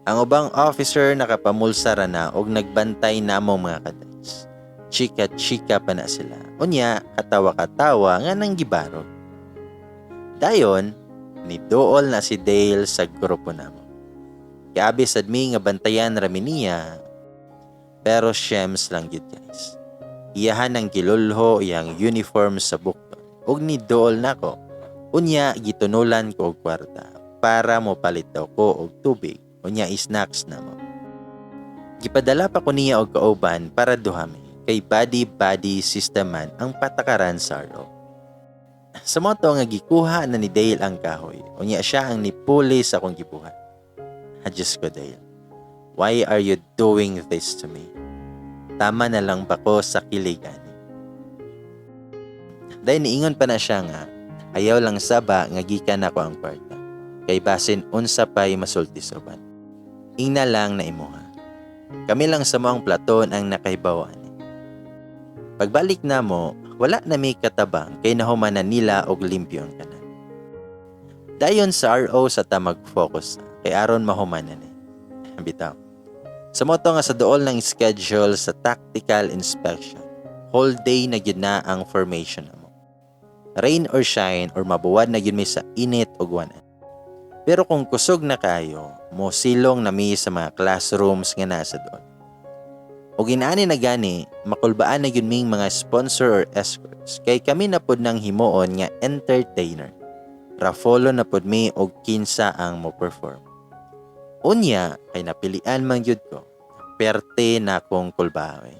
Ang ubang officer nakapamulsa ra na og nagbantay namo mga cadets. Chika-chika pa na sila. Unya, katawa-katawa nga nang gibarog. Dayon, niduol na si Dale sa grupo namo. Kaabi sad mi nga bantayan rami niya, pero shems lang gyud, guys. Iyahan ang gilulho iyang uniform sa bukton ug niduol nako. Unya gitunulan ko og kwarta para mo palit daw ko og tubig unya snacks namo. Gipadala pa ko niya og kauban para duha mi kay buddy buddy system man ang patakaran sa RO. Sa moto nga gikuha na ni Dale ang kahoy, unya siya ang nipuli sa akong gibuhat. Diyos ko, Dale. Why are you doing this to me? Tama na lang ba ko sa kilig ani? Dahil niingon pa na siya nga, ayaw lang saba nga gikan ako ang kwarta. Kay basin unsa pa'y masulti sa uban. Ingna lang na imuha. Kami lang sa moang platoon ang nakahibaw ani. Pagbalik namo, Wala na mi katabang kay nahuman na nila og limpyo ang tanan. Dayon sa RO sa ta mag-focus kay aron mahuman na ni. Bitaw. Sa mao to nga sa duol ng schedule sa tactical inspection, whole day na gyud na ang formation namo. Rain or shine or mabuwad na gyud mi sa init og wana. Pero kung kusog na kayo, mo silong na mi sa mga classrooms nga nasa doon. Og inaani na gani, makulbaan na gyud ming mga sponsor or escorts kay kami na pod nang himuon nga entertainer. Rafolo na pod mi og kinsa ang mo perform. Unya kay napilian man gyud ko. Perte na akong kulbaoy.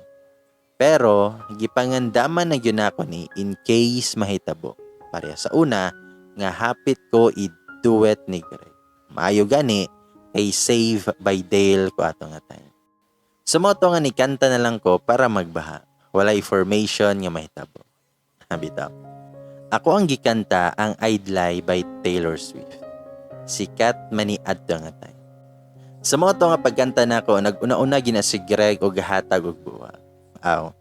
Pero gipangandaman na gyud nako ni in case mahitabo. Pareha sa una nga hapit ko i-duet ni Greg. Maayo gani kay save by Dale ko ato nga time. Sa mao to nga ni kanta na lang ko para magbaha. Walay formation nga mahitabo. Bitaw. Ako ang gikanta ang "I'd Lie" by Taylor Swift. Sikat man ni adto nga time. Sa mao to nga pagkanta nako, nag-una-una gina si Greg og hatag og buwak. Aw,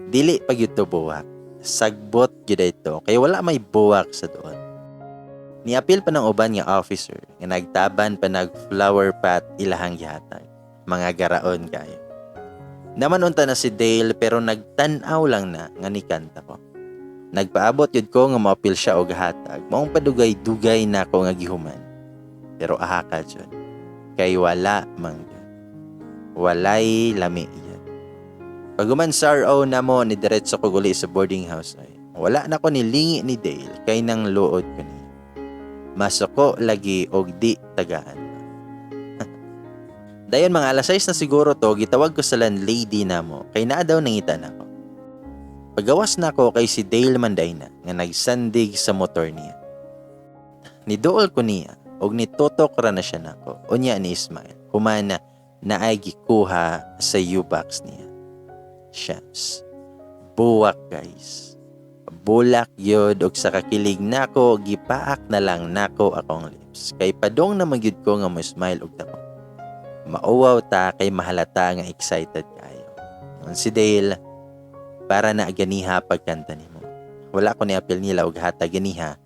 dili pa gyud to buwak. Sagbot gyud ito kay wala may buwak sa doon. Niapil pa ng uban nga officer nga nagtaban pa nag flower pot ilahang gihatag. Mga garaon kayo. Naman unta na si Dale pero nagtan-aw lang na nga nikanta ko. Nagpaabot yun ko nga maapil siya og hatag. Maong padugay-dugay na ako nga gihuman. Pero aha ka jud. Kay wala man gyud. Walay lami yun. Paghuman sa RO namo, ni diretso ko guli sa boarding house ay. Wala na ko nilingi ni Dale kay nang luod ko niya. Masuko lagi og di tagaan. Dayon mga alas 6 na siguro to, gitawag ko sa landlady namo kay naa daw nangita nako. Pagawas nako kay si Dale man day na nga nagsandig sa motor niya. Niduol ko niya og nitutok ra na siya nako. Unya ni smile. Humana naay gikuha sa U-box niya. Shucks. Buwak, guys. Bulak yod og sa kakilig nako, gipaak na lang nako akong lips. Kay padong na magyud ko nga mo smile og dako. Mauwaw ta kay mahalata nga excited kayo. Ingon si Dale, "Para na ganiha pagkanta nimo." Wala ko ni apil nila og hatag ganiha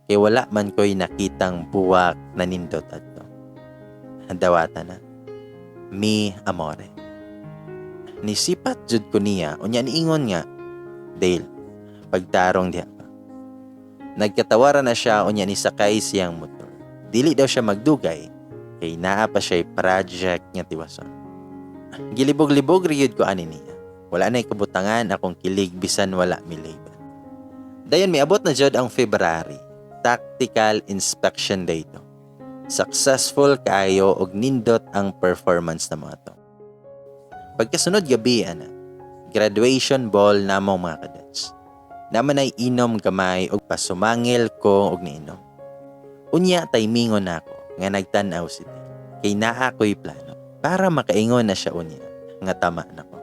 kay wala man ko'y nakitang buwak na nindot adto. Dawata na. "Mi Amore." Nisipat jud ko niya, unya niingon nga, "Dale, pagtarong diha pa." Nagkatawara na siya, unya nisakay siyang motor. Dili daw siya magdugay kay naa pa siya project nga tiwason. Gilibog-libog riyod ko ani niya. Wala na kabutangan akong kilig bisan wala mi label. Dayon miabot na jud ang February. Tactical Inspection Day to. Successful kaayo og nindot ang performance na mga to. Pagkasunod gabi ana, graduation ball namong mga cadets. Naman ay inom gamay og pasumangil ko og niinom. Unya timingon nako nga nagtan-aw si Dale. Kay naa ko'y plano para makaingon na siya unya nga tama nako.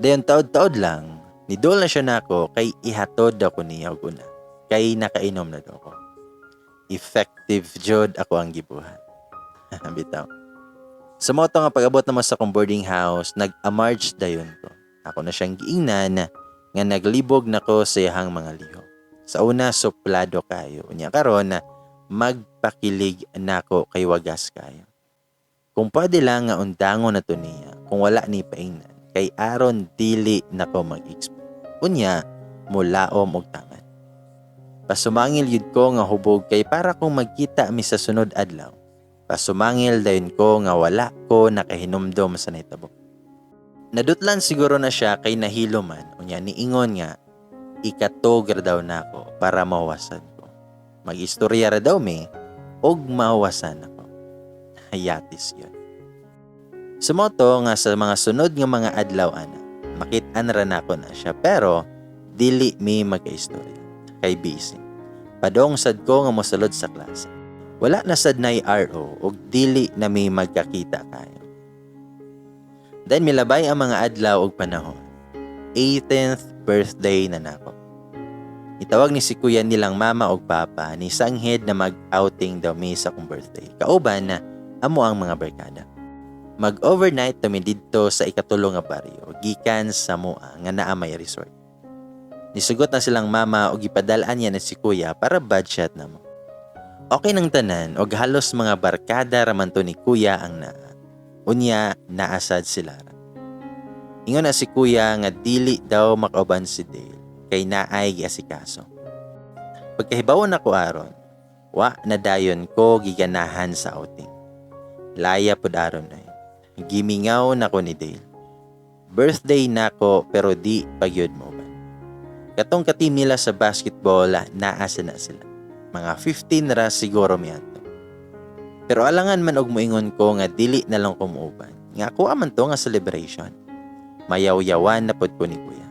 Dayon taod-taod lang, nidol na siya nako kay ihatod ako niya og una. Kay nakainom na daw ko. Effective jud ako ang gibuhat. Bitaw. Sa mao to nga pag-abot naman sa akong boarding house, nag-amarch dayon ko. Ako na siyang giingnan nga naglibog nako sa iyahang mga lihok. Sa una, suplado kayo. Unya karon magpakilig nako kay wagas kayo. Kung pwede lang nga undangon na to niya kung wala ni paingnan kay aron dili nako mag-expect. Unya mulaom og taman. Pasumangil yun ko nga hubog kay para kung magkita mi sa sunod adlaw. Pasumangil dayon ko nga wala ko nakahinumdom sa nahitabo. Nadutlan siguro na siya kay nahilo man, unya niingon nga ikatog ra daw nako para mahuwasan ko. Mag-istorya ra daw mi og mahuwasan ako. Hayatis yun. Sa mao to nga sa mga sunod nga mga adlaw ana, makit-an ra nako na siya pero dili mi magkaistorya kay busy. Padong sad ko nga mosulod sa klase. Wala na sad nay RO og dili na mi magkakita kayo. Then milabay ang mga adlaw og panahon. 18th birthday na nako. Itawag ni si kuya nilang mama og papa ni sanghid na mag-outing daw mi sa akong birthday. Kauban na amo ang mga barkada. Mag-overnight kami didto sa ikatulo nga baryo gikan sa mua nga naa may resort. Nisugot na silang mama og gipadal-an niya na si kuya para budget na mo. Okay nang tanan og halos mga barkada raman to ni kuya ang naa. Unya naa sad sila. Ingon na si kuya nga dili daw makauban si Dale kay naay giasikaso. Pagkahibaw nako aron, wa na dayon ko giganahan sa outing. Laya pud aron ay. Gimingaw nako ni Dale. Birthday nako pero di pa gyud mo. Katong ka-team nila sa basketball, naa sa na sila. Mga 15 ra siguro miadto. Pero alangan man og moingon ko nga dili na lang ko muuban. Nga ako man to nga celebration. Mayawyawan na pod ko ni kuya.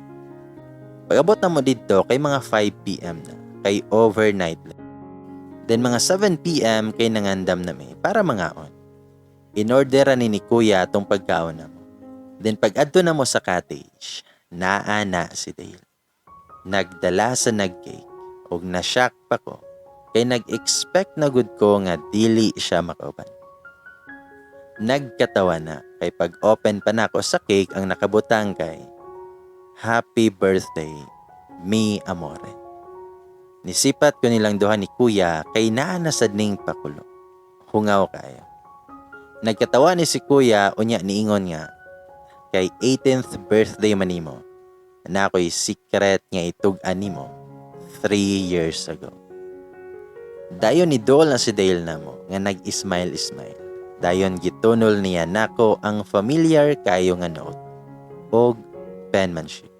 Pag-abot na mo didto kay mga 5 p.m. na, kay overnight lang. Then mga 7 p.m. kay nangandam na mi para mangaon. In-order ni kuya atong pagkaon na mo. Then pag adto na mo sa cottage, naa na si Dale. Nagdala sa nag-cake og na-shock pa ko kay nag-expect na gud ko nga dili siya makauban. Nagkatawa na kay pag-open pa nako sa cake, ang nakabutang kay "Happy birthday, mi amore." Nisipat ko nilang duha ni kuya kay naa na sad ning pakulo. Hungaw kayo. Nagkatawa ni si kuya, unya niingon nga kay 18th birthday man nimo na ako'y secret nga itug-an nimo 3 years ago. Dayon ni dol na si Dale namo nga nag-smile-smile. Dayon gitunol niya nako ang familiar kayo nga note og penmanship.